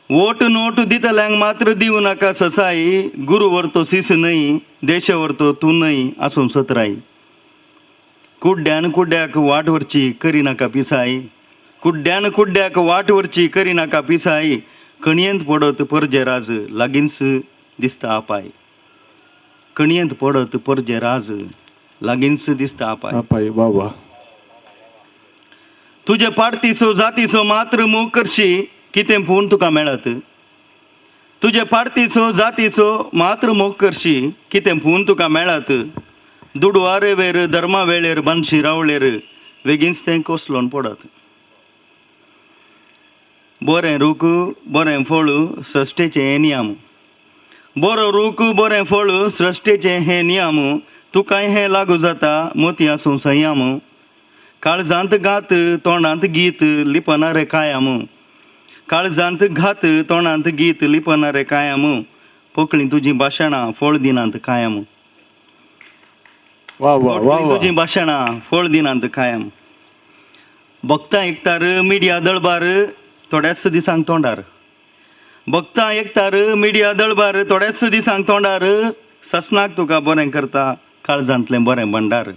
वोट नोट दितल्यांक मात्र दिवं नाका ससाई. गुरू व्हरतो सीस न्हय, देश व्हरतो तूं न्हय आसूं सतराई. कुड्ड्यान कुड्ड्याक वाट व्हरची करी नाका पिसाई, कुड्ड्यान कुड्ड्याक वाट व्हरची करी नाका पिसाई. कणयेंत पडत परजे राज लागींच दिसता आपाय, कणयेंत पडत परजे राज लागींच दिसता आपाय. आपाय वा वा. तुजे पार्टीचो जातीचो मात्र मोग करशी कितें पूण तुका मेळत, तुजे पार्टीचो जातीचो मात्र मोग करशी कितें पूण तुका मेळत. दुडवारे वेर धर्मा वेळेर बांदशी रावळेर वेगींच तें कोसलोन पडत. बरें रूख बरें फळ सृश्टेचें हें नियम, बरो रूख बरें फळ सृश्टेचें हें नियम. तुकाय हें लागू जाता मोती आसूं संयम. काळजांत घात तोंडांत गीत लिपना रे कायम, काळजांत घात तोंडांत गीत लिपना रे कायम. पोकळी तुजी भाशणां फळ दिनांत कायम, वा वा वा तुजी भाशणां फळ दिनांत कायम. भक्तां एकतार मिडिया दळबार थोड्याच दिसांक तोंडार, भक्तां एकतार मिडिया दळबार थोड्याच दिसांक तोंडार. ससनाक तुका बरें करता काळजांतलें बरें भंडार.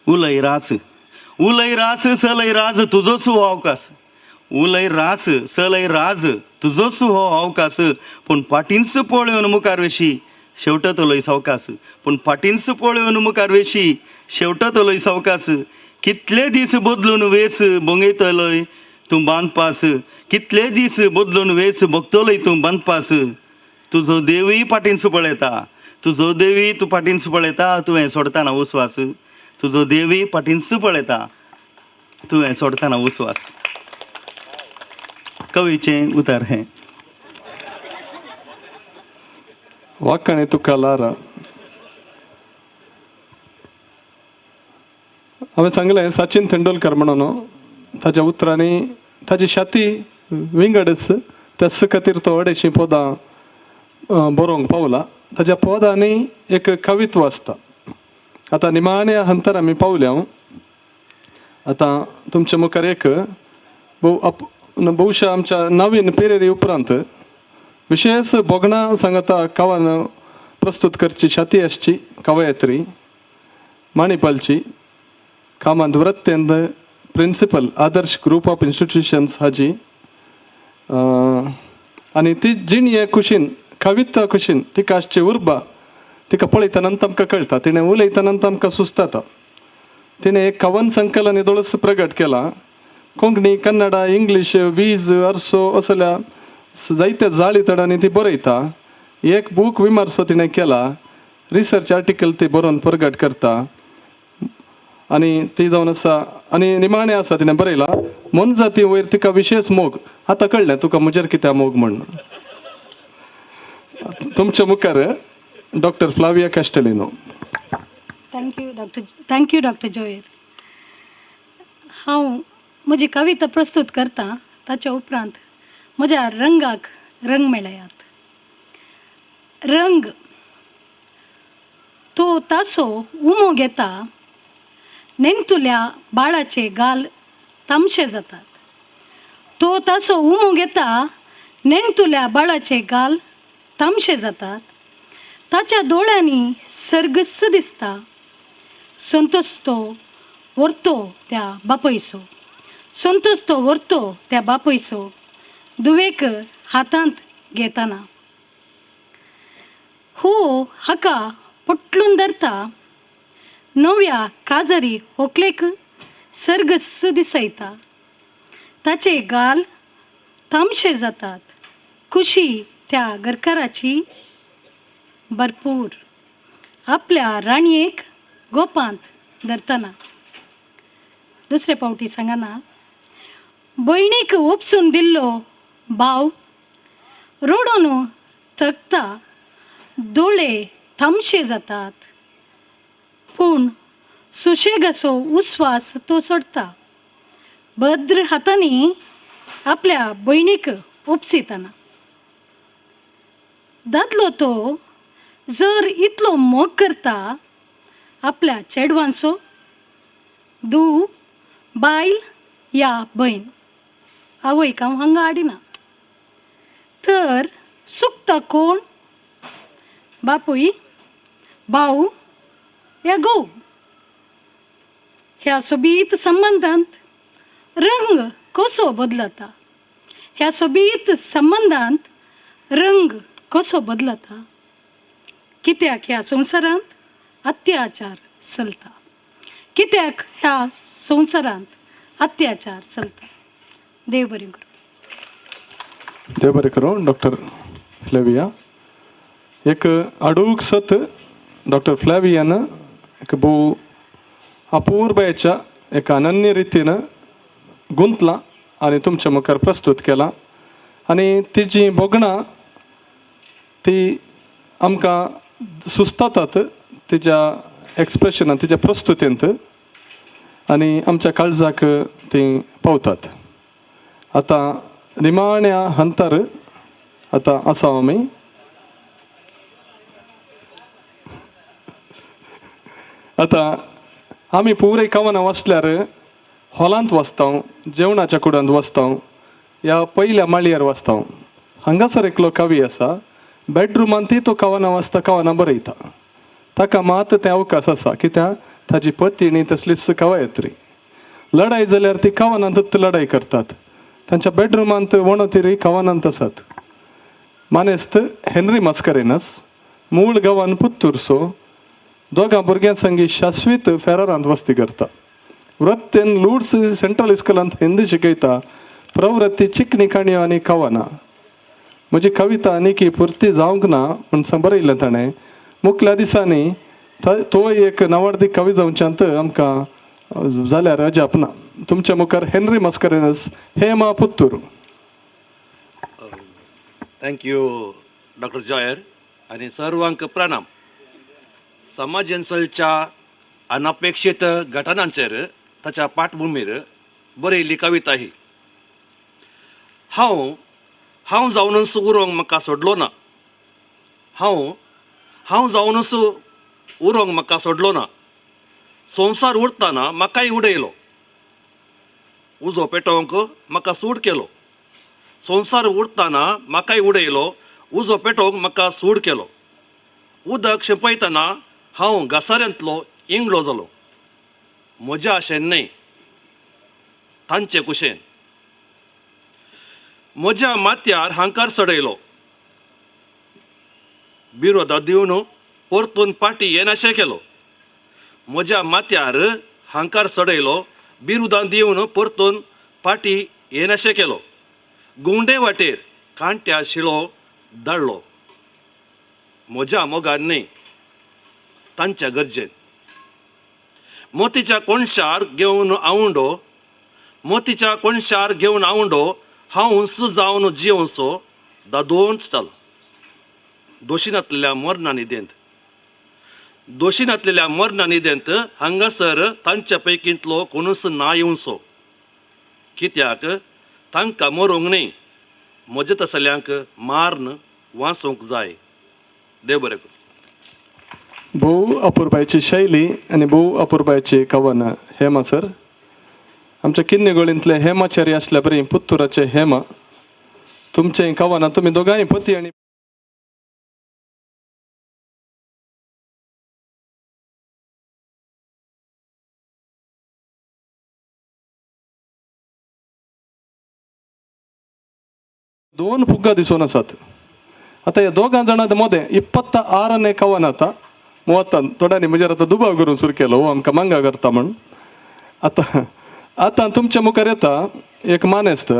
उलय रास उलय रास सलय राज तुजोच हो अवकाश, उलय रास सलय राज तुजोच हो अवकाश. पूण पाटींच पळोवन मुखार वेशी शेवटतलोय सावकास, पूण पाटींच पळोवन मुखार वेशी शेवटतलोय सावकास. कितले दीस बदलून वेस भोंगयतलोय तूं बांदपास, कितले दीस बदलून वेस भोगतलोय तूं बांदपास. तुजो देवूय पाटींच पळयता, तुजो देवी तूं पाटींच पळयता, तुवें सोडताना उस्वास. तुजो देवी पाटींच पळयता, तुवें सोडताना उस्वास. कवीचें उतर हें. वाकाणे तुका लारा. हांवें सांगलें सचिन तेंडुलकर म्हणून ताच्या उतरांनी ताची छाती विंगडच, त्याच खातीर तो 250 पदां बरोवंक पावला. ताच्या पदांनी एक कवित्व आसता. आतां निमाण्या हंतर आमी पावल्या. आतां तुमच्या मुखार एक बहुशा आमच्या नवीन पिरेरी उपरांत विशेष भोगणां सांगता कवन प्रस्तुत करची छाती आसची कवयत्री माणिपालची कामांत वृत्तेंत principal Adarsh group of institutions हाजी आनी ती जिणये कुशीन कविता कुशीन तिका आसची उर्बा तिका पळयतना आमकां कळटा, तिणें उलयतना आमकां सुचता. तिणें एक कवन संकलन येदोळच प्रगट केलां. कोंकणी, कन्नडा, इंग्लीश, वीज, अर्सो असल्या जायत्या जाळी तडांनी ती बरयता. एक बूक विमर्सो तिणें केला, रिसर्च आर्टिकल ती बरोवन प्रगट करता आनी ती जावन आसा. आनी निमाणें आसा तिणें बरयलां मोनजाती वयर तिका विशेष मोग. आतां कळ्ळें तुका म्हजेर कित्याक मोग म्हण. तुमच्या मुखार doctor Flavia Castelino. Thank you doctor, thank you doctor Joel. हांव म्हजी कविता प्रस्तूत करता ताच्या उपरांत म्हज्या रंगाक रंग मेळयात. रंग. तो तासो उमो घेता, नेंतुल्या बाळाचे गाल तामशे जातात. तो तासो उमो घेता, नेंतुल्या बाळाचे गाल तामशे जातात. ताच्या दोळ्यांनी सर्गस दिसता. संतोष तो व्हरतो त्या बापयचो, संतोष तो व्हरतो त्या बापयचो दुवेक हातांत घेताना. हो हाका पोटलून धरता, नव्या काजरी होकलेक सर्गस दिसयता. ताचे गाल तामशे जातात. खुशी त्या घरकाराची भरपूर आपल्या राणयेक गोपांत धरतना. दुसरे पावटी सांगना, भयणीक उपसून दिल्लो भाव रडून थकता, दोळे तामशे जातात. पूण सुशेगाचो उस्वास तो सोडता, भद्र हातांनी आपल्या भयणीक उपसितना. दादलो तो जर इतलो मोग करता आपल्या चेडवांचो, धूव, बायल या भयण, आवयक हांव हांगा हाडिना, तर चुकता कोण? बापूय, भाव या घोव. ह्या सोबीत संबंदांत रंग कसो बदलता, ह्या सोबीत संबंदांत रंग कसो बदलता. कित्याक ह्या संवसारांत अत्याचार चलता, कित्याक ह्या संवसारांत अत्याचार चलता. देव बरें करूं. देव बरें करूं डॉक्टर फ्लेविया. एक अडूक सत डॉक्टर फ्लेवियान एक भोव अपूर्बायेच्या एक अनन्य रितीन गुंतला आनी तुमच्या मुखार प्रस्तूत केला. आनी तिजी भोगणां ती आमकां सुस्तात तिच्या एक्सप्रेशनान, तिच्या प्रस्तुतींत, आनी आमच्या काळजाक ती पावतात. आतां निमाण्या हंतर आतां आसा आमी. आतां आमी पुराय कवनां वाचल्यार हॉलांत वाचता, जेवणाच्या कुडांत वाचता, ह्या पयल्या माळयेर वाचता. हांगासर एकलो कवी आसा, बेडरुमांतूय तो कवनां वाचता, कवनां बरयता. ताका मात ते अवकाश आसा, कित्याक ताजी पतीणी तसलीच कवयत्री. लढाई जाल्यार ती कवनांतूच लढाई करतात. तांच्या बेडरुमांत वणतीरय कवनांत आसात. मानेस्त हेनरी मास्करेनस, मूळ गांवान पुत्तूरसो, दोगां भुरग्यां संगी शाश्वीत फेरारांत वस्ती करता. वृत्तेन लूड्स सेंट्रल इस्कुलांत हिंदी शिकयता. प्रवृत्ती चिकणी काणयो आनी कवनां. म्हजी कविता आनीकी पुरती जावंक ना म्हूण बरयलें ताणें. मुखल्या दिसांनी तो एक नवार्दीक कवी जावच्यांत आमकां जाल्यार अजाप ना. तुमच्या मुखार Henry Mascarenhas, Hema Puttur. Thank you doctor Joyer आनी सर्वांक प्रणाम. समाजनसलच्या अनपेक्षीत घटनांचेर ताच्या पाठभुमीर बरयल्ली कविता ही. हांव हांव जावनच उरोंक म्हाका सोडलो ना, हांव हांव जावनच उरोंक म्हाका सोडलो ना. संवसार उरतना म्हाकाय उडयलो, उजो पेटोवंक म्हाका सूड केलो. संवसार उरतना म्हाकाय उडयलो, उजो पेटोवंक म्हाका सूड केलो. उदक शिंपयतना हांव घासाऱ्यांतलो इंगलो जालो. म्हज्या आशेन न्हय, तांचे कुशेन. म्हज्या माथ्यार हांकार चडयलो, बिरोदा दिवन परतून पाटी येनाशें केलो. म्हज्या माथ्यार हांकार चडयलो, बिरुदां दिवन परतून पाटी येनाशें केलो. गुंडे वाटेर कांट्या शिलो दाळ्ळो. म्हज्या मोगान न्हय, तांच्या गरजेन. मोतीच्या कोणशार घेवन आवंडो, मोतीच्या कोणशार घेवन आवंडो, हांव उंच जावन जियोवचो दादोंच जालो. दोशी नातलेल्या मरणा निदेंत, दोशी नातलेल्या मरणा निदेंत हांगासर तांच्या पैकींतलो कोणूच ना येवचो. कित्याक तांकां मरोंक न्हय, म्हज्या तसल्यांक मार्न वाचोवंक जाय. देव बरें करूं. भोव अपुरबायची शैली आनी भोव अपुरबायची कवन हेमा सर. आमच्या किन्नेगोळींतले हेमाचारी आसल्या बरी पुत्तुराचे हेमा तुमचें कवनां तुमी दोगांय पती आनी दोन फुग्गा दिसून आसात. आतां ह्या दोगां जाणां मदें 26 कवन आतां 30 थोड्यांनी म्हजेर आतां दुबाव करून सुरू केलो हो आमकां मांगा करता म्हण. आतां आतां तुमच्या मुखार येता एक मानेस्त,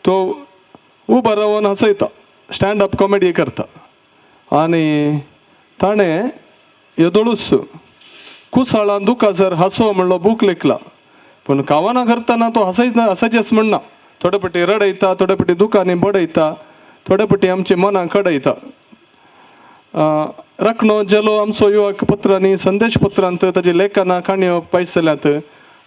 तो उबो रावन हांसयता, स्टँड अप कॉमेडी करता आनी ताणें येदोळूच कुसाळां दुकासर हांसो म्हणलो बूक लेखला. पूण कवनां करतना तो हांसयना, हांसाचेंच म्हणना, थोडे पटी रडयता, थोडे पटी दुकांनी बडयता, थोडे पटी आमची मनां कडयता. राखणो जेलो आमचो युवक पत्रांनी संदेश पत्रांत ताजी लेखनां काणयो पयसल्यात.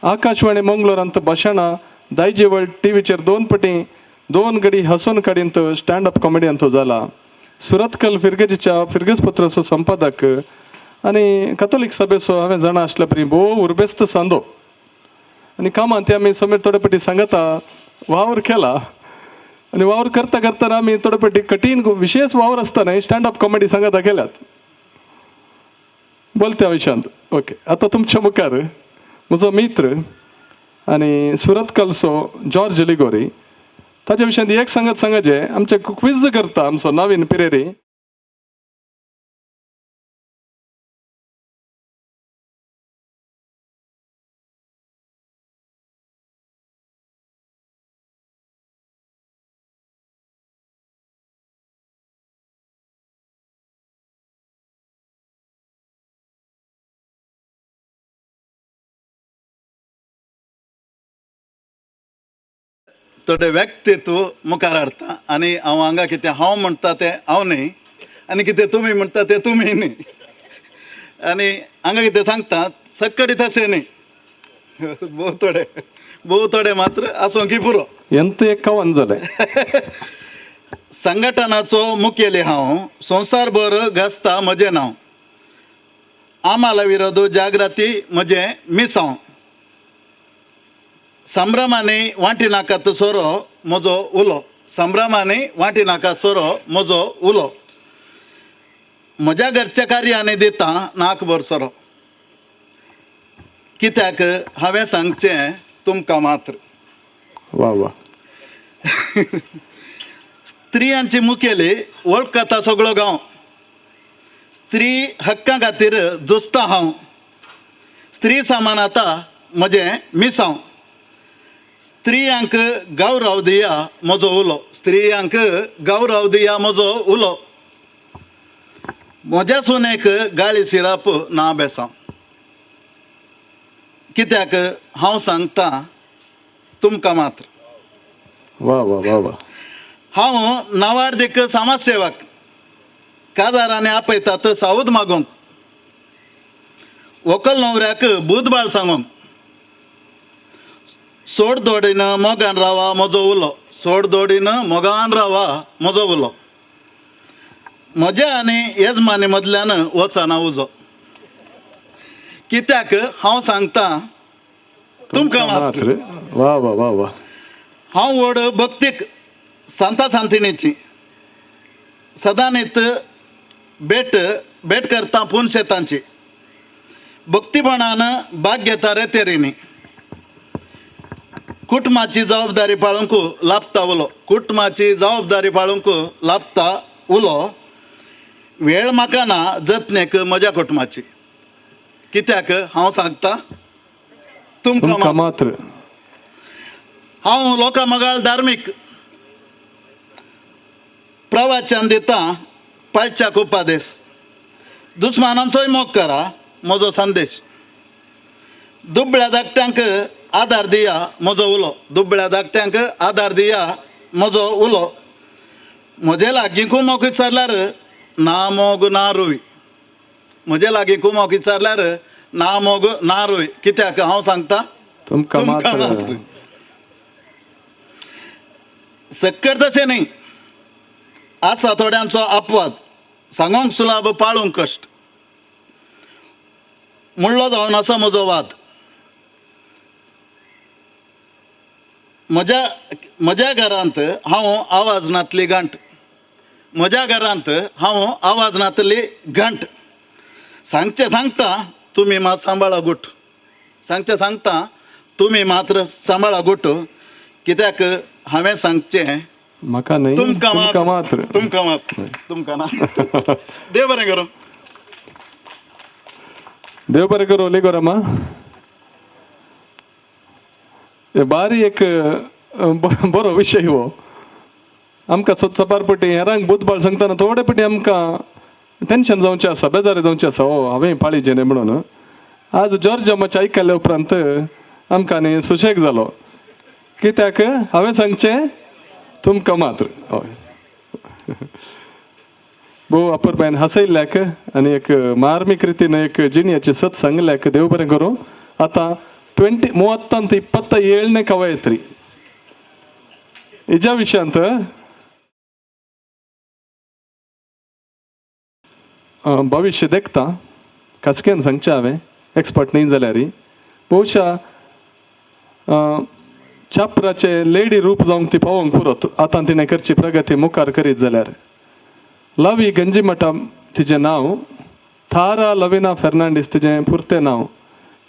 आकाशवाणी मंगलोरांत भाशणां, दायजी वर्ल्ड टीव्हीचेर 2 पटी 2 घडी हसून काडींत स्टँड अप कॉमेडियन तो जाला. सुरतकल फिरगेजीच्या फिरगेज पत्राचो संपादक आनी कथोलीक सभेचो हांवें जाणा आसल्या परी भोव उर्बेस्त सांदो आनी कामांत ते आमी समेट थोडे पटी सांगता वावर केला. आनी वावर करता करतना आमी थोडे पटी कठीण विशेष वावर आसतना स्टँड अप कॉमेडी सांगता केल्यात बोलत्या विशयांत. ओके, आतां तुमच्या मुखार म्हजो मित्र आनी सुरतकलचो जॉर्ज लिगोरी, ताच्या विशयांत एक सांगत सांगाचें आमचें क्विज करता आमचो नवीन पिरेरी. थोडे व्यक्तित्व मुखार हाडटा आनी हांव हांगा कितें हांव म्हणटा तें हांव न्ही आनी कितें तुमी म्हणटा तें तुमी न्ही आनी हांगा कितें सांगता सक्कडी तशें न्ही, भोव थोडे भोव थोडे मात्र आसूं की पुरो. एंत एक कवन जालें. संघटनाचो मुखेली हांव, संवसारभर गाजता म्हजें नांव, आम्हाला विरोध जागृती म्हजें मिसांव, संभ्रमाने वांटी नाकात सोरो म्हजो उलो, संभ्रमाने वांटी नाका सोरो म्हजो उलो, म्हज्या घरच्या कार्याने दिता नाकभर सोरो, कित्याक हांवें सांगचें तुमकां मात्र. वा वा. स्त्रियांची मुखेली वळखता सगळो गांव, स्त्री हक्का खातीर झुजता हांव, स्त्री सामान आतां म्हजें मिसांव, स्त्रियांक गौरव दिया म्हजो उलो, स्त्रियांक गौरव दिया म्हजो उलो, म्हज्या सुनेक गाळी सिरप ना बेसांव, कित्याक हांव सांगता तुमकां मात्र. वा वा वा वा. हांव नावार्दीक समाजसेवक, काजारांनी आपयतात सावद मागूंक, व्हंकल न्हवऱ्याक बुधबाळ सांगूंक, सोड दोडीन मोगान रावा म्हजो उलो, सोड दोडीन मोगान रावा म्हजो उलो, म्हज्या आनी येजमानी मदल्यान वचना उजो, कित्याक हांव सांगता तुमकां मात्र. वा वा वा वा. हांव व्हड भक्तीक सांता सांतिणीची, सदांनीत भेट भेट करता पूण शेतांची, भक्तीपणान भाग घेता रे तेरीनी, कुटुंबाची जबाबदारी पाळूंक लाभता उलो, कुटुंबाची जबाबदारी पाळूंक लाभता उलो, वेळ म्हाका ना जतनेक म्हज्या कुटुंबाची, कित्याक हांव सांगता तुमकां मात्र. हांव लोकां मगाळ धार्मीक, प्रवचन दिता पाळच्याक उपादेश, दुस्मानांचोय मोग करा म्हजो संदेश, दुबळ्या धाकट्यांक आदार दिया म्हजो उलो, दुबळ्या धाकट्यांक आदार दिया म्हजो उलो, म्हजे लागीं कुमोक विचारल्यार ना मोग ना रोय, म्हजे लागीं कुमोक विचारल्यार ना मोग ना रोय, कित्याक हांव सांगता तुमकां मात्र. सक्कर तशें न्ही, आसा थोड्यांचो अपवाद, सांगोंक सुलाभ पाळूंक कश्ट म्हणलो जावन आसा म्हजो वाद. म्हज्या म्हज्या घरांत हांव आवाज नातली घांट, म्हज्या घरांत हांव आवाज नातली घांट. सांगचें सांगता तुमी मात सांबाळा गुट, सांगचें सांगता तुमी मात्र सांबाळा गुट. कित्याक हांवें सांगचें म्हाका न्हय, तुमकां मात्र, तुमकां मात्र, तुमकां ना. देव बरें करूं, देव बरें करूं. लिगोरामा बारी एक बरो विशय हो. आमकां सपार पटी हेरांक बुदबाळ सांगतना थोडे पटी आमकां टेंशन जावचें आसा, बेजार जावचें आसा, हो हांवें पाळीचें न्ही म्हणून. आज जॉर्ज अमाचे आयकल्या उपरांत आमकां न्ही सुशेग जालो, कित्याक हांवें सांगचें तुमकां मात्र. हय, भोव अपुरबायन हांसयल्ल्याक आनी एक मार्मीक रितीन एक जिणयाची सत सांगल्याक देव बरें करूं. आतां 30 27ನೇ ಕವಯತ್ರಿ ಇಜ ವಿಷಯ ಅಂತ भविष्य देखता खासकेन सांगचें हांवें एक्सपर्ट न्ही जाल्यार बहुशा छापराचे लेडी रूप जावंक ती पावोंक पुरो आतां तिणें करची प्रगती मुखार करीत जाल्यार. लवी गंजीमठा तिजें नांव, थारा लविना फेर्नांडीस तिजें पुरतें नांव.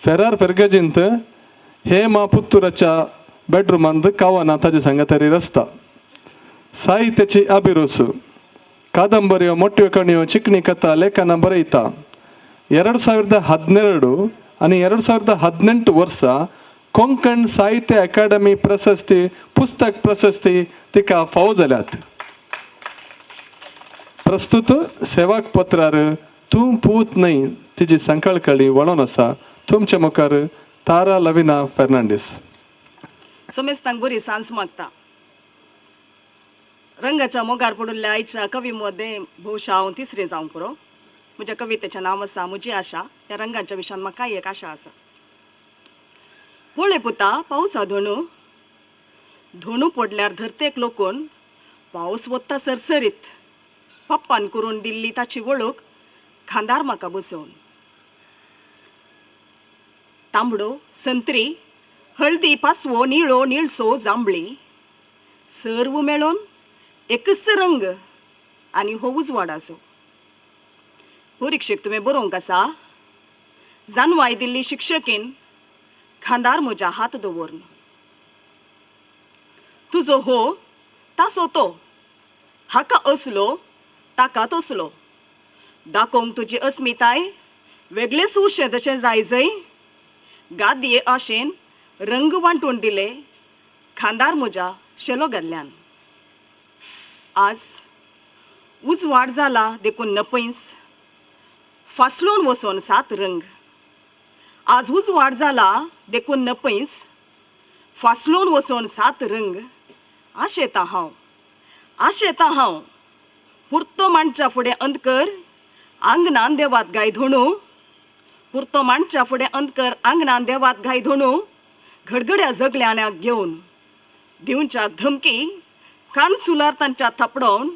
फेरार फेर्गजींत हे मा पुत्तुराच्या बेडरुमांत कावना ताजे सांगा तरी रस्ता. साहित्याची अभिरुच, काದಂಬರಿಯೋ ಮೊಟ್ಟ್यो ಕಣಿಯೋ ಚಿಕ್ಣಿ ಕಥಾ ಲೇಖನ ಬರೆಯುತ್ತಾ. 2012 आणि 2018 वर्ष कोंकण साहित्य अकादमी प्रशस्ती पुस्तक प्रशस्ती तिका फावो जाल्यात. प्रस्तुत सेवाक पत्रार तूं पूत न्हय तिजी संकळकळी वळोन आसा. तुमचे मुखार तारा लविना फेर्नांडीस. समेस्तांक बरी सांज मागता. रंगाच्या मोगार पडिल्ल्या आयच्या कवी मदें भोवशा हांव तिसरें जावंक पुरो. म्हज्या कवितेचें नांव आसा म्हजी आशा. ह्या रंगांच्या विशयान म्हाका एक आशा आसा. पळय पुता पावसा धोणू धोणू पडल्यार धरतेक लोकून पावस वता सरसरीत. पप्पान करून दिल्ली ताची वळख खांदार म्हाका बसोवन. तांबडो, संत्री, हळदी, पासवो, निळो, निळसो, जांबळी सर्व मेळोन एकच रंग आनी हो उजवाड आसो. परिक्षेक तुवें बरोवंक आसा जानवाय दिल्ली शिक्षकीन खांदार म्हज्या हात दवरून. तुजो हो तासो तो, हाका असलो ताका तसलो, दाखोवंक तुजी अस्मिताय वेगळेच उशें तशें जाय जंय गादये आशेन रंग वांटून दिले खांदार म्हज्या शेलो घाल्ल्यान. आज उजवाड जाला देखून नपयस फासलोन वचोन सात रंग. आज उजवाड जाला देखून नपयस फासलोन वचोन सात रंग. आशेता हांव, आशेता हांव पुरतो मांडच्या फुडें अंधकर आंगणान देवात गाय धोणू. पुरतो मांडच्या फुडें अंधकर आंगणान देवात गाय धोणू. घडघड्या जगल्यान्याक घेवन दिवच्याक धमकी कानसुलार तांच्या थापडोवन.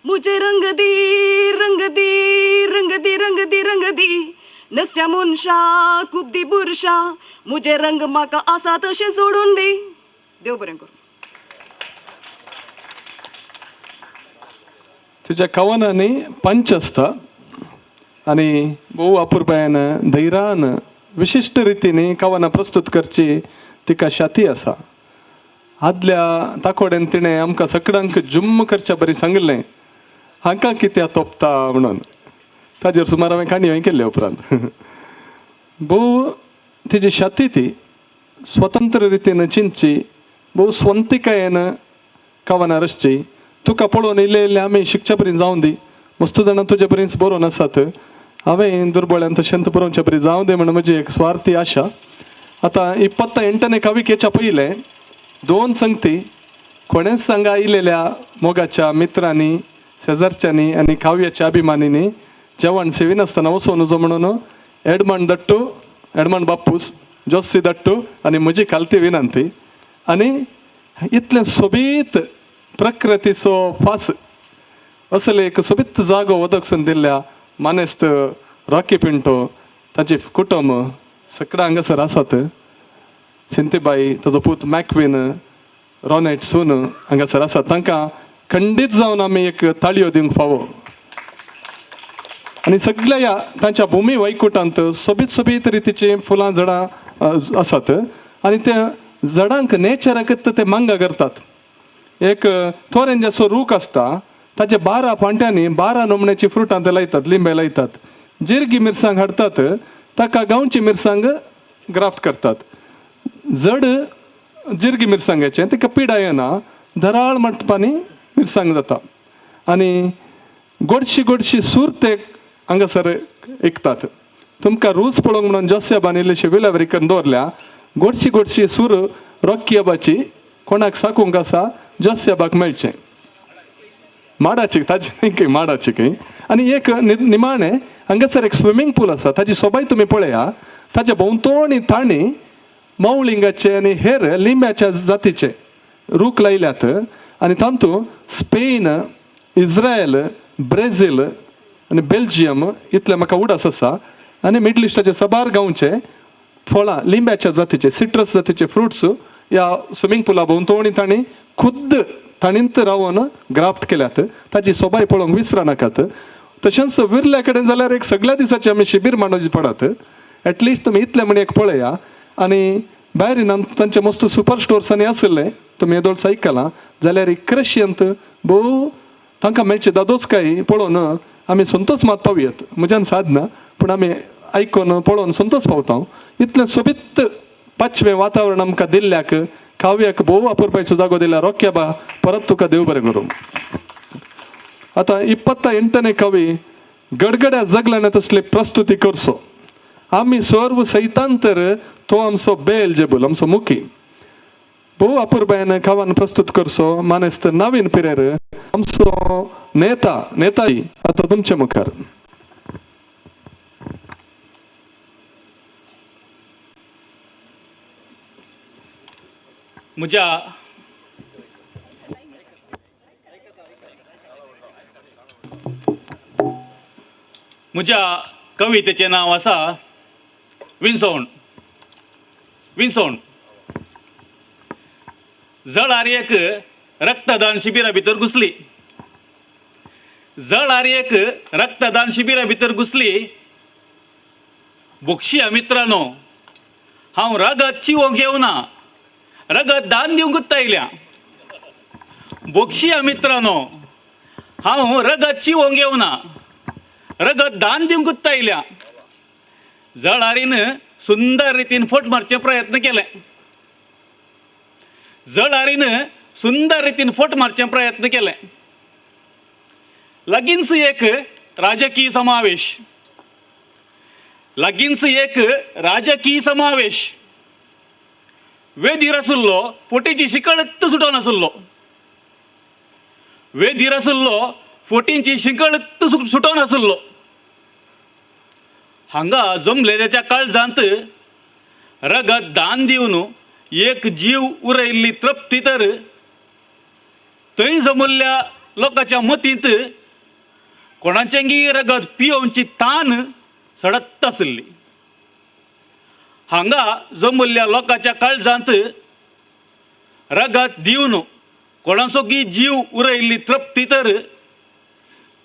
मुझे रंग दी रंग दी रंग दी रंग दी रंग दी नसत्या मनशा खूब दी बुरशा मुझे रंग म्हाका आसा तशें सोडून दी. देव बरें करूं. तुज्या कवनांनी पंच आसता आनी भोव अपुरबायेन धैर्यान विशिश्ट रितीन कवनां प्रस्तुत करची तिका शाती आसा. आदल्या ताकोडेन तिणें आमकां सगळ्यांक जुम्म करच्या बरी सांगिल्लें हांकां कित्याक तोपता म्हणून. ताजेर सुमार हांवें काणयो केल्ले उपरांत. भोव तिजी शाती ती स्वतंत्र रितीन चिंतची, भोव स्वंतिकायेन कवनां रचची. तुका पळोवन इल्ले इल्ले आमी शिकच्या परी जावं दी, मस्तू जाणां तुजे परीच बरोवन आसात, हांवें दुर्बळ्यान तशेंच बरोवच्या परी जावं दी म्हण म्हजी एक स्वार्थी आशा. आतां 28 कविकेच्या पयलें दोन संगती कोणेच सांगा आयिल्ल्या मोगाच्या मित्रांनी, शेजारच्यांनी आनी काव्याच्या अभिमानींनी जेवण सेविनासतना वचूं नजो म्हणून एडमंड दट्टू, एडमंड बाप्पूस, जोसी दट्टू आनी म्हजी खालती विनंती. आनी इतलें सोबीत प्रकृतीचो फास असले एक सोबीत जागो वदकसून दिल्ल्या मानेस्त रॉकी पिंटो, ताचे कुटुंब सगळें हांगासर आसात. सिंतीबाई, ताजो पूत मॅकवीन, रॉनेट सून हांगासर आसात. तांकां खंडीत जावन आमी एक ताळयो दिवंक फावो. आनी सगळ्या ह्या तांच्या भुमी वैकुटांत सोबीत सोबीत रितीचीं फुलां झाडां आसात आनी त्या झाडांक नेचराक ते मांगा करतात. एक तोरेंजाचो रूख आसता, ताचे 12 फांट्यांनी 12 नमण्याची फ्रुटां ते लायतात, लिंबे लायतात. जिरगी मिरसांग हाडटात, ताका गांवची मिरसांग ग्राफ्ट करतात. जड जिरगी मिरसांगाचें ताका पिडा येना, धराळ म्हणपानी मिरसांग जाता. आनी गोडशी गोडशी सूर ते हांगासर विकतात. तुमकां रूच पळोवंक म्हणून जोस्याबान इल्लीशी विलावरी करून दवरल्या. गोडशी गोडशी सूर रॉकीबाची कोणाक साकूंक आसा जोस्याबाक मेळचें. माडाची ताची खंय माडाची खंय. आनी एक निमाणें हांगासर एक स्विमींग पूल आसा, ताची सोबाय तुमी पळया. ताच्या भोंवतणी तांणी मौलिंगाचे आनी हेर लिंब्याच्या जातीचे रूख लायल्यात आनी तातूंत स्पेन, इस्रायल, ब्रेझील आनी बेल्जियम इतलें म्हाका उडास आसा. आनी मिडल इस्टाचे साबार गांवचे फळां लिंब्याच्या जातीचे, सिट्रस जातीचे फ्रुट्स ह्या स्विमींग पुला भोंवतणी तांणी खुद्द ताणींत रावन ग्राफ्ट केल्यात. ताची सोबाय पळोवंक विसरा नाकात. तशेंच विरल्या कडेन जाल्यार एक सगळ्या दिसाचे आमी शिबीर मांडोवचे पडत. एटलिस्ट तुमी इतलें म्हण एक पळया. आनी भायर तांचे मस्त सुपर स्टोर्सांनी आशिल्ले, तुमी येदोळच आयकलां जाल्यार क्रशियंत भोव तांकां मेळचे दादोसकाय पळोवन आमी संतोष मात पावयत. म्हज्यान सादना, पूण आमी आयकून पळोवन संतोष पावता. इतलें सोबीत पाचवें वातावरण आमकां दिल्ल्याक, काव्याक भोव वापरपाचो जागो दिल्या रोक्याबा, परत तुका देव बरें करूं. आतां 28ನೇ कवी गडगड्या जगल्यान तसली प्रस्तुती करचो. आमी सर्व सैतांतर तो आमचो बेल जेबूल, आमचो मुखी भोव अपुरबायेन कावान प्रस्तुत करचो मानेस्त नवीन पिरेर आमचो नेता नेताजी आतां तुमचे मुखार. म्हज्या म्हज्या कवितेचें नांव आसा विनसोण. विनसोण जळार एक रक्तदान शिबिरा भितर घुसली. जळार एक रक्तदान शिबिरा भितर घुसली. बोक्षिया मित्रांनो, हांव रगत चिवोंक येवना, रगत दान दिवंकूच आयल्या. बोक्षिया मित्रांनो, हांव रगत चिवोंक येवना, रगत दान दिवंकूच आयल्या. जळारीन सुंदर रितीन फोट मारचे प्रयत्न केले. जळारीन सुंदर रितीन फोट मारचे प्रयत्न केले. लागींच एक राजकीय समावेश, लागींच एक राजकीय समावेश. वेदीर आशिल्लो फोटीची शिंकळत सुटोन आशिल्लो. वेदीर आशिल्लो फोटींची शिंकळत सुटोन आशिल्लो. हांगा जमलेल्याच्या काळजांत रगत दान दिवन एक जीव उरयल्ली तृप्ती तर थंय जमल्ल्या लोकांच्या मतींत कोणाचेंगी रगत पियोवची तान सडत आशिल्ली. हांगा जमल्ल्या लोकांच्या काळजांत रगत दिवन कोणाचो की जीव उरयल्ली तृप्ती तर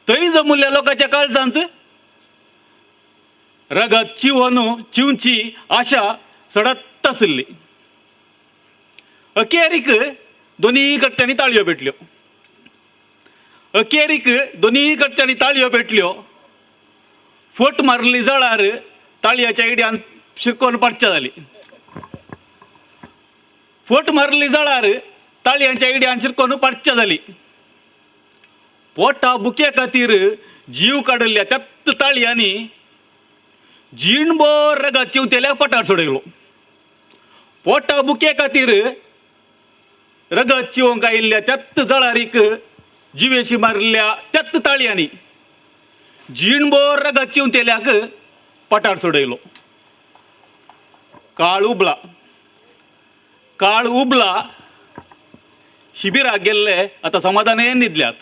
थंय जमल्ल्या लोकांच्या काळजांत रगत चिवन चिवची आशा सडत आशिल्ली. अखेरीक दोनूय कडच्यांनी ताळयो पेटल्यो. अखेरीक दोनूय कडच्यांनी ताळयो पेटल्यो. फट मारली जळार ताळयाच्या इड्यान शिकोवन पाटच्या जाली. फट मारली जळार ताळयांच्या इड्यान शिरकोन पाटच्या जाली. पोटा बुके खातीर जीव काडिल्ल्या त्याच ताळयांनी जीणभर रगत चिंवतेल्या पोटार सोडयलो. पोटा बुके खातीर रगत चिवंक आयिल्ल्या त्याच जळारीक जिवेशी मारिल्ल्या त्याच ताळयांनी जीणभर रगत चिंवतेल्याक पोटार सोडयलो. काळ उबला, काळ उबला. शिबिराक गेल्ले आतां समाधानान न्हिदल्यात.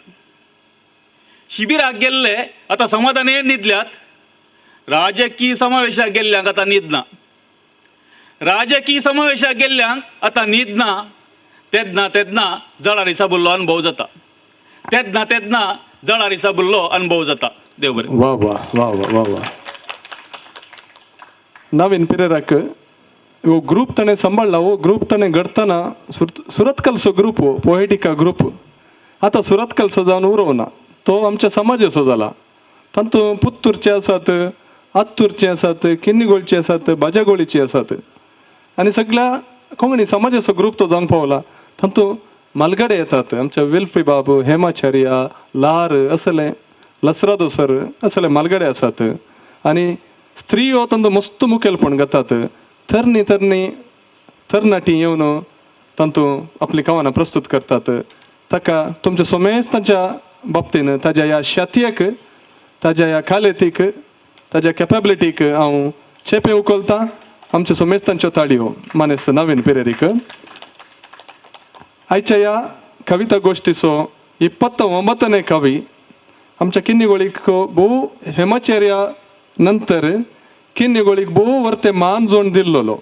शिबिराक गेल्ले आतां समाधाने न्हिदल्यात, राजकीय समावेशाक गेल्ल्यांक आतां न्हीद ना, राजकीय समावेशाक गेल्ल्यांक आतां न्हीद ना. तेन्ना तेन्ना जळारी साबुल्लो अनुभव जाता, तेन्ना तेन्ना जळारी साबुल्लो अनुभव जाता. देव बरें. वा वा वा वा वा वा. नवीन पिरेराक हो ग्रूप ताणें सांबाळ्ळा. हो ग्रूप ताणें घडटना सुरतकलचो ग्रूप, हो पोएटिका ग्रूप आतां सुरतकलचो जावन उरोवना, तो आमच्या समाजाचो जाला. तातूंत पुत्तूरचे आसात, आत्तूरचे आसात, किन्नीगोळचे आसात, बाजागोळीचे आसात आनी सगळ्या कोंकणी समाजाचो ग्रूप तो जावंक पावला. तातूंत मालगडे येतात, आमच्या विल्फी बाब, हेमाचार्या, लार असले, लसरादो सर असले मालगडे आसात. आनी स्त्रियो तांचो मस्त मुखेलपण घेतात. तरणी तरणी तरणाटी येवन तातूंत आपली कवनां प्रस्तूत करतात. ताका तुमच्या समेस्त ताच्या बाबतीन ताज्या ह्या शातयेक, ताज्या ह्या कालेतीक, ताज्या कॅपेबिलिटीक हांव चेपें उखलतां. आमच्या समेस्तांच्यो ताळयो मानेस्त नवीन पिरेरीक. आयच्या ह्या कविता गोश्टीचो 29 कवी आमच्या किन्नीगोळीक भोव हेमाचर्या नंतर किन्नीगोळीक भोव वर्ते मान जोड दिल्लो.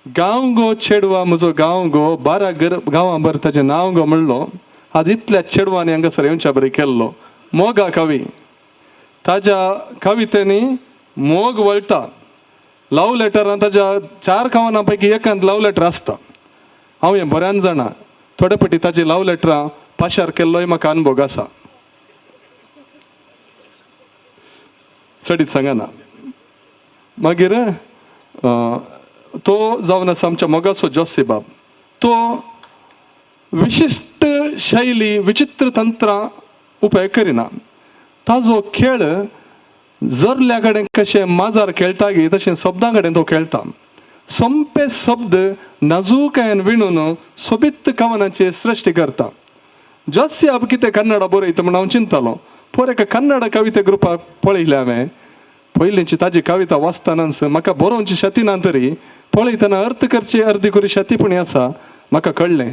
गांव गो चेडवा म्हजो गांव गो, 12 गांवां भर ताचें नांव गो म्हणलो. आज इतल्या चेडवांनी हांगासर येवच्या बरी केल्लो मोगा कवी. ताज्या कवितेंनी मोग वळटा. लव लेटरान ताज्या 4 कवनां पैकी एकांत लव लेटर आसता. हांव हें बऱ्यान जाणा, थोडे पटी ताजी लव लेटरां पाशार केल्लोय म्हाका अनुभव आसा, चडीत सांगना. मागीर तो जावन आसा आमच्या मोगाचो जोसी बाब. तो विशिश्ट शैली, विचित्र तंत्रां उपेग करिना. ताजो खेळ जरल्या कडेन कशें माजार खेळटा गी तशें शब्दां कडेन तो खेळटा. सोंपे शब्द नाजूकायेन विणून सोबीत कवनाची सृश्टी करता. जोसी बाब कितें कन्नडा बरयता म्हूण हांव चिंतालो. पोर एका कन्नड कविते ग्रुपाक पळयलें हांवें. पयलींची ताजी कविता वाचतनाच म्हाका बरोवची शती ना तरी पळयतना अर्थ करची अर्दी करी शती पूण आसा म्हाका कळ्ळें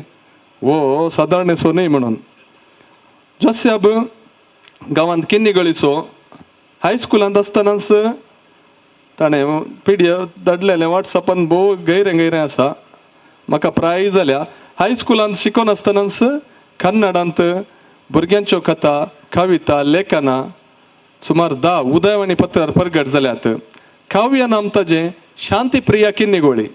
वो सादारणसो न्हय म्हणून. जोसी बाब गांवांत किन्नीगळीचो हायस्कुलांत आसतनाच ताणें PDF धाडलेलें वॉट्सॅपान, भोव गैरें गैरें आसा, म्हाका प्राय जाल्या. हायस्कुलांत शिकोन आसतनाच कन्नडांत भुरग्यांच्यो कथा, कविता, लेखनां सुमार 10 उदयवाणी पत्रार परगट जाल्यात. काव्य नाम ताजें शांतीप्रिया किन्नीगोळी.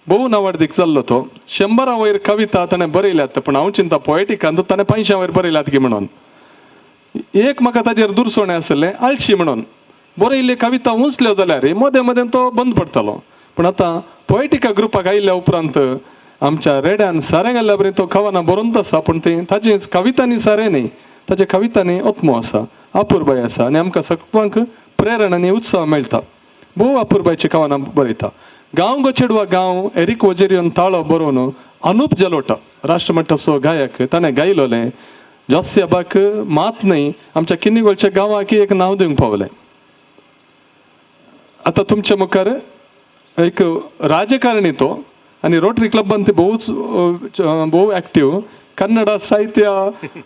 भोव नावाडदीक जाल्लो तो. 100 वयर कविता ताणें बरयल्यात, पूण हांव चिंता पोएटिकान ताणें 500 वयर बरयल्यात की म्हणून. एक म्हाका ताजेर दुरसोणें आसलें, आळशी म्हणून. बरयल्ली कविता उंचल्यो जाल्यार मदें मदें तो बंद पडटालो. पूण आतां पोएटिका ग्रुपाक आयिल्ल्या उपरांत आमच्या रेड्यान सारें घाल्ल्या बरी तो कवनां बरोवन आसा, पूण ती ताजी कवितांनी सारें न्ही, ताच्या कवितांनी आत्मो आसा, अपुरबाय आसा आनी आमकां सगळ्यांक प्रेरणा आनी उत्साह मेळटा. भोव अपुरबायची कवनां बरयता. गांव गो चेडवा गांव एरिक वजेरियन ताळो बरोवन अनुप जलोटा राष्ट्रमट्टाचो गायक ताणें गायलोलें. जोसी बाबाक मात न्हय आमच्या किन्नीगोळच्या गांवाक एक नांव दिवंक पावलें. आतां तुमच्या मुखार एक राजकारणी तो आनी रोटरी क्लबान ते भोवच भोव एक्टीव. कन्नडा साहित्य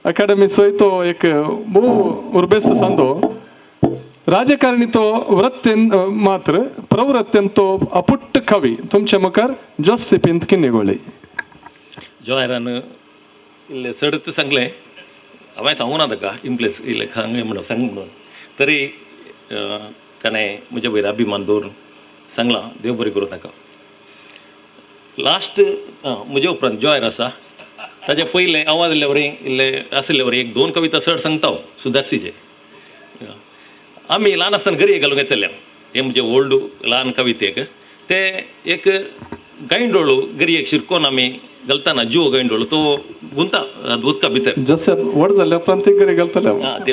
अकादमी सयत तो एक भोव उर्बेस्त सांदो राजकारणी तो वृत्तेन मात्र प्रवृत्तेन तो अपुट्ट कवी. तुमच्या मुखार जोसी पिंत किन्नीगोळी. जवाहरान इल्लें चडच सांगलें, हांवें सांगूं ना ताका इम्प्लेस इल्लें सांग म्हणून सांग म्हणून, तरी ताणें म्हज्या वयर अभिमान दवरून सांगलां. देव बरें करूं ताका. लास्ट म्हज्या उपरांत जॉयर आसा, ताजे पयलें आवाज इल्ले वरी इल्ले आशिल्ले वरी एक 2 कविता चड सांगता हांव सुदारसीचे. आमी ल्हान आसतना गरये घालूंक येतले हे म्हजे ओल्ड ल्हान कवितेक. ते एक गांयडोळो गरयेक शिरकोन आमी घालतना जिवो गांयडोळो तो गुंता उदका भितर. जशें व्हड जाल्या उपरांत ती गरी घालतले. आं ते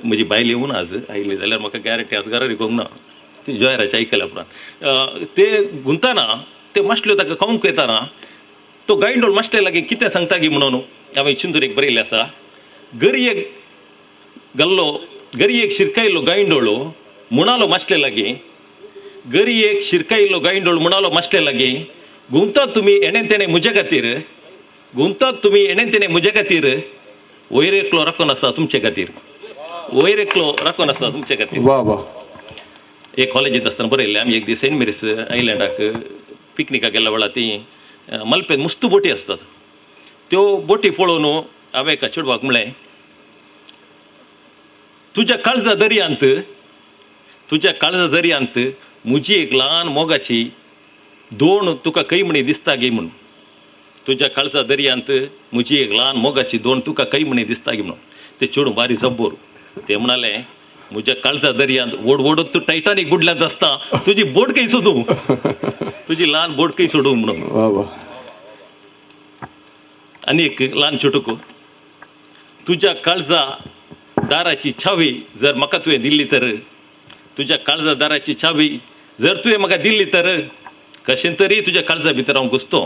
म्हजी बायल येवना आज, आयली जाल्यार म्हाका गॅरंटी आज घरा रिकोंक ना ती जॉयराचे आयकल्या उपरांत. ते गुंताना ते मासल्यो ताका खावंक येताना तो गांयडोळ मासले लागीं कितें सांगता गी म्हणून हांवें चिंतून एक बरयल्लें आसा. गरयेक घाल्लो गरयेक शिरकायलो गांयडोळो म्हणालो मासले लागीं, गरयेक शिरकायलो गांयडोळ म्हणालो मासले लागीं, गुंतात तुमी एणें तेणें म्हज्या खातीर, गुंतात तुमी एणें तेणें म्हज्या खातीर, वयर एकलो राखून आसा तुमचे खातीर, वयर एकलो राखून आसा तुमचे खातीर. वा वा. एक कॉलेजींत आसतना बरयल्लें आमी एक दीस सेंट मेरीस आयलंडाक पिकनिकाक गेल्ल्या वेळार ती मलपेन मस्त बोटी आसतात, त्यो बोटी पळोवन हांवें एका चेडवाक म्हणलें, तुज्या काळजा दर्यांत, तुज्या काळजा दर्यांत म्हजी एक ल्हान मोगाची दोन तुका कैमणी दिसता गे म्हणून. तुज्या काळजा दर्यांत म्हजी एक ल्हान मोगाची दोन तुका कैमणी दिसता गे म्हणून. ते चेडूं बारी जब्बोर, ते म्हणाले म्हज्या काळजा दर्यांत व्हड व्हड तूं टायटानीक बुडल्यांत आसता, तुजी बोट खंय सोदूं, तुजी ल्हान बोट खंय सोडूं म्हणून. आनी एक ल्हान छोटुको, तुज्या काळजा दाराची छावी जर म्हाका तुवें दिल्ली तर, तुज्या काळजा दाराची छावी जर तुवें म्हाका दिल्ली तर, कशें तरी तुज्या काळजा भितर हांव घुसतो,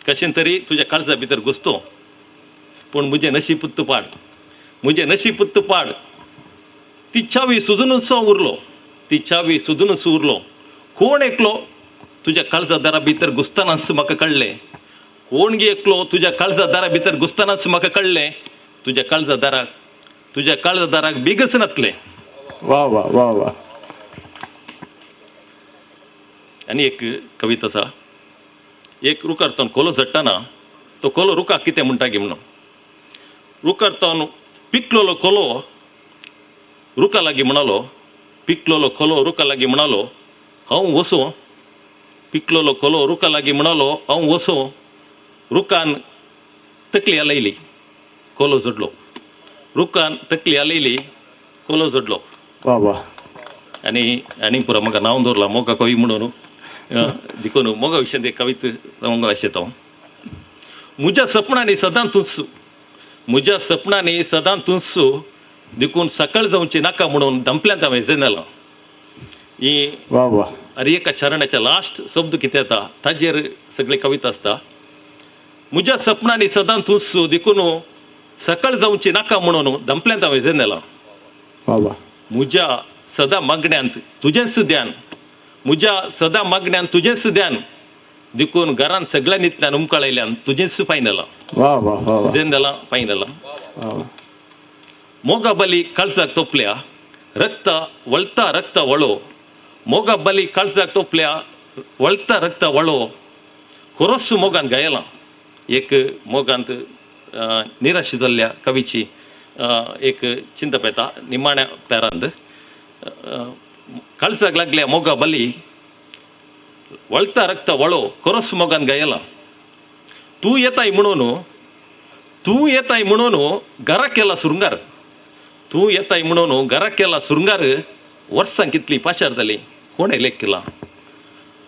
कशें तरी तुज्या काळजा भितर घुसतो, पूण म्हजें नशीब पाड, म्हजें नशीब पाड, ती चावी सुजूनच उरलो, ती चावी सुजूनच उरलो. कोण एकलो तुज्या काळजा दारा भितर घुसतनाच म्हाका कळ्ळें, कोण गे एकलो तुज्या काळजा दारा भितर घुसतनाच म्हाका कळ्ळें, तुज्या काळजा दाराक, तुज्या काळजा दाराक बिगच नातलें. वा वा वा वा. आनी एक कविता आसा, एक रुखार तो कोलो झडटना तो कोलो रुखाक कितें म्हणटा गे म्हणून. रुखार तो पिकलोलो कोलो रुखा लागीं म्हणालो, पिकलोलो कोलो रुखा लागीं म्हणालो हांव वसो, पिकलोलो कोलो रुखा लागीं म्हणालो हांव वसो, रुखान तकली हालयली कोलो झडलो, रुखान तकली हालयली कोलो झडलो. वा वा. आनी आनी पुरो म्हाका नांव दवरलां मोगा कवी म्हणून, देखून मोगा विशयांत एक कविता मोगा आशेता हांव. म्हज्या सपनांनी सदां तूंच, म्हज्या सपनांनी सदां तूंच, देखून सकाळ जावची नाका म्हणून दंपल्यांत हांवें जेन्ना ही वा वा. अरे एका चरणाच्या लास्ट शब्द कितें येता ताजेर सगळी कविता आसता. म्हज्या सपनांनी सदां तूंच देखून सकाळ जावची नाका म्हणून दंपल्यांत हांवें जेन्ना. म्हज्या सदां मागण्यांत तुजेंच ध्यान, म्हज्या सदां मागण्यांत तुजेंच ध्यान, देखून घरांत सगळ्यांनी उमकाळयल्यान तुजेंच फायनलां, जेन्ना फायनलां. मोगा बली काळजाक तोपल्या रक्त वळता रक्त वळो, मोगा बली काळजाक तोपल्या वळता रक्त वळो, खरोच मोगान गायलां. एक मोगांत निराश जाल्ल्या कवीची एक चिंतप येता निमाण्या पेरांत. काळजाक लागल्या मोगा बली वळता रक्त वळो, खरोच मोगान गायलां. तूं येताय म्हणून, तूं येताय म्हणून घरा केला सुरंगार, तूं येताय म्हणून घरा केला सुरंगार, वर्सां कितलीं पाशार जालीं कोणें लेख केलां,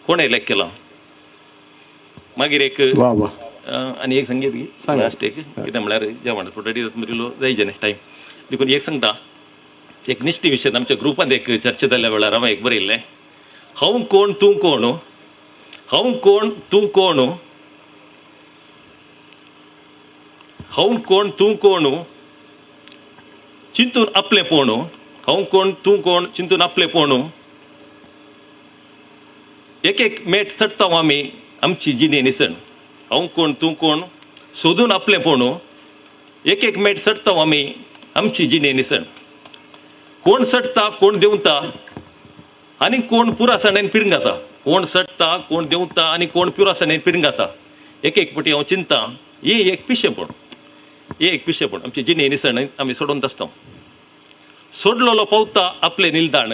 कोणें लेख केलां. मागीर एक आनी एक संगीत लास्ट एक कितें म्हणल्यार जेवण रेडी जाता जायचे न्ही टायम, देखून एक सांगता. एक निश्टी विशयान आमच्या ग्रुपांत एक चर्चा जाल्ल्या वेळार हांवें एक बरयल्लें, हांव कोण तूं कोण, हांव कोण तूं कोण, हांव कोण तूं कोण, चिंतून आपलें पोण, हांव कोण तूं कोण चिंतून आपलें पोण, एक एक मेट चडटा आमी आमची जिणे निसण, हांव कोण तूं कोण सोदून आपलें पोण, एक एक मेट चडटा आमी आमची जिणे निसण. कोण चडटा कोण देंवता आनी कोण पुरासाणेन पिरंगाता, कोण चडटा कोण देंवता आनी कोण पुरासाणेन पिरंगाता. एक एक पटी हांव चिंता ही एक पिशेपण, ही एक पिशेपण आमची जिणे निसण आमी सोडून आसता. सोडलेलो पावता आपलें निलदाण,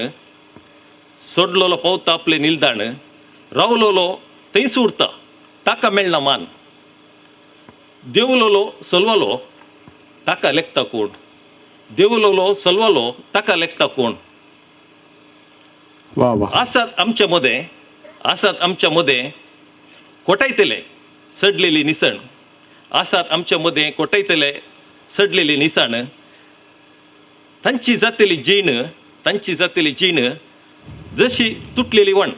सोडलेलो पावता आपलें निलदाण, रावलोलो थंयच उरता ताका मेळना मान, देवलोलो सलवलो ताका लेखता कोण, देवलोलो सलवलो ताका लेखता कोण. आसात आमच्या मदें, आसात आमच्या मदें कोटायतले सडलेली निसण, आसात आमच्या मदें कोटायतले सडलेली निसण, तांची जातली जीण, तांची जातली जीण जशी तुटलेली वण,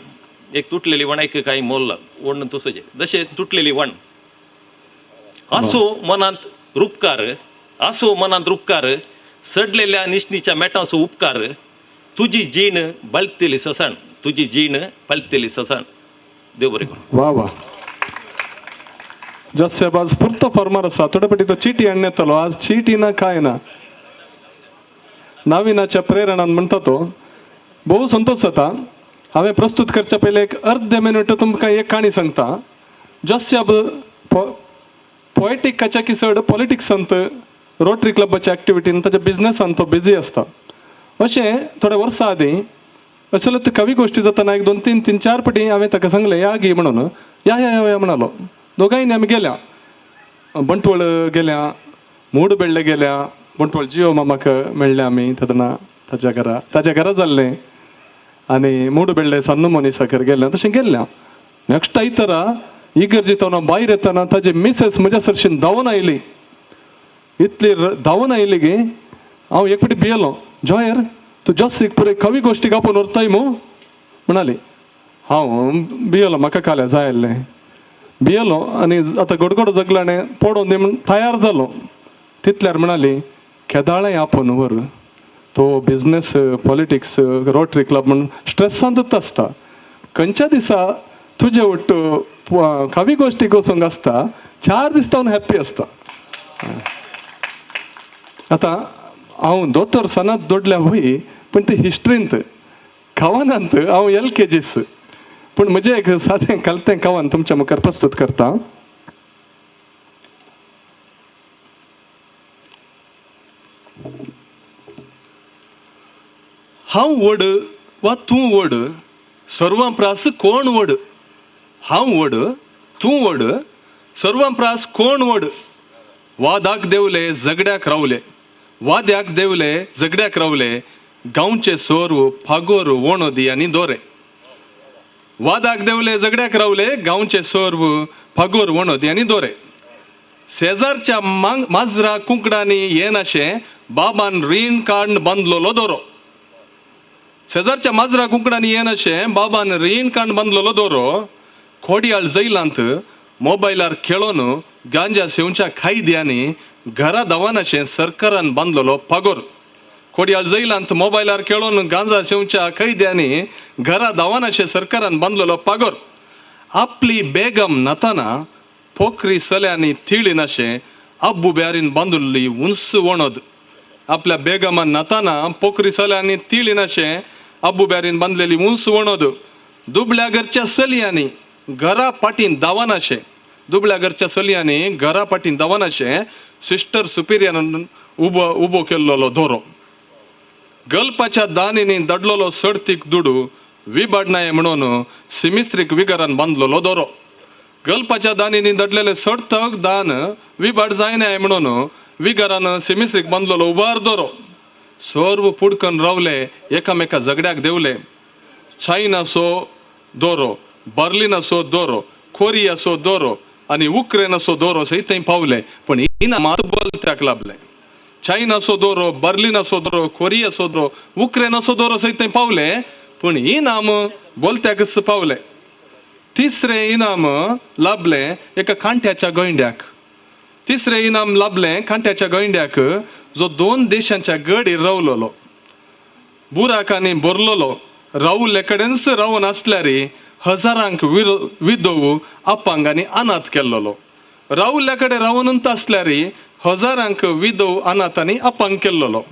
एक तुटलेली वण एक कांय मोल वण तसोचे जशें तुटलेली वण. आसो मनांत रुपकार, आसो मनांत रुपकार, सडलेल्या निशणीच्या मेटांचो उपकार, तुजी जीण बळतली ससाण, तुजी जीण बळतली ससाण. देव बरें करूं. वा वा. जोसेफ आज पुरतो फॉर्मार आसा. थोडे पटी तो चिटी हाडून येतलो. आज चिटी ना काय ना, नाविनाच्या प्रेरणान म्हणटा तो. भोव संतोष जाता. हांवें प्रस्तूत करच्या पयलीं एक अर्दे मिनट तुमकां एक काणी सांगता. जोसेफ पोएटिकाच्या की चड पॉलिटिक्सांत, रोटरी क्लबाच्या एक्टिविटीन, ताच्या बिजनसान तो बिजी आसता. अशें थोड्या वर्सां आदीं असले कवी गोश्टी जातना 1 2 3 3 4 पटी हांवें ताका सांगलें या गी म्हणून. या या या म्हणालो. दोगांयनी आमी गेल्या, बंटवळ गेल्या, मूडबेल्ले गेल्या. बंटवळ जियो मामाक मेळ्ळे आमी तेन्ना ताच्या घरा, ताच्या घरा जाल्लें. आनी मूडबेल्ले सन्नू मनीसाकर गेल्या. तशें गेल्ल्या. नेक्स्ट आयतारा इगर्जेंत भायर येतना ताजी मिसेस म्हज्या सरशीन धांवून आयली. इतली धांवून आयली गी हांव एक फावटी भियेलो. जॉयर तूं जोसीक पुराय कवी गोश्टी कापून व्हरताय मू म्हणाली. हांव भियेलो, म्हाका काल्या जाय आसलें. भियेलो आनी आतां गडगडो जगलाणे पडोवन दी म्हूण तयार जालो. तितल्यार म्हणाली केदाळें आपोवन व्हर, तो बिजनेस पॉलिटिक्स रोटरी क्लब म्हूण स्ट्रेसांतूच आसता. खंयच्या दिसा तुजे वट्ट कवी गोश्टी वचूंक आसता, 4 दीस तावन हॅप्पी आसता. आतां हांव दोतोर सनात दोडल्या वय, पूण ते हिस्ट्रींत कवनांत हांव LKGs. पूण म्हजें एक सादें कलतें कवन तुमच्या मुखार प्रस्तूत करता. हांव व्हड वा तूं व्हड, सर्वां प्रास कोण व्हड? हांव व्हड, तूं व्हड, सर्वां प्रास कोण व्हड? वादाक देवले झगड्याक रावले, वाद्याक देवले झगड्याक रावले, गांवचे सोर्व फागोर वणोदी आनी दोरे. वादाक देवले झगड्याक रावले, गांवचे सोर्व फागोर वणोदी आनी दोरे. शेजारच्या माजरा कुंकडांनी येनाशें बाबान रीण काडून बांदलोलो दोरो. शेजारच्या माजरा कुंकडांनी येनाशें बाबान रीण काडून बांदलोलो दोरो. खोडयाळ जैलांत मोबायलार खेळोन गांजा सेवच्या कायद्यांनी घरा धांवनाशें सरकारान बांदलोलो फागोर. खोडयाळ जैलांत मोबायलार खेळोन गांजा सेवच्या कैद्यांनी घरा धांवनाशें सरकारान बांदलोलो पागोर. आपली बेगम नाताना पोखरी सल्यांनी तिळिनाशें अब्बू ब्यारीन बांदुल्ली उंच वणद. आपल्या बेगमान नाताना पोखरी सल्यांनी तिळिनाशें अब्बू ब्यारीन बांदलेली उंच वणद. दुबळ्या घरच्या सलयांनी घरा पाटीन धांवनाशें, दुबळ्या घरच्या चलयांनी घरा पाटीन धांवनाशें सिस्टर सुपिरियरान उबो उबो केल्लो दोरो. गल्पाच्या दानीनी दडलोलो सडतीक दुडू विबाडनाय म्हणून सिमिस्त्रीक विगारान बांदलोलो दोरो. गल्पाच्या दानीनी दडलेले सडतक दान विबाड जायनाय म्हणून विगारान सिमिस्त्रीक बांदलोलो उबार दोरो. सर्व पुडकन रावले एकामेका झगड्याक देवले. चायनाचो दोरो, बर्लिनाचो दोरो, कोरियाचो दोरो आनी उक्रेनाचो दोरो सयत थंय पावले, पूण इनाम मात बोलत्याक लाबले. चायनाचो दोरो, बर्लिनाचो दोरो, कोरियाचो दोरो, उक्रेनाचो दोरो सयत थंय पावले, पूण इनाम बोलत्याकच पावले. तिसरें इनाम लाबलें एका कांट्याच्या गोंयड्याक. तिसरें इनाम लाबलें कांट्याच्या गोंयड्याक, जो 2 देशांच्या गडीर रावलोलो, बुराकांनी भरलोलो. रावल्ले कडेनच रावन आसल्यार हजारांक विधव अपांग आनी अनाथ केल्लोलो. रावल्ल्या कडेन रावनूच आसल्यार हजारांक विधव अनाथ आनी अपांग केल्लोलो.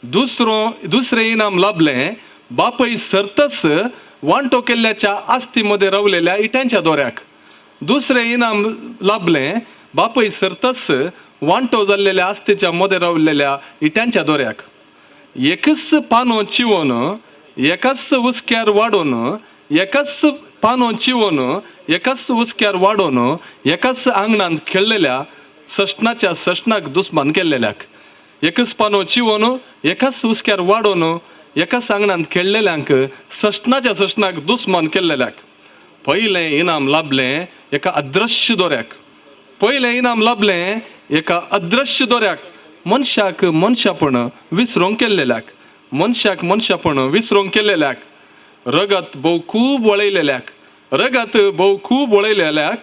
दुसरें इनाम लाबलें बापय सरतच वांटो केल्ल्याच्या आस्ती मदें रावलेल्या इट्यांच्या दोऱ्याक. दुसरें इनाम लाबलें बापय सरतच वांटो जाल्लेल्या आस्तीच्या मदें रावलेल्या इट्यांच्या दोऱ्याक. एकच पानो चिवोन एकाच उस्क्यार वाडोवन, एकाच पानो चिवोन एकाच उस्क्यार वाडोवन एकाच आंगणांत खेळलेल्या सश्णाच्या सश्णाक दुस्मान केल्लेल्याक. एकच पानो चिवोन एकाच उस्क्यार वाडोवन एकाच आंगणांत खेळलेल्यांक सश्णाच्या सश्णाक दुस्मान केल्लेल्याक. पयलें इनाम लाबलें एका अदृश्य दोऱ्याक. पयलें इनाम लाबलें एका अदृश्य दोऱ्याक. मनशाक मनशापण विसरूंक केल्लेल्याक. मनशाक मनशापण विसरूंक केल्लेल्याक. रगत भोव खूब वळयलेल्याक. रगत भोव खूब वळयलेल्याक.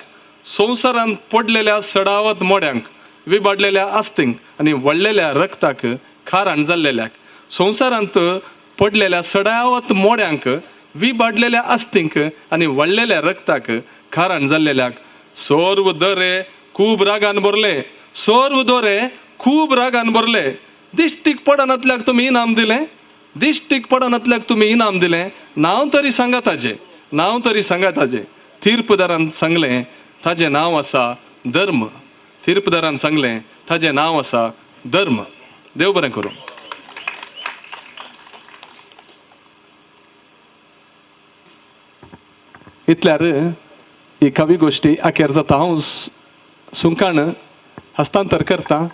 संवसारांत पडलेल्या सडावत मोड्यांक, विबाडलेल्या आस्तींक आनी वळलेल्या रक्ताक खाराण जाल्लेल्याक. संवसारांत पडलेल्या सडावत मोड्यांक, विबाडलेल्या आस्तींक आनी वळलेल्या रक्ताक खाराण जाल्लेल्याक. सर्व दरे खूब रागान भरले, सर्व दोरे खूब रागान भरले. दिश्टीक पडनातल्याक तुमी इनाम दिलें, दिश्टीक पडनातल्याक तुमी इनाम दिलें, नांव तरी सांगा ताजें, नांव तरी सांगा ताजें. तीर्पदारान सांगलें ताजें नांव आसा धर्म. तीर्पदारान सांगलें ताजें नांव आसा धर्म. देव बरें करूं. इतल्यार ही कवी गोश्टी अखेर जाता. हांव सुंकाण हस्तांतर करता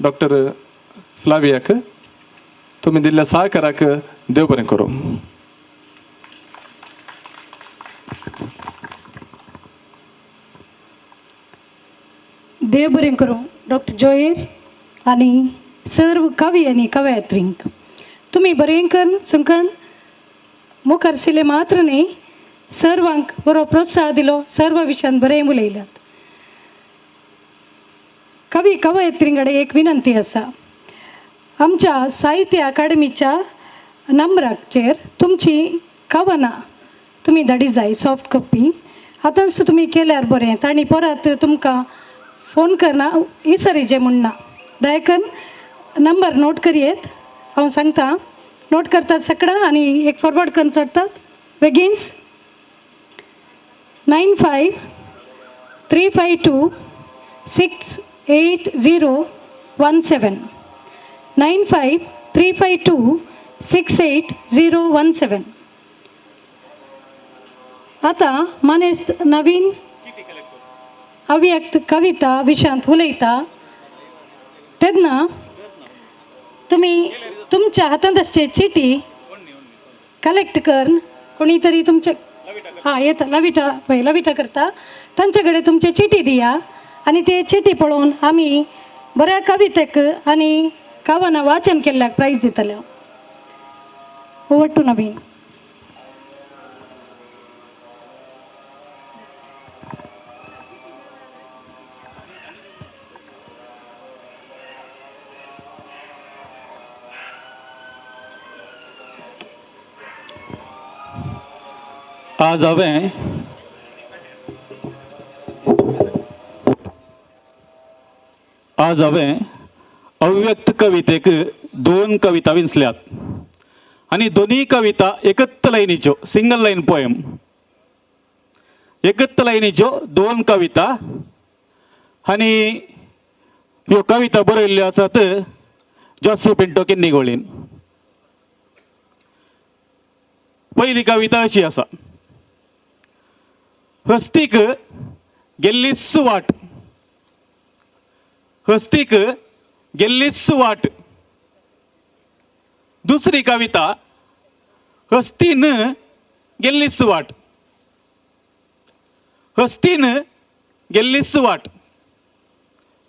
डॉक्टर फ्लावियाक. तुमी दिल्ल्या सहकाराक देव बरें करूं. देव बरें करूं डॉक्टर जोयर आनी सर्व कवी आनी कवयित्रींक. तुमी बरें करून सुंकण मुखार सिले मात्र न्ही, सर्वांक बरो प्रोत्साह दिलो, सर्व विशयान बरें उलयल्यात. कवी कवयित्रीं कडेन एक विनंती आसा, आमच्या साहित्य अकादमीच्या नंबराचेर तुमची कवनां तुमी धाडी जाय, सॉफ्ट कॉपी. आतांच तुमी केल्यार बरें, तांणी परत तुमकां फोन करना इसरीचे म्हूण ना. दयाकन नंबर नोट करयेत, हांव सांगता. नोट करतात सगळां आनी एक फॉरवर्ड करून चडटात बेगीनच. 95 352 68017 95 352 68017. आतां मानेस्त नवीन अव्यक्त कविता विशांत उलयता तेन्ना तुमी तुमच्या हातांत आसचे चिटी कलेक्ट करून कोणी तरी तुमचे हां येता लविटा पळय लविटा करता तांचे कडेन तुमचे चिटी दिया आनी ते चिटी पळोवन आमी बऱ्या कवितेक आनी कवनां वाचन केल्ल्याक प्रायज दितले. Over to Naveen. आज हांवें अव्यक्त कवितेक दोन कविता विंचल्यात आनी दोनूय कविता एकच लायनीच्यो, सिंगल लायन पोएम. एकच लायनीच्यो दोन कविता आनी ह्यो कविता बरयल्ल्यो आसात जोसी पिंटो किन्नीगोळीन. पयली कविता अशी आसा. हस्तीक गेल्लीच वाट, हस्तीक गेल्लीच वाट. दुसरी कविता हस्तीन गेल्लीच वाट, हस्तीन गेल्लीच वाट.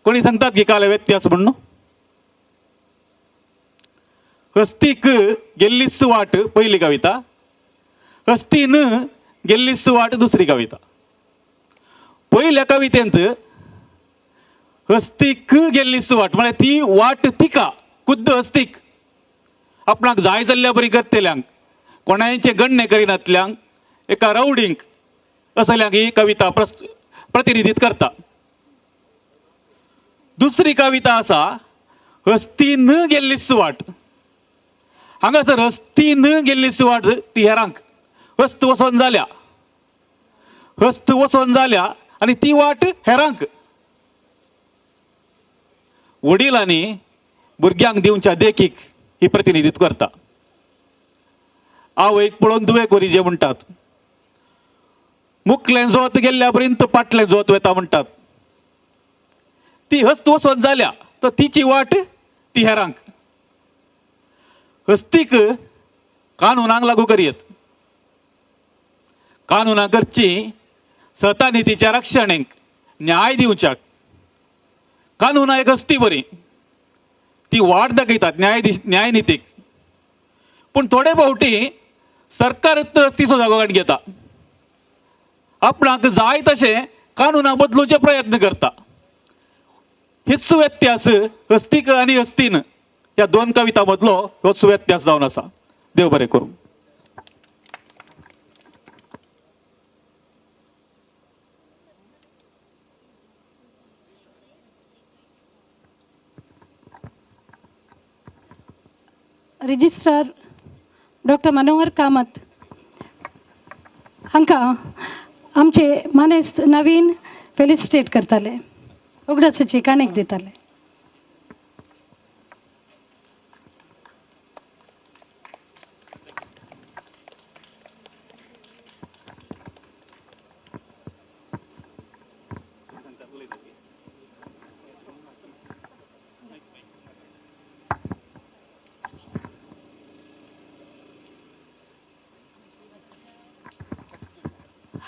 कोणी सांगतात की काल व्यत्यास म्हणून? हस्तीक गेल्लीच वाट पहिली कविता, हस्तीन गेल्लीच वाट दुसरी कविता. पहिल्या कवितेंत हस्तीक गेल्लीच वाट म्हळ्यार ती वाट तिका खुद्द हस्तीक आपणाक जाय जाल्ल्या बरी करतल्यांक, कोणायचे गण्णे करिनातल्यांक, एका रावडींक असल्यांक ही कविता प्रतिनिधित्व करता. दुसरी कविता आसा हस्तीन गेल्लीच वाट. हांगासर हस्तीन गेल्लीच वाट ती हेरांक हस्त वसोन जाल्या, हस्त वसोन जाल्या आनी ती वाट हेरांक. वडिलांनी भुरग्यांक दिवच्या देखीक ही प्रतिनिधित्व करता. आवयक पळोवन दुवेक वरी जे म्हणटात, मुखलें जोत गेल्ल्या पर्यंत पाटलें जोत वता म्हणटात. ती हस्त वसोन जाल्या तर तिची वाट ती हेरांक. हस्तीक कानुनांक लागू करयेत, कानुनां करची सता नितीच्या रक्षणेक न्याय दिवच्याक. कानुनां एक हस्ती बरी, ती वाट दाखयतात न्यायनितीक. पूण थोडे फावटी सरकार हस्तीचो जागो काडून घेता, आपणाक जाय तशें कानुनां बदलुचे प्रयत्न करता. हीच व्यत्यास हस्तीक आनी हस्तीन ह्या दोन कविता मदलो होच व्यत्यास जावन आसा. देव बरें करूं. रिजिस्ट्रार डॉक्टर मनोहर कामत हांकां आमचे मानेस्त नवीन फेलिसिटेट करताले, उगडासाची काणीक दिताले.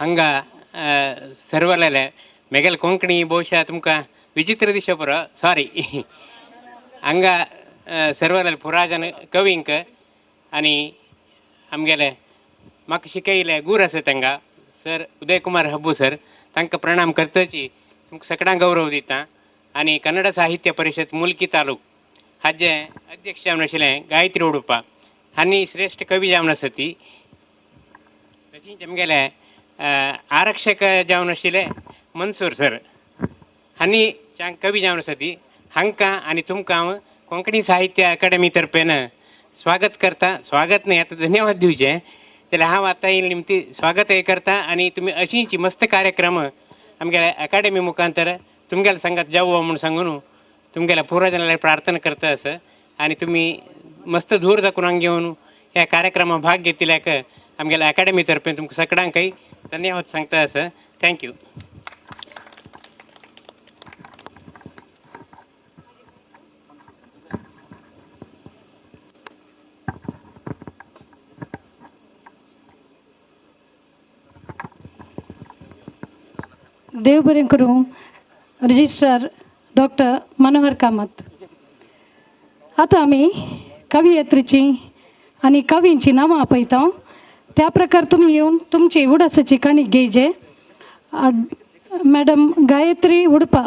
हांगा सर्वलेले मेगेल कोंकणी ಬಹುಶಃ तुमकां विचित्र दिशा पुरो सॉरी. हांगा सर्वलेले पुराजन कवींक आनी आमगेले म्हाका शिकयले गुरू आसा तांकां सर उदयकुमार हब्बू सर, तांकां प्रणाम करतची तुमकां सगळ्यांक गौरव दिता. आनी कन्नड साहित्य परिशद मुल्की तालूक हाजे अध्यक्ष जावन आशिल्लें गायत्री उडुपा हांणी श्रेश्ठ कवी जावन आसा ती. तशींच आमगेले आरक्षक जावन आशिल्ले मनसूर सर हांणी कवी जावन आसा ती. हांकां आनी तुमकां हांव कोंकणी साहित्य अकादमी तर्फेन स्वागत करता. स्वागत न्हय आतां धन्यवाद दिवचें जाल्यार हांव आतां येयले निमती स्वागत हें करता. आनी तुमी अशींच मस्त कार्यक्रम आमगेल्या अकादमी मुखांतर तुमगेल्या संगात जावो म्हूण सांगून तुमगेल्या पुर्वजां प्रार्थना करता आसा. आनी तुमी मस्त धूर दाखोवन घेवन ह्या कार्यक्रमा भाग घेतिल्ल्याक आमगेल्या अकादमी तर्फेन तुमकां सगळ्यांकय धन्यवाद सांगता आसा. Thank you. देव बरें करूं रजिस्ट्रार डॉक्टर मनोहर कामत. आतां आमी कवियत्रीची आनी कवींची नांवां आपयता. त्या प्रकार तुमी येवन तुमची उडासाची काणी घेयचे. मॅडम गायत्री उडपा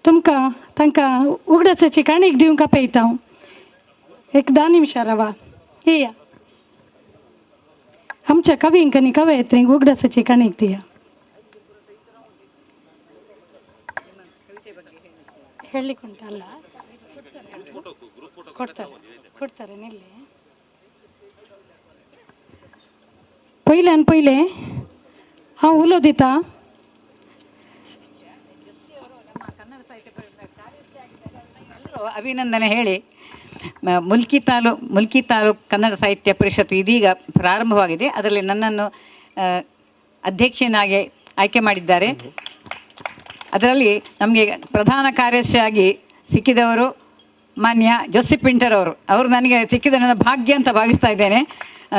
तुमकां तांकां उगडासाची काणीक दिवंक आपयता. एक 10 निमशां रावा येया आमच्या कवींक आनी कवयित्रींक उगडासाची काणीक दिया. ಹೇಳಲಿಕ್ಕುಂಟಲ್ಲ, ಕೊಡ್ತಾರೆ ಕೊಡ್ತಾರೆ ನಿಲ್ಲಿ. पयल्यान पयलें हांव उलो दिता ಅಭಿನಂದನೆ ಹೇಳಿ. ಮುಲ್ಕಿ ತಾಲೂಕು ಕನ್ನಡ ಸಾಹಿತ್ಯ ಪರಿಷತ್ತು ಇದೀಗ ಪ್ರಾರಂಭವಾಗಿದೆ. ಅದರಲ್ಲಿ ನನ್ನನ್ನು ಅಧ್ಯಕ್ಷನಾಗಿ ಆಯ್ಕೆ ಮಾಡಿದ್ದಾರೆ. ಅದರಲ್ಲಿ ನಮಗೆ ಪ್ರಧಾನ ಕಾರ್ಯದರ್ಶಿಯಾಗಿ ಸಿಕ್ಕಿದವರು ಮಾನ್ಯ ಜೋಸಿ ಪಿಂಟರ್ ಅವರು. ಅವರು ನನಗೆ ಸಿಕ್ಕಿದ ನನ್ನ ಭಾಗ್ಯ ಅಂತ ಭಾವಿಸ್ತಾ ಇದ್ದೇನೆ.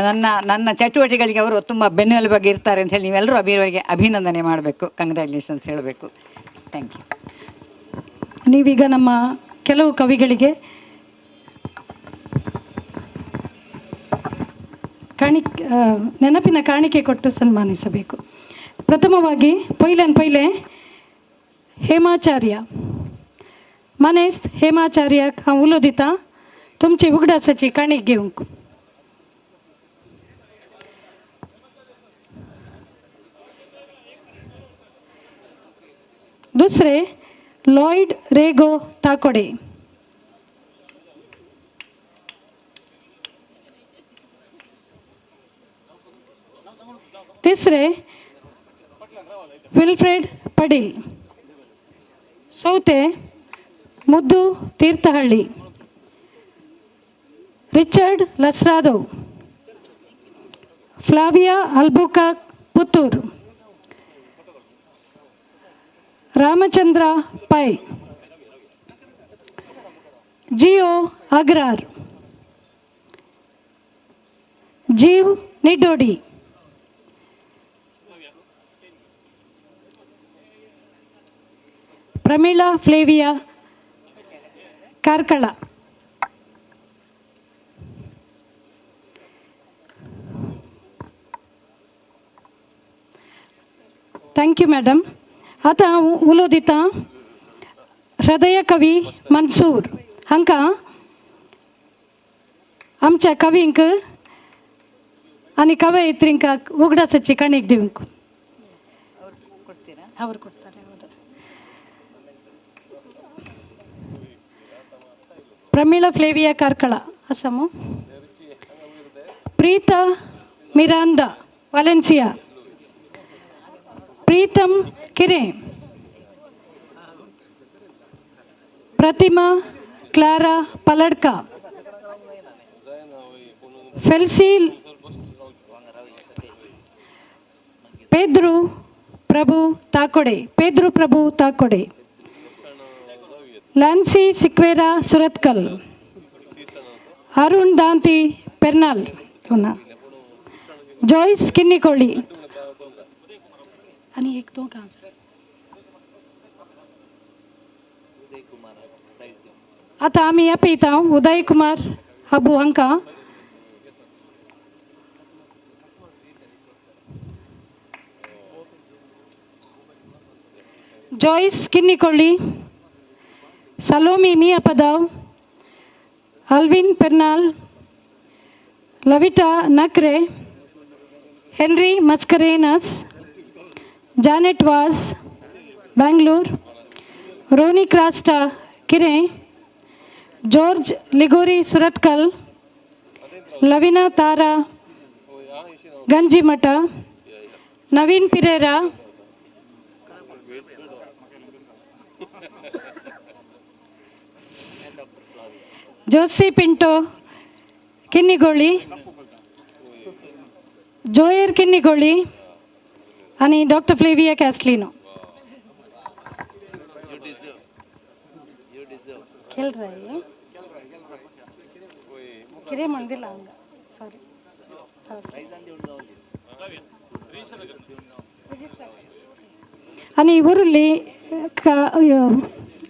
ನನ್ನ ನನ್ನ ಚಟುವಟಿಕೆಗಳಿಗೆ ಅವರು ತುಂಬ ಬೆನ್ನೆಲುಬಾಗಿ ಇರ್ತಾರೆ ಅಂತ ಹೇಳಿ ನೀವೆಲ್ಲರೂ ಅವರಿಗೆ ಅಭಿನಂದನೆ ಮಾಡಬೇಕು, ಕಂಗ್ರ್ಯಾಚುಲೇಷನ್ಸ್ ಹೇಳಬೇಕು. Thank you. ನೀವೀಗ ನಮ್ಮ ಕೆಲವು ಕವಿಗಳಿಗೆ ನೆನಪಿನ ಕಾಣಿಕೆ ಕೊಟ್ಟು ಸನ್ಮಾನಿಸಬೇಕು. ಪ್ರಥಮವಾಗಿ ಪೈಲನ್ ಪೈಲೆ हेमाचार्य मानेस्त हेमाचार्याक हांव उलो दिता तुमची उगडासाची काणीक घेवंक. दुसरे लॉयड रेगो ताकोडे. तिसरे विल्फ्रेड पडील. चौथे मुद्दू तीर्थहಳ್ಳಿ. Richard Lasrado. Flavia Albuquerque Puttur. Ramachandra Pai. Geo Agrar. Jeev Niddodi. Pramila Flavia Karkala. Thank you madam. आतां हांव उलो दिता हृदय कवी मनसूर हांकां आमच्या कवींक आनी कवयित्रींक उगडासाची काणीक दिवंक. ಅವರು ಕೊಡ್ತಾರೆ. ಹೌದು. प्रमिळा फ्लेविया कार्कळा आसा मू. प्रीता मिरांदा वालेन्सिया. प्रीतम किरे. प्रतिमा क्लारा पलडका. फेल्सी पेद्रू प्रभु ताकोडे. पेद्रू प्रभु ताकोडे. लॅन्सी सिक्वेरा सुरतकल. अरुण दांती पेर्नाल. जॉयस किन्नीकोळी. आनी एक दोन आसा. आतां आमी आपयता उदय कुमार हाबू हांकां. जॉयस किन्नीकोळी, सलोमी मिया पदाव, अल्विन पेर्नाल, लविटा नक्रे, हेनरी मस्करेनस, जानेट वाज बेंगलूर, रोनी क्रास्टा किरे, जॉर्ज लिगोरी सुरतकल, लविना तारा गंजीमठ, नवीन पिरेरा, जोसी पिंटो किन्नीगोळी, जोयर किन्नीगोळी आनी डॉक्टर फ्लेविया कॅस्लिनो. खेळ रहा कितें म्हण दिला हांगा सॉरी. आनी उरली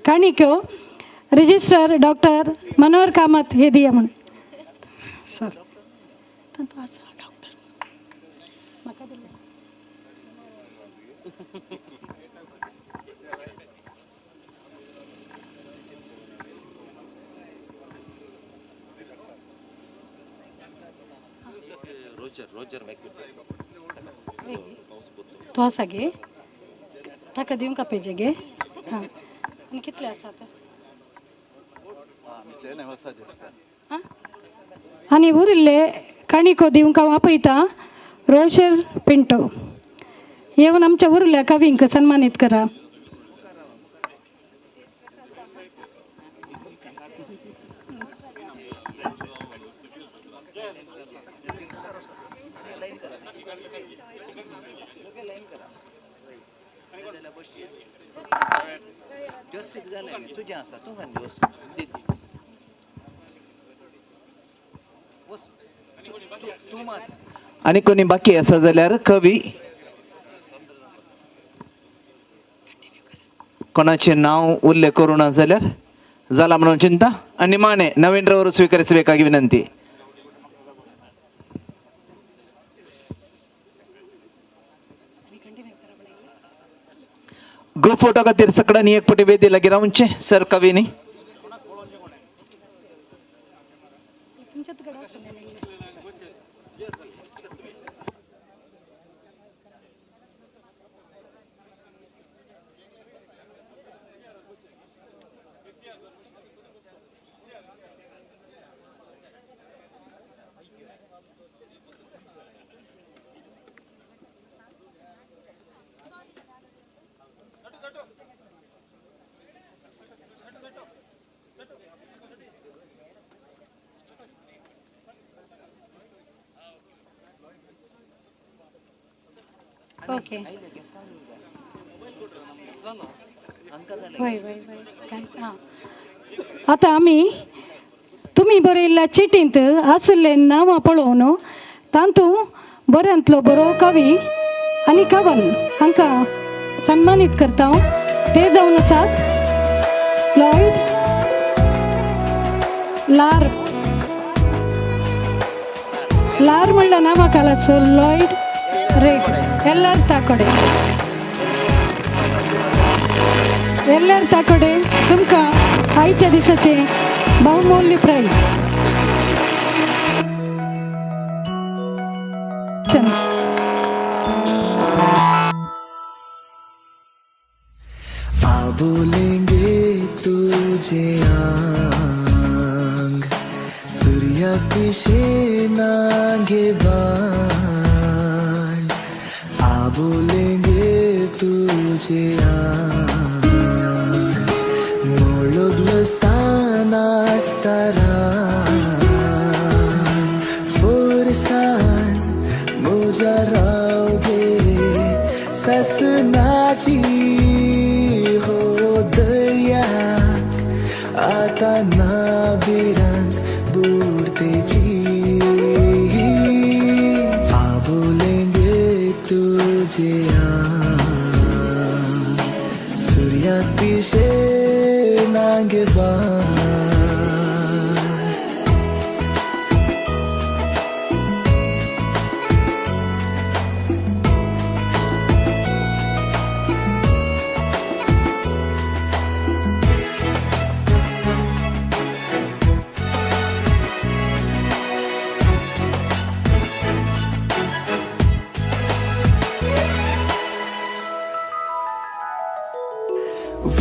काणिक्यो रजिस्टर डॉक्टर मनोहर कामत हे दिया म्हण. सॉरी डॉक्टर म्हाका दिलें. तो आसा गे ताका दिवंक पेजे गे. हां आनी कितले आसा आतां? आनी उरिल्ले काणिको दिवंक हांव आपयता रोशर पिंटो. येवन आमच्या उरिल्ल्या कवींक सन्मानीत करा. आनी कोणी बाकी आसा जाल्यार कवी कोणाचें नांव उल्लेख करूं ना जाल्यार जाला म्हणून चिंता. आनी माने नवीन स्वीकरिसಬೇಕಾಗಿ ವಿನಂತಿ. ग्रुप फोटो खातीर सगळ्यांनी एक पटी वेदी लागीं रावचें सर कवीनी. ओके वय वय वय. हां आतां आमी तुमी बरयल्ल्या चिटींत आशिल्ले नांवां पळोवन तातूंत बऱ्यांतलो बरो कवी आनी कवन हांकां सन्मानीत करता. ते जावन आसात लॉयड लार. लार म्हणल्या नांवा खालाचो लॉयड रेग ಎಲ್ಲರ ತಾಕೊಡೆ. ಎಲ್ಲರ ताकोडे तुमकां आयच्या दिसाचें बहुमूल्य प्रायज. आ बोलेंगे तुझे आज। पिशे नागे बाण आबोलेंगे तुझे मोळबलस्तान आसतारा फोरसान मुझा रावगे ससनाची हो दर्याक आता ना भिरांत बुडतेची आबोलेंगे तुझे सूर्या पिशे नागे बाण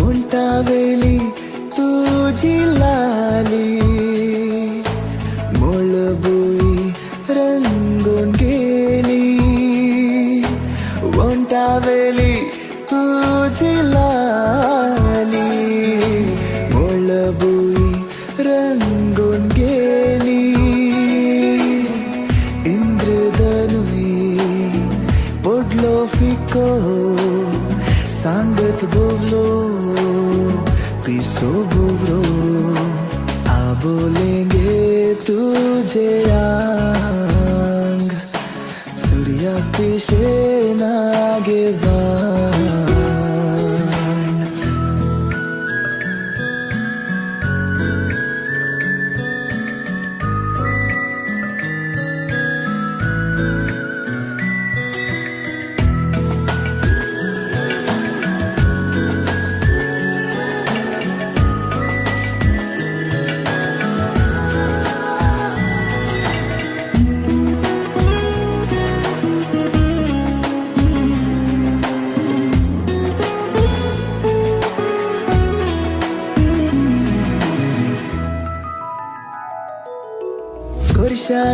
उंटावेली तुझी लाली मोळबुई रंगून गेली उंटावेली तुझी लाली मोळबुई रंगून गेली इंद्रधनुई पडलो फिको सांगत बोवलो पिसो बुवरो आबोलेंगे तुझे आंग सूर्या पिशे नागे बाण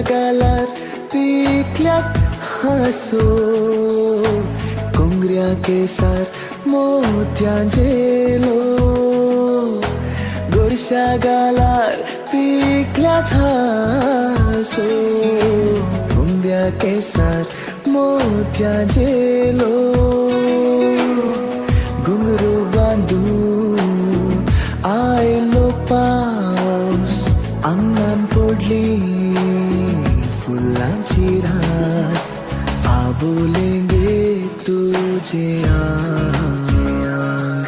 गालार पिकल्यात हांसो कोंगऱ्या केसार मोत्यां झेलो गोरशा गालार पिकल्यात हांसो कोंगऱ्या केसार मोत्यां झेलो घुंगरू बांदून आयलो पावस आंगान पडली फुलांची रास आबोलेंगे तुझे आंग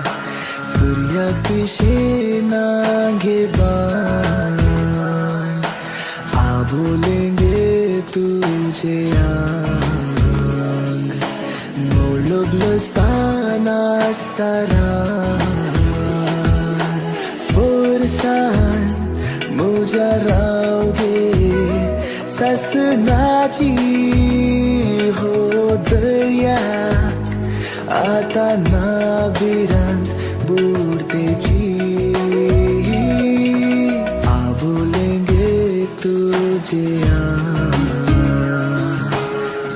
सूर्या पिशे नागे बाण आबोलेंगे तुझे आंग मोळबलस्तान आसतारा फोरसान मुझा रावगे ससनाची हो दर्याक आता ना भिरांत बुडतेची आबोलेंगे तुझे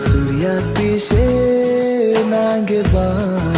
सूर्या पिशे नागे बाण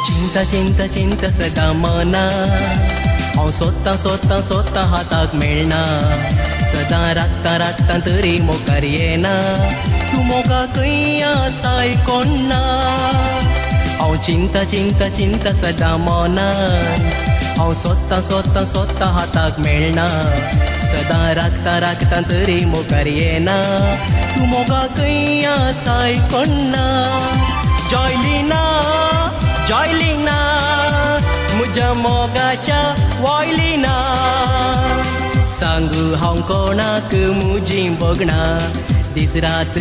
चिंता चिंता चिंता सदां मना हांव सोदतां सोदतां सोदतां हाताक मेळना सदां राखता राखता तरी मुखार येना तूं मोगा खंय आसाय कोण ना. हांव चिंता चिंता चिंता सदां मनान हांव सोदतां सोदतां सोदतां हाताक मेळना सदां राखता राखता तरी मुखार येना तूं मोगा खंय आसाय कोण ना. जॉयलिना जॉयलिना म्हज्या मोगाच्या वॉयलिना सांगू हांव कोणाक म्हजीं भोगणां दीस रात.